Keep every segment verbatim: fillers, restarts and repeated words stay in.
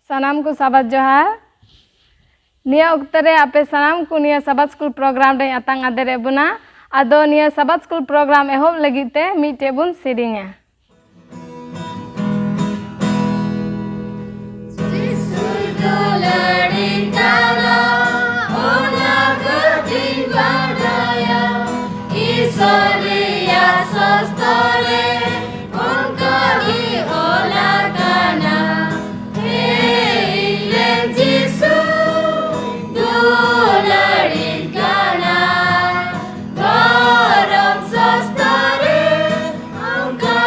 ᱥᱟᱱᱟᱢ ᱠᱚ ᱥᱟᱵᱟᱫ ᱡᱚᱦᱟᱨ᱾ ᱱᱤᱭᱟᱹ ᱚᱠᱛᱚ ᱨᱮ ᱟᱯᱮ ᱥᱟᱱᱟᱢ ᱠᱚ ᱱᱤᱭᱟᱹ ᱥᱟᱵᱟᱫ ᱥᱠᱩᱞ ᱯᱨᱳᱜᱨᱟᱢ ᱨᱮᱧ ᱟᱛᱟᱝ ᱟᱫᱮᱨᱮᱫ ᱵᱚᱱᱟ᱾ ᱟᱫᱚ ᱱᱤᱭᱟᱹ ᱥᱟᱵᱟᱫ ᱥᱠᱩᱞ ᱯᱨᱳᱜᱨᱟᱢ ᱮᱦᱚᱵ ᱞᱟᱹᱜᱤᱫ ᱛᱮ ᱢᱤᱫᱴᱮᱡ ᱵᱚᱱ ᱥᱮᱨᱮᱧᱟ᱾ ᱡᱤᱥᱩᱭ ᱫᱩᱞᱟᱹᱲᱤᱧ ᱠᱟᱱᱟ, ᱚᱱᱟ ᱠᱟᱹᱴᱤᱡ ᱵᱟᱰᱟᱭᱟ᱾ ᱤᱥᱚᱨ ᱨᱮᱭᱟᱜ ᱥᱟᱥᱛᱚ ᱨᱮ ᱚᱱᱠᱟ ᱜᱮ ᱚᱞ ᱟᱠᱟᱱᱟ᱾ ᱦᱮ ᱤᱧ ᱨᱮᱱ ᱡᱤᱥᱩ, ᱫᱩᱞᱟᱹᱲᱤᱧ ᱠᱟᱱᱟ᱾ ᱫᱷᱚᱨᱚᱢ ᱥᱟᱥᱛᱚ ᱨᱮ ᱚᱱᱠᱟ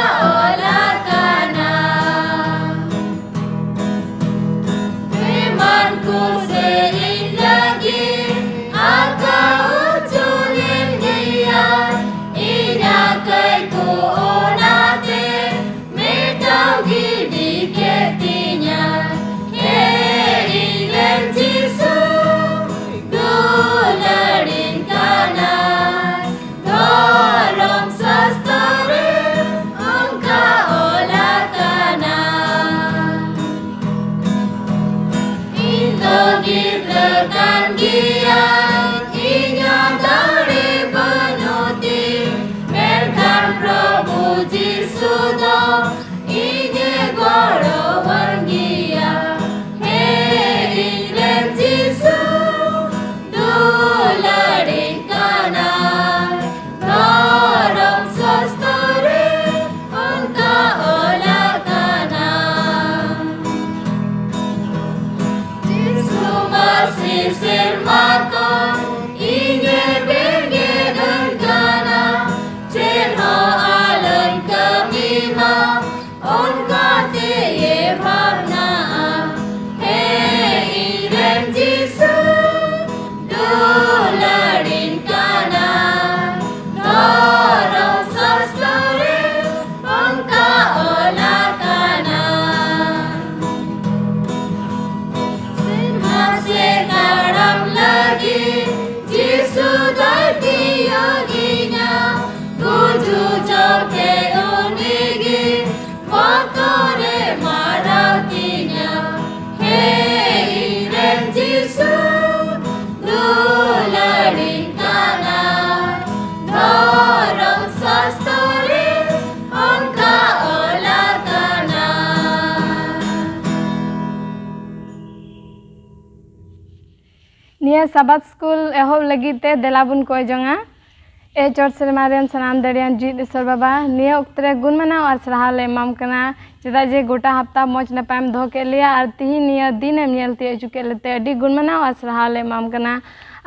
ᱥᱟᱵᱟᱫ ᱥᱠᱩᱞ ᱮᱦᱚᱵ ᱞᱟᱹᱜᱤᱫ ᱛᱮ ᱫᱮᱞᱟ ᱵᱚᱱ ᱠᱚᱭ ᱡᱚᱝᱟ᱾ ᱮ ᱪᱚᱴ ᱥᱮᱨᱢᱟ ᱨᱮᱱ ᱥᱟᱱᱟᱢ ᱫᱟᱲᱮᱭᱟᱱ ᱡᱤᱣᱤᱫ ᱤᱥᱚᱨ ᱵᱟᱵᱟ, ᱱᱤᱭᱟᱹ ᱚᱠᱛᱚ ᱨᱮ ᱜᱩᱱ ᱢᱟᱱᱟᱣ ᱟᱨ ᱥᱟᱨᱦᱟᱣ ᱞᱮ ᱮᱢᱟᱢ ᱠᱟᱱᱟ᱾ ᱪᱮᱫᱟᱜ ᱡᱮ ᱜᱚᱴᱟ ᱦᱟᱯᱛᱟ ᱢᱚᱡᱽ ᱱᱟᱯᱟᱭᱮᱢ ᱫᱚᱦᱚ ᱠᱮᱫ ᱞᱮᱭᱟ ᱟᱨ ᱛᱤᱦᱤᱧ ᱱᱤᱭᱟᱹ ᱫᱤᱱᱮᱢ ᱧᱮᱞ ᱛᱤᱭᱳᱜ ᱦᱚᱪᱚ ᱠᱮᱫ ᱞᱮᱛᱮ ᱟᱹᱰᱤ ᱜᱩᱱ ᱢᱟᱱᱟᱣ ᱟᱨ ᱥᱟᱨᱦᱟᱣ ᱞᱮ ᱮᱢᱟᱢ ᱠᱟᱱᱟ᱾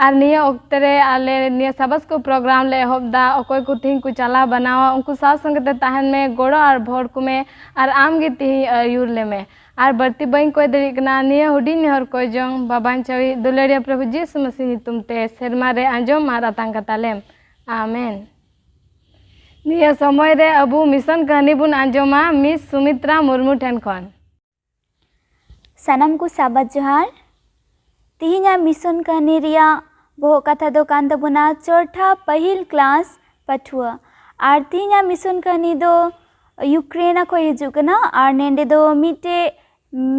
ᱟᱨ ᱱᱤᱭᱟᱹ ᱚᱠᱛᱚ ᱨᱮ ᱟᱞᱮ ᱱᱤᱭᱟᱹ ᱥᱟᱵᱟᱫ ᱥᱠᱩᱞ ᱯᱨᱳᱜᱨᱟᱢ ᱞᱮ ᱮᱦᱚᱵ ᱮᱫᱟ᱾ ᱚᱠᱚᱭ ᱠᱚ ᱛᱤᱦᱤᱧ ᱠᱚ ᱪᱟᱞᱟᱣ ᱵᱟᱱᱟᱣᱟ, ᱩᱱᱠᱩ ᱥᱟᱶ ᱥᱚᱸᱜᱮ ᱛᱮ ᱛᱟᱦᱮᱱ ᱢᱮ, ᱜᱚᱲᱚ ᱟᱨ ᱵᱷᱚᱨ ᱠᱚᱢᱮ ᱟᱨ ᱟᱢ ᱜᱮ ᱛᱤᱦᱤᱧ ᱟᱹᱭᱩᱨ ᱞᱮᱢᱮ᱾ ᱟᱨ ᱵᱟᱹᱲᱛᱤ ᱵᱟᱹᱧ ᱠᱚᱭ ᱫᱟᱲᱮᱭᱟᱜ ᱠᱟᱱᱟ᱾ ᱱᱤᱭᱟᱹ ᱦᱩᱰᱤᱧ ᱱᱮᱦᱚᱨ ᱠᱚᱭ ᱡᱚᱝ ᱵᱟᱵᱟᱧ ᱪᱟᱹᱣᱤᱡ ᱫᱩᱞᱟᱹᱲᱤᱭᱟᱹ ᱯᱨᱚᱵᱷᱩ ᱡᱤᱥᱩ ᱢᱟᱹᱥᱤ ᱧᱩᱛᱩᱢ ᱛᱮ ᱥᱮᱨᱢᱟ ᱨᱮ ᱟᱸᱡᱚᱢ ᱟᱨ ᱟᱛᱟᱝ ᱠᱟᱛᱟᱞᱮᱢ᱾ ᱟᱢᱮᱱ᱾ ᱱᱤᱭᱟᱹ ᱥᱚᱢᱚᱭ ᱨᱮ ᱟᱵᱚ ᱢᱤᱥᱚᱱ ᱠᱟᱹᱦᱱᱤ ᱵᱚᱱ ᱟᱸᱡᱚᱢᱟ ᱢᱤᱥ ᱥᱩᱢᱤᱛᱨᱟ ᱢᱩᱨᱢᱩ ᱴᱷᱮᱱ ᱠᱷᱚᱱ᱾ ᱥᱟᱱᱟᱢ ᱠᱚ ᱥᱟᱵᱟᱫ ᱡᱚᱦᱟᱨ᱾ ᱛᱤᱦᱤᱧᱟᱜ ᱢᱤᱥᱚᱱ ᱠᱟᱹᱦᱱᱤ ᱨᱮᱭᱟᱜ ᱵᱚᱦᱚᱜ ᱠᱟᱛᱷᱟ ᱫᱚ ᱠᱟᱱ ᱛᱟᱵᱚᱱᱟ ᱪᱚᱨᱴᱷᱟ ᱯᱟᱹᱦᱤᱞ ᱠᱞᱟᱥ ᱯᱟᱹᱴᱷᱩᱣᱟᱹ᱾ ᱟᱨ ᱛᱤᱦᱤᱧᱟᱜ ᱢᱤᱥᱚᱱ ᱠᱟᱹᱦᱱᱤ ᱫᱚ ᱭᱩᱠᱨᱮᱱᱟ ᱠᱷᱚᱱ ᱦᱤᱡᱩᱜ ᱠᱟᱱᱟ᱾ ᱟᱨ ᱱᱮᱸᱰᱮ ᱫᱚ ᱢᱤᱫᱴᱮᱡ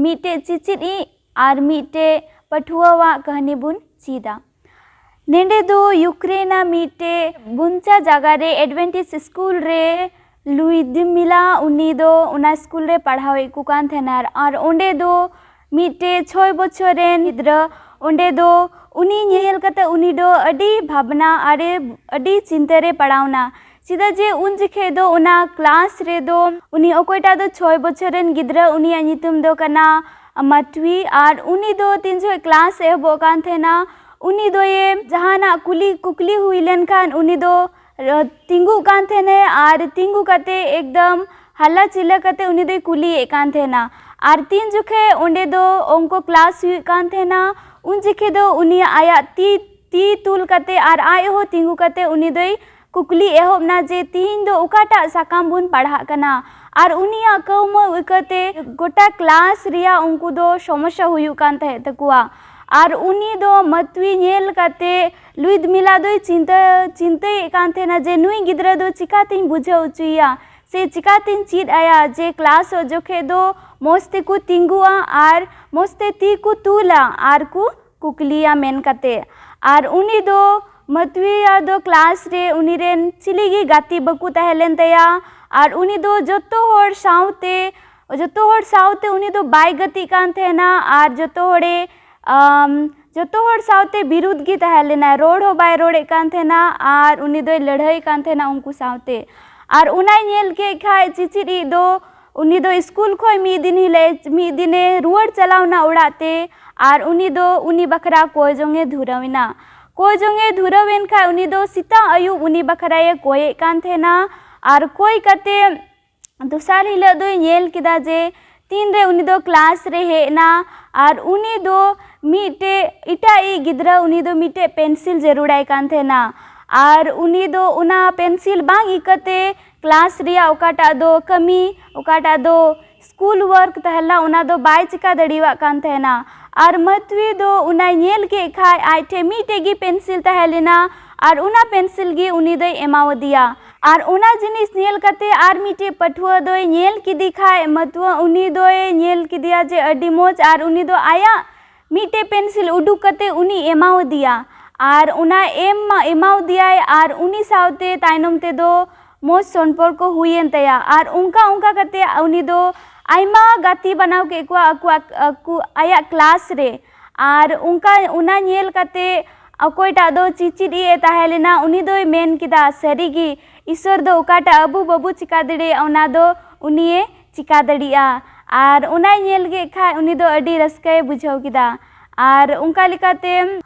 ᱢᱤᱫᱴᱮᱡ ᱪᱤᱪᱤᱫ ᱤᱡ ᱟᱨ ᱢᱤᱫᱴᱮᱡ ᱯᱟᱹᱴᱷᱩᱣᱟᱹᱣᱟᱜ ᱠᱟᱹᱦᱱᱤ ᱵᱚᱱ ᱪᱮᱫᱟ᱾ ᱱᱮᱸᱰᱮ ᱫᱚ ᱭᱩᱠᱨᱮᱱᱟ ᱢᱤᱫᱴᱮᱡ ᱵᱩᱧᱪᱟ ᱡᱟᱭᱜᱟ ᱨᱮ ᱮᱰᱵᱷᱮᱱᱴᱤᱥ ᱥᱠᱩᱞ ᱨᱮ ᱞᱩᱭᱫᱢᱤᱞᱟ, ᱩᱱᱤ ᱫᱚ ᱚᱱᱟ ᱥᱠᱩᱞ ᱨᱮ ᱯᱟᱲᱦᱟᱣᱮᱫ ᱠᱚ ᱠᱟᱱ ᱛᱟᱦᱮᱱᱟ᱾ ᱟᱨ ᱚᱸᱰᱮ ᱫᱚ ᱢᱤᱫᱴᱮᱡ ᱪᱷᱚᱭ ᱵᱚᱪᱷᱚᱨ ᱨᱮᱱ ᱜᱤᱫᱽᱨᱟᱹ, ᱚᱸᱰᱮ ᱫᱚ ᱩᱱᱤ ᱧᱮᱞ ᱠᱟᱛᱮ ᱩᱱᱤ ᱫᱚ ᱟᱹᱰᱤ ᱵᱷᱟᱵᱽᱱᱟ ᱟᱨ ᱟᱹᱰᱤ ᱪᱤᱱᱛᱟᱹ ᱨᱮ ᱯᱟᱲᱟᱣᱱᱟ᱾ ᱪᱮᱫᱟᱜ ᱡᱮ ᱩᱱ ᱡᱚᱠᱷᱮᱡ ᱫᱚ ᱚᱱᱟ ᱠᱞᱟᱥ ᱨᱮᱫᱚ ᱩᱱᱤ ᱚᱠᱚᱭᱴᱟᱜ ᱫᱚ ᱪᱷᱚᱭ ᱵᱚᱪᱷᱚᱨ ᱨᱮᱱ ᱜᱤᱫᱽᱨᱟᱹ, ᱩᱱᱤᱭᱟᱜ ᱧᱩᱛᱩᱢ ᱫᱚ ᱠᱟᱱᱟ ᱢᱟᱴᱣᱤ᱾ ᱟᱨ ᱩᱱᱤ ᱫᱚ ᱛᱤᱱ ᱡᱚᱠᱷᱮᱡ ᱠᱞᱟᱥ ᱮᱦᱚᱵᱚᱜ ᱠᱟᱱ ᱛᱟᱦᱮᱱᱟ, ᱩᱱᱤ ᱫᱚᱭᱮ ᱡᱟᱦᱟᱱᱟᱜ ᱠᱩᱞᱤ ᱠᱩᱠᱞᱤ ᱦᱩᱭ ᱞᱮᱱᱠᱷᱟᱱ ᱩᱱᱤ ᱫᱚ ᱛᱤᱸᱜᱩᱜ ᱠᱟᱱ ᱛᱟᱦᱮᱱᱟᱭ ᱟᱨ ᱛᱤᱸᱜᱩ ᱠᱟᱛᱮ ᱮᱠᱫᱚᱢ ᱦᱟᱞᱞᱟ ᱪᱤᱞᱞᱟᱹ ᱠᱟᱛᱮ ᱩᱱᱤ ᱫᱚᱭ ᱠᱩᱞᱤᱭᱮᱫ ᱠᱟᱱ ᱛᱟᱦᱮᱱᱟ᱾ ᱟᱨ ᱛᱤᱱ ᱡᱚᱠᱷᱮᱡ ᱚᱸᱰᱮ ᱫᱚ ᱚᱝᱠᱚ ᱠᱞᱟᱥ ᱦᱩᱭᱩᱜ ᱠᱟᱱ ᱛᱟᱦᱮᱱᱟ, ᱩᱱ ᱡᱚᱠᱷᱮᱡ ᱫᱚ ᱩᱱᱤᱭᱟᱜ ᱟᱭᱟᱜ ᱛᱤ ᱛᱤ ᱛᱩᱞ ᱠᱟᱛᱮ ᱟᱨ ᱟᱡ ᱦᱚᱸ ᱛᱤᱸᱜᱩ ᱠᱟᱛᱮ ᱩᱱᱤ ᱫᱚᱭ ᱠᱩᱠᱞᱤ ᱮᱦᱚᱵ ᱮᱱᱟ ᱡᱮ ᱛᱤᱦᱤᱧ ᱫᱚ ᱚᱠᱟᱴᱟᱜ ᱥᱟᱠᱟᱢ ᱵᱚᱱ ᱯᱟᱲᱦᱟᱜ ᱠᱟᱱᱟ᱾ ᱟᱨ ᱩᱱᱤᱭᱟᱜ ᱠᱟᱹᱣᱢᱟᱹᱣ ᱤᱠᱟᱹᱛᱮ ᱜᱚᱴᱟ ᱠᱞᱟᱥ ᱨᱮᱭᱟᱜ ᱩᱱᱠᱩ ᱫᱚ ᱥᱚᱢᱚᱥᱥᱟ ᱦᱩᱭᱩᱜ ᱠᱟᱱ ᱛᱟᱦᱮᱸᱫ ᱛᱟᱠᱚᱣᱟ᱾ ᱟᱨ ᱩᱱᱤ ᱫᱚ ᱢᱟᱛᱣᱤ ᱧᱮᱞ ᱠᱟᱛᱮ ᱞᱩᱭᱫᱢᱤᱞᱟ ᱫᱚᱭ ᱪᱤᱱᱛᱟᱹ ᱪᱤᱱᱛᱟᱹᱭᱮᱫ ᱠᱟᱱ ᱛᱟᱦᱮᱱᱟ ᱡᱮ ᱱᱩᱭ ᱜᱤᱫᱽᱨᱟᱹ ᱫᱚ ᱪᱤᱠᱟᱛᱤᱧ ᱵᱩᱡᱷᱟᱹᱣ ᱦᱚᱪᱚᱭᱮᱭᱟ ᱥᱮ ᱪᱤᱠᱟᱛᱤᱧ ᱪᱮᱫ ᱟᱭᱟ ᱡᱮ ᱠᱞᱟᱥᱚᱜ ᱡᱚᱠᱷᱮᱡ ᱫᱚ ᱢᱚᱡᱽ ᱛᱮᱠᱚ ᱛᱤᱸᱜᱩᱜᱼᱟ ᱟᱨ ᱢᱚᱡᱽ ᱛᱮ ᱛᱤ ᱠᱚ ᱛᱩᱞᱟ ᱟᱨ ᱠᱚ ᱠᱩᱠᱞᱤᱭᱟ ᱢᱮᱱ ᱠᱟᱛᱮ᱾ ᱟᱨ ᱩᱱᱤ ᱫᱚ ᱢᱟᱛᱣᱤᱭᱟ ᱫᱚ ᱠᱞᱟᱥ ᱨᱮ ᱩᱱᱤ ᱨᱮᱱ ᱪᱤᱞᱤ ᱜᱮ ᱜᱟᱛᱮ ᱵᱟᱠᱚ ᱛᱟᱦᱮᱸ ᱞᱮᱱ ᱛᱟᱭᱟ᱾ ᱟᱨ ᱩᱱᱤ ᱫᱚ ᱡᱚᱛᱚ ᱦᱚᱲ ᱥᱟᱶᱛᱮ ᱡᱚᱛᱚ ᱦᱚᱲ ᱥᱟᱶᱛᱮ ᱩᱱᱤ ᱫᱚ ᱵᱟᱭ ᱜᱟᱛᱮᱜ ᱠᱟᱱ ᱛᱟᱦᱮᱱᱟ᱾ ᱟᱨ ᱡᱚᱛᱚ ᱦᱚᱲᱮ ᱟᱢ, ᱡᱚᱛᱚ ᱦᱚᱲ ᱥᱟᱶᱛᱮ ᱵᱤᱨᱩᱫᱷ ᱜᱮ ᱛᱟᱦᱮᱸ ᱞᱮᱱᱟ, ᱨᱚᱲ ᱦᱚᱸ ᱵᱟᱭ ᱨᱚᱲᱮᱫ ᱠᱟᱱ ᱛᱟᱦᱮᱱᱟ ᱟᱨ ᱩᱱᱤ ᱫᱚᱭ ᱞᱟᱹᱲᱦᱟᱹᱭ ᱠᱟᱱ ᱛᱟᱦᱮᱱᱟ ᱩᱱᱠᱩ ᱥᱟᱶᱛᱮ᱾ ᱟᱨ ᱚᱱᱟᱭ ᱧᱮᱞ ᱠᱮᱫ ᱠᱷᱟᱡ ᱪᱤᱪᱤᱫ ᱤᱡ ᱫᱚ ᱩᱱᱤ ᱫᱚ ᱥᱠᱩᱞ ᱠᱷᱚᱡ ᱢᱤᱫ ᱫᱤᱱ ᱦᱤᱞᱳᱜ, ᱢᱤᱫ ᱫᱤᱱᱮ ᱨᱩᱣᱟᱹᱲ ᱪᱟᱞᱟᱣ ᱮᱱᱟ ᱚᱲᱟᱜ ᱛᱮ ᱟᱨ ᱩᱱᱤ ᱫᱚ ᱩᱱᱤ ᱵᱟᱠᱷᱨᱟ ᱠᱚᱭ ᱡᱚᱝ ᱮ ᱫᱷᱩᱨᱟᱹᱣ ᱮᱱᱟ᱾ ᱠᱚᱭ ᱡᱚᱝ ᱮ ᱫᱷᱩᱨᱟᱹᱣ ᱮᱱ ᱠᱷᱟᱡ ᱩᱱᱤ ᱫᱚ ᱥᱮᱛᱟᱜ ᱟᱹᱭᱩᱵ ᱩᱱᱤ ᱵᱟᱠᱷᱨᱟᱭᱮ ᱠᱚᱭᱮᱫ ᱠᱟᱱ ᱛᱟᱦᱮᱱᱟ᱾ ᱟᱨ ᱠᱚᱭ ᱠᱟᱛᱮ ᱫᱚᱥᱟᱨ ᱦᱤᱞᱳᱜ ᱫᱚᱭ ᱧᱮᱞ ᱠᱮᱫᱟ ᱡᱮ ᱛᱤᱱᱨᱮ ᱩᱱᱤ ᱫᱚ ᱠᱞᱟᱥ ᱨᱮ ᱦᱮᱡ ᱮᱱᱟ ᱟᱨ ᱩᱱᱤ ᱫᱚ ᱢᱤᱫᱴᱮᱡ ᱮᱴᱟᱜ ᱤᱡ ᱜᱤᱫᱽᱨᱟᱹ, ᱩᱱᱤ ᱫᱚ ᱢᱤᱫᱴᱮᱡ ᱯᱮᱱᱥᱤᱞ ᱡᱟᱹᱨᱩᱲᱟᱭ ᱠᱟᱱ ᱛᱟᱦᱮᱱᱟ᱾ ᱟᱨ ᱩᱱᱤ ᱫᱚ ᱚᱱᱟ ᱯᱮᱱᱥᱤᱞ ᱵᱟᱝ ᱤᱠᱟᱹᱛᱮ ᱠᱞᱟᱥ ᱨᱮᱭᱟᱜ ᱚᱠᱟᱴᱟᱜ ᱫᱚ ᱠᱟᱹᱢᱤ, ᱚᱠᱟᱴᱟᱜ ᱫᱚ ᱥᱠᱩᱞ ᱣᱟᱨᱠ ᱛᱟᱦᱮᱸ ᱞᱮᱱᱟ, ᱚᱱᱟ ᱫᱚ ᱵᱟᱭ ᱪᱤᱠᱟ ᱫᱟᱲᱮᱭᱟᱜ ᱠᱟᱱ ᱛᱟᱦᱮᱱᱟ᱾ ᱟᱨ ᱢᱟᱹᱛᱣᱤ ᱫᱚ ᱚᱱᱟᱭ ᱧᱮᱞ ᱠᱮᱫ ᱠᱷᱟᱡ ᱟᱡ ᱴᱷᱮᱡ ᱢᱤᱫᱴᱮᱡ ᱜᱮ ᱯᱮᱱᱥᱤᱞ ᱛᱟᱦᱮᱸ ᱞᱮᱱᱟ ᱟᱨ ᱚᱱᱟ ᱯᱮᱱᱥᱤᱞ ᱜᱮ ᱩᱱᱤ ᱫᱚᱭ ᱮᱢᱟᱣᱟᱫᱮᱭᱟ᱾ ᱟᱨ ᱚᱱᱟ ᱡᱤᱱᱤᱥ ᱧᱮᱞ ᱠᱟᱛᱮ ᱟᱨ ᱢᱤᱫᱴᱮᱡ ᱯᱟᱹᱴᱷᱩᱣᱟᱹ ᱫᱚᱭ ᱧᱮᱞ ᱠᱮᱫᱮ ᱠᱷᱟᱡ, ᱢᱟᱹᱛᱣᱟᱹ ᱩᱱᱤ ᱫᱚᱭ ᱧᱮᱞ ᱠᱮᱫᱮᱭᱟ ᱡᱮ ᱟᱹᱰᱤ ᱢᱚᱡᱽ, ᱟᱨ ᱩᱱᱤ ᱫᱚ ᱟᱭᱟᱜ ᱢᱤᱫᱴᱮᱡ ᱯᱮᱱᱥᱤᱞ ᱩᱰᱩᱠ ᱠᱟᱛᱮ ᱩᱱᱤ ᱮᱢᱟᱣᱟᱫᱮᱭᱟ᱾ ᱟᱨ ᱚᱱᱟ ᱮᱢ ᱢᱟ ᱮᱢᱟᱣᱟᱫᱮᱭᱟᱭ ᱟᱨ ᱩᱱᱤ ᱥᱟᱶᱛᱮ ᱛᱟᱭᱱᱚᱢ ᱛᱮᱫᱚ ᱢᱚᱡᱽ ᱥᱚᱢᱯᱚᱨᱠᱚ ᱦᱩᱭᱮᱱ ᱛᱟᱭᱟ᱾ ᱟᱨ ᱚᱱᱠᱟ ᱚᱱᱠᱟ ᱠᱟᱛᱮ ᱩᱱᱤ ᱫᱚ ᱟᱭᱢᱟ ᱜᱟᱛᱮ ᱵᱮᱱᱟᱣ ᱠᱮᱫ ᱠᱚᱣᱟ ᱟᱠᱚᱣᱟᱜ, ᱟᱠᱚ, ᱟᱭᱟᱜ ᱠᱞᱟᱥ ᱨᱮ᱾ ᱟᱨ ᱚᱱᱠᱟ ᱚᱱᱟ ᱧᱮᱞ ᱠᱟᱛᱮ ᱚᱠᱚᱭᱴᱟᱜ ᱫᱚ ᱪᱤᱪᱤᱫ ᱤᱡ ᱮ ᱛᱟᱦᱮᱸ ᱞᱮᱱᱟ, ᱩᱱᱤ ᱫᱚᱭ ᱢᱮᱱ ᱠᱮᱫᱟ, "ᱥᱟᱹᱨᱤᱜᱮ ᱤᱥᱥᱚᱨ ᱫᱚ ᱚᱠᱟᱴᱟᱜ ᱟᱵᱚ ᱵᱟᱵᱚ ᱪᱤᱠᱟ ᱫᱟᱲᱮᱭᱟᱜᱼᱟ, ᱚᱱᱟ ᱫᱚ ᱩᱱᱤᱭᱮ ᱪᱤᱠᱟ ᱫᱟᱲᱮᱭᱟᱜᱼᱟ᱾" ᱟᱨ ᱚᱱᱟᱭ ᱧᱮᱞ ᱠᱮᱫ ᱠᱷᱟᱡ ᱩᱱᱤ ᱫᱚ ᱟᱹᱰᱤ ᱨᱟᱹᱥᱠᱟᱹᱭ ᱵᱩᱡᱷᱟᱹᱣ ᱠᱮᱫᱟ᱾ ᱟᱨ ᱚᱱᱠᱟ ᱞᱮᱠᱟᱛᱮ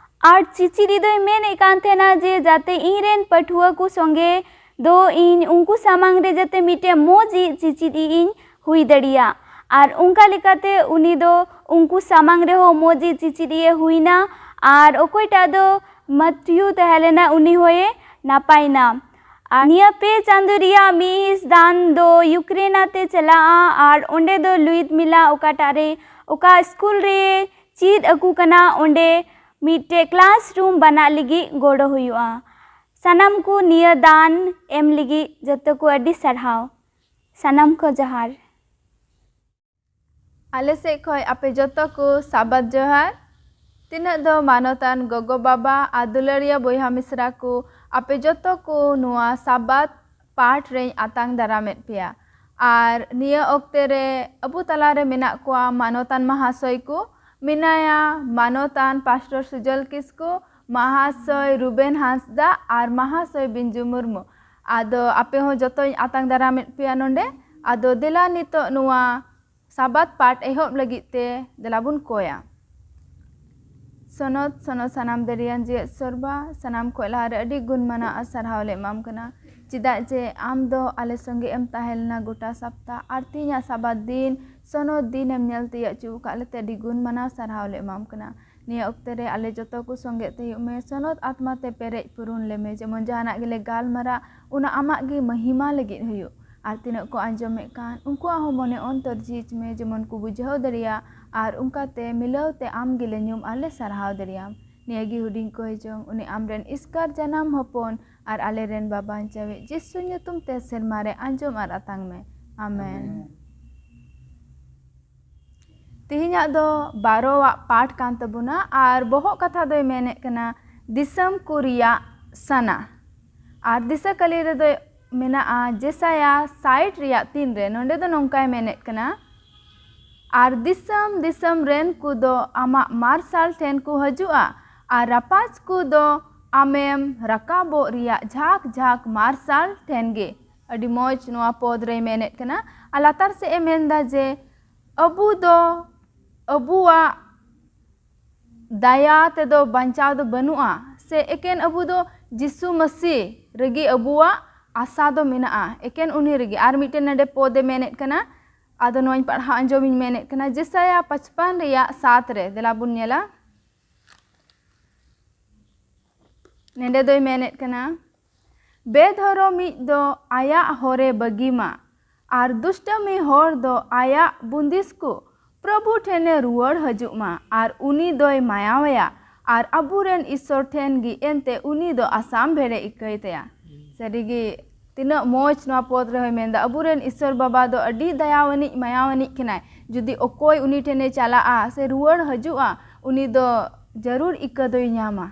ᱟᱨ ᱪᱤᱪᱤᱫ ᱤᱡ ᱫᱚᱭ ᱢᱮᱱᱮᱫ ᱠᱟᱱ ᱛᱟᱦᱮᱱᱟ ᱡᱮ ᱡᱟᱛᱮ ᱤᱧ ᱨᱮᱱ ᱯᱟᱹᱴᱷᱩᱣᱟᱹ ᱠᱚ ᱥᱚᱸᱜᱮ ᱫᱚ ᱤᱧ ᱩᱱᱠᱩ ᱥᱟᱢᱟᱝ ᱨᱮ ᱡᱟᱛᱮ ᱢᱤᱫᱴᱮᱱ ᱢᱚᱡᱽ ᱤᱡ ᱪᱤᱪᱤᱫ ᱤᱡ ᱤᱧ ᱦᱩᱭ ᱫᱟᱲᱮᱭᱟᱜ᱾ ᱟᱨ ᱚᱱᱠᱟ ᱞᱮᱠᱟᱛᱮ ᱩᱱᱤ ᱫᱚ ᱩᱱᱠᱩ ᱥᱟᱢᱟᱝ ᱨᱮᱦᱚᱸ ᱢᱚᱡᱽ ᱤᱡ ᱪᱤᱪᱤᱫ ᱤᱡ ᱮ ᱦᱩᱭᱱᱟ᱾ ᱟᱨ ᱚᱠᱚᱭᱴᱟᱜ ᱫᱚ ᱢᱟᱛᱷᱤᱭᱩ ᱛᱟᱦᱮᱸ ᱞᱮᱱᱟ, ᱩᱱᱤ ᱦᱚᱸᱭᱮ ᱱᱟᱯᱟᱭᱱᱟ᱾ ᱟᱨ ᱱᱤᱭᱟᱹ ᱯᱮ ᱪᱟᱸᱫᱳ ᱨᱮᱭᱟᱜ ᱢᱤᱫ ᱦᱤᱸᱥ ᱫᱟᱱ ᱫᱚ ᱭᱩᱠᱨᱮᱱ ᱟᱛᱮ ᱪᱟᱞᱟᱜᱼᱟ᱾ ᱟᱨ ᱚᱸᱰᱮ ᱫᱚ ᱞᱩᱭᱤᱫ ᱢᱤᱞᱟ ᱚᱠᱟᱴᱟᱜ ᱨᱮ, ᱚᱠᱟ ᱥᱠᱩᱞ ᱨᱮ ᱪᱮᱫ ᱟᱠᱚ ᱠᱟᱱᱟ, ᱚᱸᱰᱮ ᱢᱤᱫᱴᱮᱡ ᱠᱞᱟᱥ ᱨᱩᱢ ᱵᱟᱱᱟᱜ ᱞᱟᱹᱜᱤᱫ ᱜᱚᱲᱚ ᱦᱩᱭᱩᱜᱼᱟ᱾ ᱥᱟᱱᱟᱢ ᱠᱚ ᱱᱤᱭᱟᱹ ᱫᱟᱱ ᱮᱢ ᱞᱟᱹᱜᱤᱫ ᱡᱚᱛᱚ ᱠᱚ ᱟᱹᱰᱤ ᱥᱟᱨᱦᱟᱣ᱾ ᱥᱟᱱᱟᱢ ᱠᱚ ᱡᱚᱦᱟᱨ᱾ ᱟᱞᱮ ᱥᱮᱫ ᱠᱷᱚᱱ ᱟᱯᱮ ᱡᱚᱛᱚ ᱠᱚ ᱥᱟᱵᱟᱫ ᱡᱚᱦᱟᱨ᱾ ᱛᱤᱱᱟᱹᱜ ᱫᱚ ᱢᱟᱱᱚᱛᱟᱱ ᱜᱚᱜᱚ ᱵᱟᱵᱟ ᱟᱨ ᱫᱩᱞᱟᱹᱲᱤᱭᱟᱹ ᱵᱚᱭᱦᱟ ᱢᱤᱥᱨᱟ ᱠᱚ, ᱟᱯᱮ ᱡᱚᱛᱚ ᱠᱚ ᱱᱚᱣᱟ ᱥᱟᱵᱟᱫ ᱯᱟᱴ ᱨᱮᱧ ᱟᱛᱟᱝ ᱫᱟᱨᱟᱢᱮᱫ ᱯᱮᱭᱟ᱾ ᱟᱨ ᱱᱤᱭᱟᱹ ᱚᱠᱛᱮ ᱨᱮ ᱟᱵᱚ ᱛᱟᱞᱟᱨᱮ ᱢᱮᱱᱟᱜ ᱠᱚᱣᱟ ᱢᱟᱱᱚᱛᱟᱱ ᱢᱟᱦᱟᱥᱚᱭ ᱠᱚ, ᱢᱮᱱᱟᱭᱟ ᱢᱟᱱᱚᱛᱟᱱ ᱯᱟᱥᱴᱚᱨ ᱥᱩᱡᱚᱞ ᱠᱤᱥᱠᱩ, ᱢᱟᱦᱟᱥᱚᱭ ᱨᱩᱵᱮᱱ ᱦᱟᱸᱥᱫᱟ ᱟᱨ ᱢᱟᱦᱟᱥᱚᱭ ᱵᱤᱧᱡᱩ ᱢᱩᱨᱢᱩ᱾ ᱟᱫᱚ ᱟᱯᱮ ᱦᱚᱸ ᱡᱚᱛᱚᱧ ᱟᱛᱟᱝ ᱫᱟᱨᱟᱢᱮᱫ ᱯᱮᱭᱟ ᱱᱚᱰᱮ᱾ ᱟᱫᱚ ᱫᱮᱞᱟ ᱱᱤᱛᱚᱜ ᱱᱚᱣᱟ ᱥᱟᱵᱟᱫ ᱯᱟᱴ ᱮᱦᱚᱵ ᱞᱟᱹᱜᱤᱫ ᱛᱮ ᱫᱮᱞᱟ ᱵᱚᱱ ᱠᱚᱭᱟ᱾ ᱥᱚᱱᱚᱛ, ᱥᱚᱱᱚᱛ ᱥᱟᱱᱟᱢ ᱫᱟᱹᱨᱤᱭᱟᱱ ᱡᱤᱭᱟᱹᱲ ᱥᱚᱨᱵᱟ, ᱥᱟᱱᱟᱢ ᱠᱷᱚᱱ ᱞᱟᱦᱟ ᱨᱮ ᱟᱹᱰᱤ ᱜᱩᱱ ᱢᱟᱱᱟᱣ ᱟᱨ ᱥᱟᱨᱦᱟᱣ ᱞᱮ ᱮᱢᱟᱢ ᱠᱟᱱᱟ, ᱪᱮᱫᱟᱜ ᱡᱮ ᱟᱢ ᱫᱚ ᱟᱞᱮ ᱥᱚᱸᱜᱮ ᱮᱢ ᱛᱟᱦᱮᱸ ᱞᱮᱱᱟ ᱜᱚᱴᱟ ᱥᱟᱯᱛᱟ ᱟᱨ ᱛᱮᱦᱮᱧᱟᱜ ᱥᱟᱵᱟᱫ ᱫᱤᱱ, ᱥᱚᱱᱚᱛ ᱫᱤᱱ ᱮᱢ ᱧᱮᱞ ᱛᱤᱭᱟᱹᱜ ᱦᱚᱪᱚ ᱟᱠᱟᱫ ᱞᱮᱛᱮ ᱟᱹᱰᱤ ᱜᱩᱱ ᱢᱟᱱᱟᱣ ᱥᱟᱨᱦᱟᱣ ᱞᱮ ᱮᱢᱟᱢ ᱠᱟᱱᱟ᱾ ᱱᱤᱭᱟᱹ ᱚᱠᱛᱮ ᱨᱮ ᱟᱞᱮ ᱡᱚᱛᱚ ᱠᱚ ᱥᱚᱸᱜᱮ ᱛᱮ ᱦᱩᱭᱩᱜ ᱢᱮ, ᱥᱚᱱᱚᱛ ᱟᱛᱢᱟ ᱛᱮ ᱯᱮᱨᱮᱡ ᱯᱩᱨᱩᱱ ᱞᱮᱢᱮ, ᱡᱮᱢᱚᱱ ᱡᱟᱦᱟᱱᱟᱜ ᱜᱮᱞᱮ ᱜᱟᱞᱢᱟᱨᱟᱜ, ᱚᱱᱟ ᱟᱢᱟᱜ ᱜᱮ ᱢᱟᱹᱦᱤᱢᱟ ᱞᱟᱹᱜᱤᱫ ᱦᱩᱭᱩᱜ᱾ ᱟᱨ ᱛᱤᱱᱟᱹᱜ ᱠᱚ ᱟᱸᱡᱚᱢᱮᱫ ᱠᱟᱱ, ᱩᱱᱠᱩᱣᱟᱜ ᱦᱚᱸ ᱢᱚᱱᱮ ᱚᱱᱛᱚᱨ ᱡᱷᱤᱡ ᱢᱮ, ᱡᱮᱢᱚᱱ ᱠᱚ ᱵᱩᱡᱷᱟᱹᱣ ᱫᱟᱲᱮᱭᱟᱜ ᱟᱨ ᱚᱱᱠᱟᱛᱮ ᱢᱤᱞᱟᱹᱣ ᱛᱮ ᱟᱢ ᱜᱮᱞᱮ ᱧᱩᱢ ᱟᱨ ᱞᱮ ᱥᱟᱨᱦᱟᱣ ᱫᱟᱲᱮᱭᱟᱢ᱾ ᱱᱤᱭᱟᱹ ᱜᱮ ᱦᱩᱰᱤᱧ ᱠᱚᱭ ᱡᱚᱝ, ᱩᱱᱤ ᱟᱢᱨᱮᱱ ᱮᱥᱠᱟᱨ ᱡᱟᱱᱟᱢ ᱦᱚᱯᱚᱱ ᱟᱨ ᱟᱞᱮᱨᱮᱱ ᱵᱟᱵᱟ ᱵᱟᱧᱪᱟᱣᱤᱡ ᱡᱤᱥᱩ ᱧᱩᱛᱩᱢ ᱛᱮ ᱥᱮᱨᱢᱟ ᱨᱮ ᱟᱸᱡᱚᱢ ᱟᱨ ᱟᱛᱟᱝ ᱢᱮ᱾ ᱟᱢᱮᱱ᱾ ᱟᱢᱮᱱ᱾ ᱛᱮᱦᱮᱧᱟᱜ ᱫᱚ ᱵᱟᱨᱚᱣᱟᱜ ᱯᱟᱴ ᱠᱟᱱ ᱛᱟᱵᱚᱱᱟ ᱟᱨ ᱵᱚᱦᱚᱜ ᱠᱟᱛᱷᱟ ᱫᱚᱭ ᱢᱮᱱᱮᱫ ᱠᱟᱱᱟ ᱫᱤᱥᱚᱢ ᱠᱚ ᱨᱮᱭᱟᱜ ᱥᱟᱱᱟ᱾ ᱟᱨ ᱫᱤᱥᱟᱹ ᱠᱟᱹᱞᱤ ᱨᱮᱫᱚ ᱢᱮᱱᱟᱜᱼᱟ ᱡᱮᱥᱟᱭᱟ ᱥᱟᱴ ᱨᱮᱭᱟᱜ ᱛᱤᱱ ᱨᱮ᱾ ᱱᱚᱸᱰᱮ ᱫᱚ ᱱᱚᱝᱠᱟᱭ ᱢᱮᱱᱮᱫ ᱠᱟᱱᱟ, ᱟᱨ ᱫᱤᱥᱚᱢ ᱫᱤᱥᱚᱢ ᱨᱮᱱ ᱠᱚᱫᱚ ᱟᱢᱟᱜ ᱢᱟᱨᱥᱟᱞ ᱴᱷᱮᱱ ᱠᱚ ᱦᱤᱡᱩᱜᱼᱟ, ᱟᱨ ᱨᱟᱯᱟᱡᱽ ᱠᱚᱫᱚ ᱟᱢᱮᱢ ᱨᱟᱠᱟᱵᱚᱜ ᱨᱮᱭᱟᱜ ᱡᱷᱟᱠ ᱡᱷᱟᱠ ᱢᱟᱨᱥᱟᱞ ᱴᱷᱮᱱ ᱜᱮ᱾ ᱟᱹᱰᱤ ᱢᱚᱡᱽ ᱱᱚᱣᱟ ᱯᱚᱫ ᱨᱮᱭ ᱢᱮᱱᱮᱫ ᱠᱟᱱᱟ᱾ ᱟᱨ ᱞᱟᱛᱟᱨ ᱥᱮᱫ ᱮ ᱢᱮᱱᱫᱟ ᱡᱮ ᱟᱵᱚ ᱫᱚ ᱟᱵᱚᱣᱟᱜ ᱫᱟᱭᱟ ᱛᱮᱫᱚ ᱵᱟᱧᱪᱟᱣ ᱫᱚ ᱵᱟᱹᱱᱩᱜᱼᱟ, ᱥᱮ ᱮᱠᱮᱱ ᱟᱵᱚ ᱫᱚ ᱡᱤᱥᱩ ᱢᱟᱹᱥᱤ ᱨᱮᱜᱮ ᱟᱵᱚᱣᱟᱜ ᱟᱥᱟ ᱫᱚ ᱢᱮᱱᱟᱜᱼᱟ, ᱮᱠᱮᱱ ᱩᱱᱤ ᱨᱮᱜᱮ᱾ ᱟᱨ ᱢᱤᱫᱴᱮᱱ ᱱᱚᱰᱮ ᱯᱚᱫᱮ ᱢᱮᱱᱮᱫ ᱠᱟᱱᱟ, ᱟᱫᱚ ᱱᱚᱣᱟᱧ ᱯᱟᱲᱦᱟᱣ ᱟᱸᱡᱚᱢᱤᱧ ᱢᱮᱱᱮᱫ ᱠᱟᱱᱟ, ᱡᱮᱥᱟᱭᱟ ᱯᱟᱸᱪᱯᱟᱱ ᱨᱮᱭᱟᱜ ᱥᱟᱛ ᱨᱮ᱾ ᱫᱮᱞᱟ ᱵᱚᱱ ᱧᱮᱞᱟ, ᱱᱚᱰᱮ ᱫᱚᱭ ᱢᱮᱱᱮᱫ ᱠᱟᱱᱟ, ᱵᱮᱫᱷᱚᱨᱚᱢᱤᱡ ᱫᱚ ᱟᱭᱟᱜ ᱦᱚᱨᱮ ᱵᱟᱹᱜᱤ ᱢᱟ, ᱟᱨ ᱫᱩᱥᱴᱟᱹᱢᱤ ᱦᱚᱲ ᱫᱚ ᱟᱭᱟᱜ ᱵᱩᱱᱫᱤᱥ ᱠᱚ ᱯᱨᱚᱵᱷᱩ ᱴᱷᱮᱱᱮ ᱨᱩᱣᱟᱹᱲ ᱦᱤᱡᱩᱜ ᱢᱟ, ᱟᱨ ᱩᱱᱤ ᱫᱚᱭ ᱢᱟᱭᱟᱣᱟᱭᱟ, ᱟᱨ ᱟᱵᱚᱨᱮᱱ ᱤᱥᱥᱚᱨ ᱴᱷᱮᱱ ᱜᱮ ᱮᱱᱛᱮ ᱩᱱᱤ ᱫᱚ ᱟᱥᱟᱢ ᱵᱷᱮᱲᱮ ᱤᱠᱟᱹᱭ ᱛᱟᱭᱟ᱾ ᱥᱟᱹᱨᱤᱜᱮ ᱛᱤᱱᱟᱹᱜ ᱢᱚᱡᱽ ᱱᱚᱣᱟ ᱯᱚᱫ ᱨᱮᱦᱚᱸᱭ ᱢᱮᱱᱫᱟ, ᱟᱵᱚᱨᱮᱱ ᱤᱥᱥᱚᱨ ᱵᱟᱵᱟ ᱫᱚ ᱟᱹᱰᱤ ᱫᱟᱭᱟᱣᱟᱱᱤᱡ, ᱢᱟᱭᱟᱣᱟᱱᱤᱡ ᱠᱟᱱᱟᱭ᱾ ᱡᱩᱫᱤ ᱚᱠᱚᱭ ᱩᱱᱤ ᱴᱷᱮᱱᱮ ᱪᱟᱞᱟᱜᱼᱟ ᱥᱮ ᱨᱩᱣᱟᱹᱲ ᱦᱤᱡᱩᱜᱼᱟ, ᱩᱱᱤ ᱫᱚ ᱡᱟᱹᱨᱩᱲ ᱤᱠᱟᱹ ᱫᱚᱭ ᱧᱟᱢᱟ᱾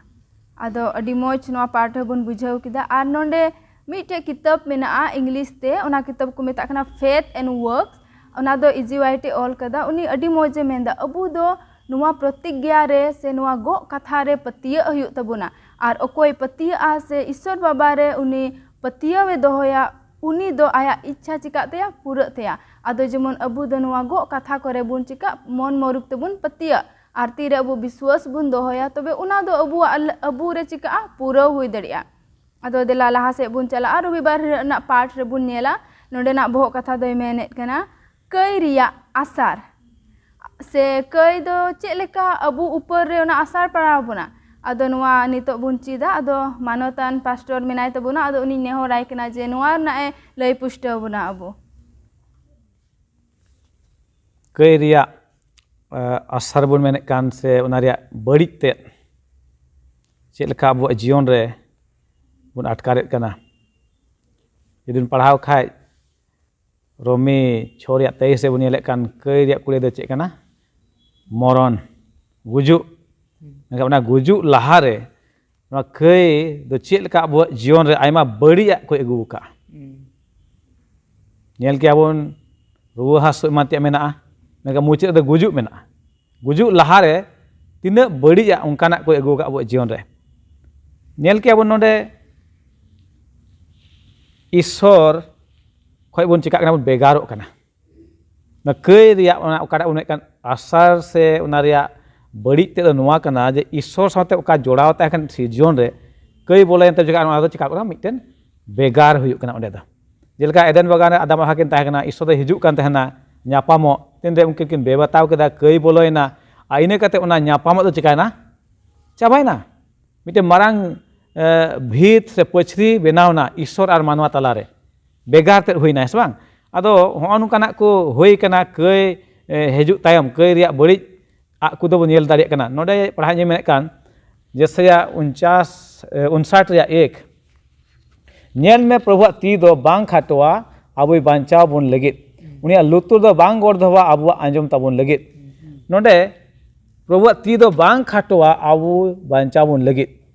ᱟᱫᱚ ᱟᱹᱰᱤ ᱢᱚᱡᱽ ᱱᱚᱣᱟ ᱯᱟᱴ ᱦᱚᱸᱵᱚᱱ ᱵᱩᱡᱷᱟᱹᱣ ᱠᱮᱫᱟ᱾ ᱟᱨ ᱱᱚᱰᱮ ᱢᱤᱫᱴᱮᱡ ᱠᱤᱛᱟᱹᱵ ᱢᱮᱱᱟᱜᱼᱟ ᱤᱝᱞᱤᱥ ᱛᱮ, ᱚᱱᱟ ᱠᱤᱛᱟᱹᱵ ᱠᱚ ᱢᱮᱛᱟᱜ ᱠᱟᱱᱟ Faith and Works᱾ ᱚᱱᱟ ᱫᱚ ᱤᱡᱤ ᱣᱟᱭᱤᱴ ᱮ ᱚᱞ ᱠᱟᱫᱟ᱾ ᱩᱱᱤ ᱟᱹᱰᱤ ᱢᱚᱡᱽ ᱮ ᱢᱮᱱᱫᱟ, ᱟᱵᱚ ᱫᱚ ᱱᱚᱣᱟ ᱯᱨᱚᱛᱤᱜᱽᱜᱭᱟ ᱨᱮ ᱥᱮ ᱱᱚᱣᱟ ᱜᱚᱜ ᱠᱟᱛᱷᱟ ᱨᱮ ᱯᱟᱹᱛᱭᱟᱹᱜ ᱦᱩᱭᱩᱜ ᱛᱟᱵᱚᱱᱟ᱾ ᱟᱨ ᱚᱠᱚᱭ ᱯᱟᱹᱛᱭᱟᱹᱜᱼᱟ ᱥᱮ ᱤᱥᱥᱚᱨ ᱵᱟᱵᱟ ᱨᱮ ᱩᱱᱤ ᱯᱟᱹᱛᱭᱟᱹᱣ ᱮ ᱫᱚᱦᱚᱭᱟ, ᱩᱱᱤ ᱫᱚ ᱟᱭᱟᱜ ᱤᱪᱪᱷᱟ ᱪᱤᱠᱟᱹᱜ ᱛᱟᱭᱟ? ᱯᱩᱨᱟᱹᱜ ᱛᱟᱭᱟ᱾ ᱟᱫᱚ ᱡᱮᱢᱚᱱ ᱟᱵᱚ ᱫᱚ ᱱᱚᱣᱟ ᱜᱚᱜ ᱠᱟᱛᱷᱟ ᱠᱚᱨᱮ ᱵᱚᱱ ᱪᱤᱠᱟᱹᱜ, ᱢᱚᱱ ᱢᱩᱨᱩᱠ ᱛᱮᱵᱚᱱ ᱯᱟᱹᱛᱭᱟᱹᱜ ᱟᱨ ᱛᱤᱨᱮ ᱟᱵᱚ ᱵᱤᱥᱣᱟᱥ ᱵᱚᱱ ᱫᱚᱦᱚᱭᱟ, ᱛᱚᱵᱮ ᱚᱱᱟ ᱫᱚ ᱟᱵᱚᱣᱟᱜ, ᱟᱵᱚ ᱨᱮ ᱪᱤᱠᱟᱹᱜᱼᱟ? ᱯᱩᱨᱟᱹᱣ ᱦᱩᱭ ᱫᱟᱲᱮᱭᱟᱜᱼᱟ᱾ ᱟᱫᱚ ᱫᱮᱞᱟ ᱞᱟᱦᱟ ᱥᱮᱫ ᱵᱚᱱ ᱪᱟᱞᱟᱜᱼᱟ, ᱨᱚᱵᱤᱵᱟᱨ ᱦᱤᱞᱳᱜ ᱨᱮᱱᱟᱜ ᱯᱟᱴ ᱨᱮᱵᱚᱱ ᱧᱮᱞᱟ᱾ ᱱᱚᱸᱰᱮᱱᱟᱜ ᱵᱚᱦᱚᱜ ᱠᱟᱛᱷᱟ ᱫᱚᱭ ᱢᱮᱱᱮᱫ ᱠᱟᱱᱟ ᱠᱟᱹᱭ ᱨᱮᱭᱟᱜ ᱟᱥᱟᱨ᱾ ᱥᱮ ᱠᱟᱹᱭ ᱫᱚ ᱪᱮᱫ ᱞᱮᱠᱟ ᱟᱵᱚ ᱩᱯᱚᱨ ᱨᱮ ᱚᱱᱟ ᱟᱥᱟᱨ ᱯᱟᱲᱟᱣ ᱵᱚᱱᱟ? ᱟᱫᱚ ᱱᱚᱣᱟ ᱱᱤᱛᱚᱜ ᱵᱚᱱ ᱪᱮᱫᱟ᱾ ᱟᱫᱚ ᱢᱟᱱᱚᱛᱟᱱ ᱯᱟᱥᱴᱚᱨ ᱢᱮᱱᱟᱭ ᱛᱟᱵᱚᱱᱟ, ᱟᱫᱚ ᱩᱱᱤᱧ ᱱᱮᱦᱚᱨᱟᱭ ᱠᱟᱱᱟ ᱡᱮ ᱱᱚᱣᱟ ᱨᱮᱱᱟᱜ ᱮ ᱞᱟᱹᱭ ᱯᱩᱥᱴᱟᱹᱣ ᱵᱚᱱᱟ ᱟᱵᱚ᱾ ᱠᱟᱹᱭ ᱨᱮᱭᱟᱜ ᱟᱥᱟᱨ ᱵᱚᱱ ᱢᱮᱱᱮᱫ ᱠᱟᱱ ᱥᱮ ᱚᱱᱟ ᱨᱮᱭᱟᱜ ᱵᱟᱹᱲᱤᱡ ᱛᱮᱫ ᱪᱮᱫ ᱞᱮᱠᱟ ᱟᱵᱚᱣᱟᱜ ᱡᱤᱭᱚᱱ ᱨᱮ ᱵᱚᱱ ᱟᱴᱠᱟᱨᱮᱫ ᱠᱟᱱᱟ᱾ ᱡᱩᱫᱤ ᱵᱚᱱ ᱯᱟᱲᱦᱟᱣ ᱠᱷᱟᱡ, ᱨᱳᱢᱤ ᱪᱷᱚ ᱨᱮᱭᱟᱜ ᱛᱮᱭᱤᱥ ᱨᱮ ᱵᱚᱱ ᱧᱮᱞᱮᱫ ᱠᱟᱱ, ᱠᱟᱹᱭ ᱨᱮᱭᱟᱜ ᱠᱩᱲᱤ ᱫᱚ ᱪᱮᱫ ᱠᱟᱱᱟ? ᱢᱚᱨᱚᱱ, ᱜᱩᱡᱩᱜ᱾ ᱢᱮᱱᱠᱷᱟᱱ ᱚᱱᱟ ᱜᱩᱡᱩᱜ ᱞᱟᱦᱟᱨᱮ ᱱᱚᱣᱟ ᱠᱟᱹᱭ ᱫᱚ ᱪᱮᱫ ᱞᱮᱠᱟ ᱟᱵᱚᱣᱟᱜ ᱡᱤᱭᱚᱱ ᱨᱮ ᱟᱭᱢᱟ ᱵᱟᱹᱲᱤᱡᱟᱜ ᱠᱚ ᱟᱹᱜᱩ ᱟᱠᱟᱫᱼᱟ᱾ ᱧᱮᱞ ᱠᱮᱭᱟ ᱵᱚᱱ, ᱨᱩᱣᱟᱹ ᱦᱟᱹᱥᱩ ᱮᱢᱟᱱ ᱛᱮᱭᱟᱜ ᱢᱮᱱᱟᱜᱼᱟ, ᱢᱮᱱᱠᱷᱟᱱ ᱢᱩᱪᱟᱹᱫ ᱨᱮᱫᱚ ᱜᱩᱡᱩᱜ ᱢᱮᱱᱟᱜᱼᱟ᱾ ᱜᱩᱡᱩᱜ ᱞᱟᱦᱟᱨᱮ ᱛᱤᱱᱟᱹᱜ ᱵᱟᱹᱲᱤᱡᱟᱜ ᱚᱱᱠᱟᱱᱟᱜ ᱠᱚ ᱟᱹᱜᱩ ᱟᱠᱟᱫ ᱟᱵᱚᱣᱟᱜ ᱡᱤᱭᱚᱱ ᱨᱮ᱾ ᱧᱮᱞ ᱠᱮᱭᱟ ᱵᱚᱱ ᱱᱚᱰᱮ, ᱤᱥᱥᱚᱨ ᱠᱷᱚᱡ ᱵᱚᱱ ᱪᱤᱠᱟᱹᱜ ᱠᱟᱱᱟ? ᱵᱚᱱ ᱵᱷᱮᱜᱟᱨᱚᱜ ᱠᱟᱱᱟ᱾ ᱚᱱᱟ ᱠᱟᱹᱭ ᱨᱮᱭᱟᱜ ᱚᱱᱟ ᱚᱠᱟᱴᱟᱜ ᱵᱚᱱ ᱢᱮᱱᱮᱫ ᱠᱟᱱ ᱟᱥᱟᱨ ᱥᱮ ᱚᱱᱟ ᱨᱮᱭᱟᱜ ᱵᱟᱹᱲᱤᱡ ᱛᱮᱫ ᱫᱚ ᱱᱚᱣᱟ ᱠᱟᱱᱟ ᱡᱮ ᱤᱥᱥᱚᱨ ᱥᱟᱶᱛᱮ ᱚᱠᱟ ᱡᱚᱲᱟᱣ ᱛᱟᱦᱮᱸ ᱠᱟᱱ ᱥᱤᱨᱡᱚᱱ ᱨᱮ, ᱠᱟᱹᱭ ᱵᱚᱞᱚᱭᱮᱱ ᱛᱮ ᱪᱤᱠᱟᱹᱜ ᱠᱟᱱᱟ? ᱚᱱᱟ ᱫᱚ ᱪᱤᱠᱟᱹᱜ ᱠᱟᱱᱟ? ᱢᱤᱫᱴᱮᱱ ᱵᱷᱮᱜᱟᱨ ᱦᱩᱭᱩᱜ ᱠᱟᱱᱟ ᱚᱸᱰᱮ ᱫᱚ᱾ ᱡᱮᱞᱮᱠᱟ ᱮᱫᱮᱱ ᱵᱟᱜᱟᱱ ᱨᱮ ᱟᱫᱟᱢ ᱟᱨ ᱦᱟᱣᱟ ᱠᱤᱱ ᱛᱟᱦᱮᱸ ᱠᱟᱱᱟ, ᱤᱥᱥᱚᱨ ᱫᱚᱭ ᱦᱤᱡᱩᱜ ᱠᱟᱱ ᱛᱟᱦᱮᱱᱟ ᱧᱟᱯᱟᱢᱚᱜ, ᱛᱤᱱᱨᱮ ᱩᱱᱠᱤᱱ ᱠᱤᱱ ᱵᱮᱵᱟᱛᱟᱣ ᱠᱮᱫᱟ, ᱠᱟᱹᱭ ᱵᱚᱞᱚᱭᱮᱱᱟ, ᱟᱨ ᱤᱱᱟᱹ ᱠᱟᱛᱮ ᱚᱱᱟ ᱧᱟᱯᱟᱢᱚᱜ ᱫᱚ ᱪᱤᱠᱟᱭᱮᱱᱟ? ᱪᱟᱵᱟᱭᱮᱱᱟ᱾ ᱢᱤᱫᱴᱮᱱ ᱢᱟᱨᱟᱝ ᱮ, ᱵᱷᱤᱛ ᱥᱮ ᱯᱟᱹᱪᱷᱨᱤ ᱵᱮᱱᱟᱣᱱᱟ ᱤᱥᱥᱚᱨ ᱟᱨ ᱢᱟᱱᱣᱟ ᱛᱟᱞᱟᱨᱮ, ᱵᱷᱮᱜᱟᱨ ᱛᱮᱫ ᱦᱩᱭᱱᱟ, ᱦᱮᱸ ᱥᱮ ᱵᱟᱝ? ᱟᱫᱚ ᱦᱚᱸᱜᱼᱚ ᱱᱚᱝᱠᱟᱱᱟᱜ ᱠᱚ ᱦᱩᱭ ᱠᱟᱱᱟ, ᱠᱟᱹᱭ ᱮ, ᱦᱤᱡᱩᱜ ᱛᱟᱭᱚᱢ ᱠᱟᱹᱭ ᱨᱮᱭᱟᱜ ᱵᱟᱹᱲᱤᱡ ᱟᱜ ᱠᱚᱫᱚ ᱵᱚᱱ ᱧᱮᱞ ᱫᱟᱲᱮᱭᱟᱜ ᱠᱟᱱᱟ᱾ ᱱᱚᱰᱮ ᱯᱟᱲᱦᱟᱜ ᱤᱧ ᱢᱮᱱᱮᱫ ᱠᱟᱱ, ᱡᱮᱥᱟᱭᱟ ᱩᱱᱪᱟᱥ, ᱮ, ᱩᱱᱥᱟᱴ ᱨᱮᱭᱟᱜ ᱮᱠ, ᱧᱮᱞ ᱢᱮ, ᱯᱨᱚᱵᱷᱩᱣᱟᱜ ᱛᱤ ᱫᱚ ᱵᱟᱝ ᱠᱷᱟᱴᱚᱣᱟ ᱟᱵᱚᱭ ᱵᱟᱧᱪᱟᱣ ᱵᱚᱱ ᱞᱟᱹᱜᱤᱫ, ᱩᱱᱤᱭᱟᱜ ᱞᱩᱛᱩᱨ ᱫᱚ ᱵᱟᱝ ᱜᱚᱲ ᱫᱚᱦᱚᱣᱟ ᱟᱵᱚᱣᱟᱜ ᱟᱸᱡᱚᱢ ᱛᱟᱵᱚᱱ ᱞᱟᱹᱜᱤᱫ᱾ ᱱᱚᱰᱮ ᱯᱨᱚᱵᱷᱩᱣᱟᱜ ᱛᱤ ᱫᱚ ᱵᱟᱝ ᱠᱷᱟᱴᱚᱣᱟ ᱟᱵᱚ ᱵᱟᱧᱪᱟᱣ ᱵᱚᱱ ᱞᱟᱹᱜᱤᱫ,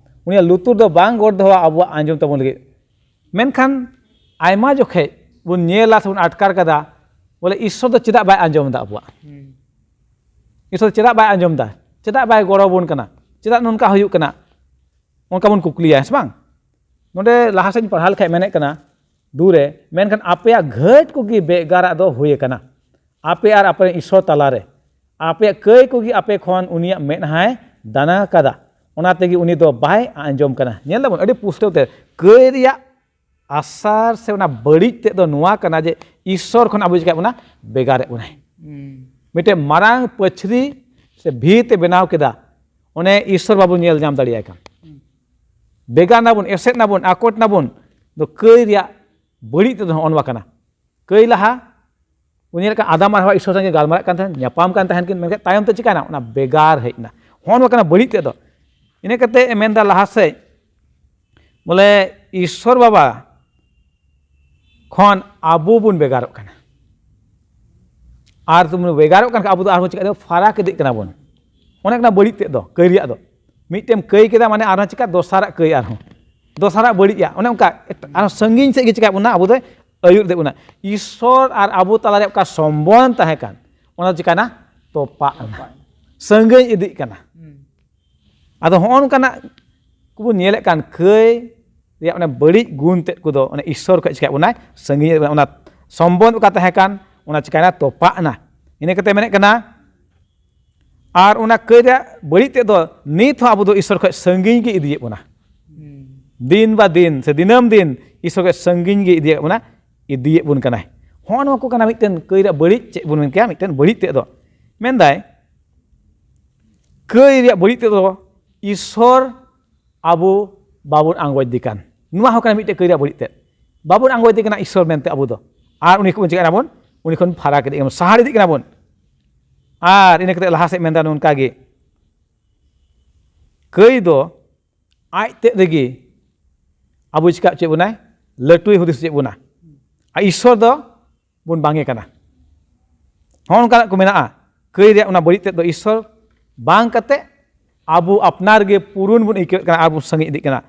ᱩᱱᱤᱭᱟᱜ ᱞᱩᱛᱩᱨ ᱫᱚ ᱵᱟᱝ ᱜᱚᱲ ᱫᱚᱦᱚᱣᱟ ᱟᱵᱚᱣᱟᱜ ᱟᱸᱡᱚᱢ ᱛᱟᱵᱚᱱ ᱞᱟᱹᱜᱤᱫ᱾ ᱢᱮᱱᱠᱷᱟᱱ ᱟᱭᱢᱟ ᱡᱚᱠᱷᱮᱡ ᱵᱚᱱ ᱧᱮᱞᱟ ᱥᱮ ᱵᱚᱱ ᱟᱴᱠᱟᱨ ᱠᱟᱫᱟ, ᱵᱚᱞᱮ ᱤᱥᱥᱚᱨ ᱫᱚ ᱪᱮᱫᱟᱜ ᱵᱟᱭ ᱟᱸᱡᱚᱢ ᱮᱫᱟ ᱟᱵᱚᱣᱟᱜ? ᱤᱥᱚᱨ ᱪᱮᱫᱟᱜ ᱵᱟᱭ ᱟᱸᱡᱚᱢ ᱮᱫᱟ? ᱪᱮᱫᱟᱜ ᱵᱟᱭ ᱜᱚᱲᱚ ᱟᱵᱚᱱ ᱠᱟᱱᱟ? ᱪᱮᱫᱟᱜ ᱱᱚᱝᱠᱟ ᱦᱩᱭᱩᱜ ᱠᱟᱱᱟ? ᱚᱱᱠᱟ ᱵᱚᱱ ᱠᱩᱠᱞᱤᱭᱟ, ᱦᱮᱸ ᱥᱮ ᱵᱟᱝ? ᱱᱚᱰᱮ ᱞᱟᱦᱟ ᱥᱮᱫ ᱤᱧ ᱯᱟᱲᱦᱟᱣ ᱞᱮᱠᱷᱟᱡ ᱢᱮᱱᱮᱫ ᱠᱟᱱᱟ, ᱫᱩ ᱨᱮ, ᱢᱮᱱᱠᱷᱟᱱ ᱟᱯᱮᱭᱟᱜ ᱜᱷᱟᱹᱴ ᱠᱚᱜᱮ ᱵᱮᱜᱟᱨᱟᱜ ᱫᱚ ᱦᱩᱭ ᱟᱠᱟᱱᱟ, ᱟᱯᱮ ᱟᱨ ᱟᱯᱮ ᱨᱮᱱ ᱤᱥᱚᱨ ᱛᱟᱞᱟᱨᱮ᱾ ᱟᱯᱮᱭᱟᱜ ᱠᱟᱹᱭ ᱠᱚᱜᱮ ᱟᱯᱮ ᱠᱷᱚᱱ ᱩᱱᱤᱭᱟᱜ ᱢᱮᱫᱦᱟᱭ ᱫᱟᱱᱟ ᱟᱠᱟᱫᱟ, ᱚᱱᱟ ᱛᱮᱜᱮ ᱩᱱᱤ ᱫᱚ ᱵᱟᱭ ᱟᱸᱡᱚᱢ ᱠᱟᱱᱟ᱾ ᱧᱮᱞ ᱫᱟᱵᱚᱱ ᱟᱹᱰᱤ ᱯᱩᱥᱴᱟᱹᱣ ᱛᱮ, ᱠᱟᱹᱭ ᱨᱮᱭᱟᱜ ᱟᱥᱟᱨ ᱥᱮ ᱚᱱᱟ ᱵᱟᱹᱲᱤᱡ ᱛᱮᱫ ᱫᱚ ᱱᱚᱣᱟ ᱠᱟᱱᱟ ᱡᱮ ᱤᱥᱚᱨ ᱠᱷᱚᱱ ᱟᱵᱚ ᱪᱤᱠᱟᱹᱭᱮᱫ ᱵᱚᱱᱟ? ᱵᱮᱜᱟᱨᱮᱫ ᱵᱚᱱᱟᱭ᱾ ᱢᱤᱫᱴᱮᱱ ᱢᱟᱨᱟᱝ ᱯᱟᱹᱪᱷᱨᱤ ᱥᱮ ᱵᱷᱤᱛ ᱮ ᱵᱮᱱᱟᱣ ᱠᱮᱫᱟ, ᱚᱱᱮ ᱤᱥᱚᱨ ᱵᱟᱵᱚᱱ ᱧᱮᱞ ᱧᱟᱢ ᱫᱟᱲᱮᱭᱟᱭ ᱠᱟᱱ᱾ ᱵᱮᱜᱟᱨ ᱱᱟᱵᱚᱱ, ᱮᱥᱮᱫ ᱱᱟᱵᱚᱱ, ᱟᱠᱚᱴ ᱱᱟᱵᱚᱱ᱾ ᱫᱚ ᱠᱟᱹᱭ ᱨᱮᱭᱟᱜ ᱵᱟᱹᱲᱤᱡ ᱛᱮᱫᱚ ᱱᱚᱜᱼᱚ ᱱᱚᱣᱟ ᱠᱟᱱᱟ᱾ ᱠᱟᱹᱭ ᱞᱟᱦᱟ ᱩᱱᱤ ᱞᱮᱠᱟ ᱟᱫᱟᱢ ᱟᱨ ᱦᱟᱣᱟ ᱤᱥᱚᱨ ᱥᱟᱶ ᱜᱟᱞᱢᱟᱨᱟᱜ ᱠᱟᱱ ᱛᱟᱦᱮᱸᱱ, ᱧᱟᱯᱟᱢ ᱠᱟᱱ ᱛᱟᱦᱮᱸᱱ ᱠᱤᱱ, ᱢᱮᱱᱠᱷᱟᱱ ᱛᱟᱭᱚᱢ ᱛᱮ ᱪᱤᱠᱟᱭᱱᱟ? ᱚᱱᱟ ᱵᱮᱜᱟᱨ ᱦᱮᱡ ᱮᱱᱟ᱾ ᱦᱚᱸᱜᱼᱚ ᱱᱚᱣᱟ ᱠᱟᱱᱟ ᱵᱟᱹᱲᱤᱡ ᱛᱮᱫ ᱫᱚ᱾ ᱤᱱᱟᱹ ᱠᱟᱛᱮ ᱮ ᱢᱮᱱᱫᱟ ᱞᱟᱦᱟ ᱥᱮᱫ, ᱵᱚᱞᱮ ᱤᱥᱚᱨ ᱵᱟᱵᱟ ᱠᱷᱚᱱ ᱟᱵᱚ ᱵᱚᱱ ᱵᱮᱜᱟᱨᱚᱜ ᱠᱟᱱᱟ᱾ ᱟᱨ ᱵᱚᱱ ᱵᱮᱜᱟᱨᱚᱜ ᱠᱟᱱ ᱠᱷᱟᱱ ᱟᱵᱚ ᱫᱚ ᱟᱨᱦᱚᱸ ᱪᱤᱠᱟᱹ ᱯᱷᱟᱨᱟᱠ ᱤᱫᱤᱜ ᱠᱟᱱᱟ ᱵᱚᱱ᱾ ᱚᱱᱮ ᱠᱟᱱᱟ ᱵᱟᱹᱲᱤᱡ ᱛᱮᱫ ᱫᱚ, ᱠᱟᱹᱭ ᱨᱮᱭᱟᱜ ᱫᱚ᱾ ᱢᱤᱫᱴᱮᱢ ᱠᱟᱹᱭ ᱠᱮᱫᱟ ᱢᱟᱱᱮ ᱟᱨᱦᱚᱸ ᱪᱤᱠᱟ ᱫᱚᱥᱟᱨᱟᱜ ᱠᱟᱹᱭ ᱟᱨᱦᱚᱸ᱾ ᱫᱚᱥᱟᱨᱟᱜ ᱵᱟᱹᱲᱤᱡᱼᱟ᱾ ᱚᱱᱮ ᱚᱱᱠᱟ ᱮᱴ-, ᱟᱨᱦᱚᱸ ᱥᱟᱺᱜᱤᱧ ᱥᱮᱫ ᱜᱮ ᱪᱤᱠᱟᱹ ᱵᱚᱱᱟ ᱟᱵᱚ ᱫᱚᱭ ᱟᱹᱭᱩᱨ ᱤᱫᱤ ᱵᱚᱱᱟ᱾ ᱤᱥᱚᱨ ᱟᱨ ᱟᱵᱚ ᱛᱟᱞᱟᱨᱮ ᱚᱠᱟ ᱥᱚᱢᱵᱚᱱ ᱛᱟᱦᱮᱸ ᱠᱟᱱ, ᱚᱱᱟ ᱫᱚ ᱪᱤᱠᱟᱹᱭᱱᱟ? ᱛᱚᱯᱟᱜ ᱮᱱᱟ᱾ ᱥᱟᱺᱜᱤᱧ ᱤᱫᱤᱜ ᱠᱟᱱᱟ᱾ ᱟᱫᱚ ᱦᱚᱸᱜᱼᱚ ᱱᱚᱝᱠᱟᱱᱟᱜ ᱠᱚᱵᱚᱱ ᱧᱮᱞᱮᱫ ᱠᱟᱱ ᱠᱟᱹᱭ ᱨᱮᱭᱟᱜ ᱚᱱᱟ ᱵᱟᱹᱲᱤᱡ ᱜᱩᱱ ᱛᱮᱫ ᱠᱚᱫᱚ ᱚᱱᱟ ᱤᱥᱚᱨ ᱠᱷᱚᱱ ᱪᱤᱠᱟᱹᱭᱮᱫ ᱵᱚᱱᱟᱭ? ᱥᱟᱺᱜᱤᱧ ᱮᱫ ᱵᱚᱱᱟ᱾ ᱚᱱᱟ ᱥᱚᱢᱵᱚᱱᱫᱷ ᱚᱠᱟ ᱛᱟᱦᱮᱸ ᱠᱟᱱ, ᱚᱱᱟ ᱪᱤᱠᱟᱹᱭᱮᱱᱟ? ᱛᱚᱯᱟᱜ ᱮᱱᱟ᱾ ᱤᱱᱟᱹ ᱠᱟᱛᱮ ᱢᱮᱱᱮᱫ ᱠᱟᱱᱟ, ᱟᱨ ᱚᱱᱟ ᱠᱟᱹᱭ ᱨᱮᱭᱟᱜ ᱵᱟᱹᱲᱤᱡ ᱛᱮᱫ ᱫᱚ ᱱᱤᱛ ᱦᱚᱸ ᱟᱵᱚ ᱫᱚ ᱤᱥᱚᱨ ᱠᱷᱚᱱ ᱥᱟᱺᱜᱤᱧ ᱜᱮ ᱤᱫᱤᱭᱮᱫ ᱵᱚᱱᱟ᱾ ᱫᱤᱱ ᱵᱟ ᱫᱤᱱ ᱥᱮ ᱫᱤᱱᱟᱹᱢ ᱫᱤᱱ ᱤᱥᱚᱨ ᱠᱷᱚᱱ ᱥᱟᱺᱜᱤᱧ ᱜᱮ ᱤᱫᱤᱭᱮᱫ ᱵᱚᱱᱟ, ᱤᱫᱤᱭᱮᱫ ᱵᱚᱱ ᱠᱟᱱᱟᱭ᱾ ᱦᱚᱸᱜᱼᱚ ᱱᱚᱣᱟ ᱠᱚ ᱠᱟᱱᱟ ᱢᱤᱫᱴᱮᱱ ᱠᱟᱹᱭ ᱨᱮᱭᱟᱜ ᱵᱟᱹᱲᱤᱡ, ᱪᱮᱫ ᱵᱚᱱ ᱢᱮᱱ ᱠᱮᱭᱟ, ᱢᱤᱫᱴᱮᱱ ᱵᱟᱹᱲᱤᱡ ᱛᱮᱫ ᱫᱚ᱾ ᱢᱮᱱᱫᱟᱭ, ᱠᱟᱹᱭ ᱨᱮᱭᱟᱜ ᱵᱟᱹᱲᱤᱡ ᱛᱮᱫ ᱫᱚ ᱤᱥᱚᱨ ᱟᱵᱚ ᱵᱟᱵᱚᱱ ᱟᱸᱜᱚᱪ ᱫᱮ ᱠᱟᱱ᱾ ᱱᱚᱣᱟ ᱦᱚᱸ ᱠᱟᱱᱟ ᱢᱤᱫᱴᱮᱡ ᱠᱟᱹᱭ ᱨᱮᱭᱟᱜ ᱵᱟᱹᱲᱤᱡ ᱛᱮᱫ᱾ ᱵᱟᱵᱚᱱ ᱟᱸᱜᱚᱪ ᱫᱮ ᱠᱟᱱᱟ ᱤᱥᱚᱨ ᱢᱮᱱᱛᱮ ᱟᱵᱚ ᱫᱚ᱾ ᱟᱨ ᱩᱱᱤ ᱠᱷᱚᱱ ᱪᱤᱠᱟᱹᱭ ᱱᱟᱵᱚᱱ? ᱩᱱᱤ ᱠᱷᱚᱱ ᱯᱷᱟᱨᱟᱠ ᱤᱫᱤᱜ ᱠᱟᱱᱟ, ᱥᱟᱦᱟ ᱤᱫᱤᱜ ᱠᱟᱱᱟ ᱵᱚᱱ᱾ ᱟᱨ ᱤᱱᱟᱹ ᱠᱟᱛᱮ ᱞᱟᱦᱟ ᱥᱮᱫ ᱢᱮᱱᱫᱟ ᱱᱚᱝᱠᱟ ᱜᱮ, ᱠᱟᱹᱭ ᱫᱚ ᱟᱡ ᱛᱮᱫ ᱨᱮᱜᱮ ᱟᱵᱚ ᱪᱤᱠᱟ ᱦᱚᱪᱚᱭᱮᱫ ᱵᱚᱱᱟᱭ? ᱞᱟᱹᱴᱩᱭ ᱦᱩᱫᱤᱥ ᱦᱚᱪᱚᱭᱮᱫ ᱵᱚᱱᱟ᱾ ᱟᱨ ᱤᱥᱚᱨ ᱫᱚ ᱵᱚᱱ ᱵᱟᱝᱮ ᱠᱟᱱᱟ᱾ ᱦᱚᱸᱜᱼᱚ ᱱᱚᱝᱠᱟᱱᱟᱜ ᱠᱚ ᱢᱮᱱᱟᱜᱼᱟ᱾ ᱠᱟᱹᱭ ᱨᱮᱭᱟᱜ ᱚᱱᱟ ᱵᱟᱹᱲᱤᱡ ᱛᱮᱫ ᱫᱚ ᱤᱥᱥᱚᱨ ᱵᱟᱝ ᱠᱟᱛᱮ ᱟᱵᱚ ᱟᱯᱱᱟᱨ ᱜᱮ ᱯᱩᱨᱩᱱ ᱵᱚᱱ ᱟᱹᱭᱠᱟᱹᱣᱮᱫ ᱠᱟᱱᱟ ᱟᱨ ᱵᱚᱱ ᱥᱟᱺᱜᱤᱧ ᱤᱫᱤᱜ ᱠᱟᱱᱟ᱾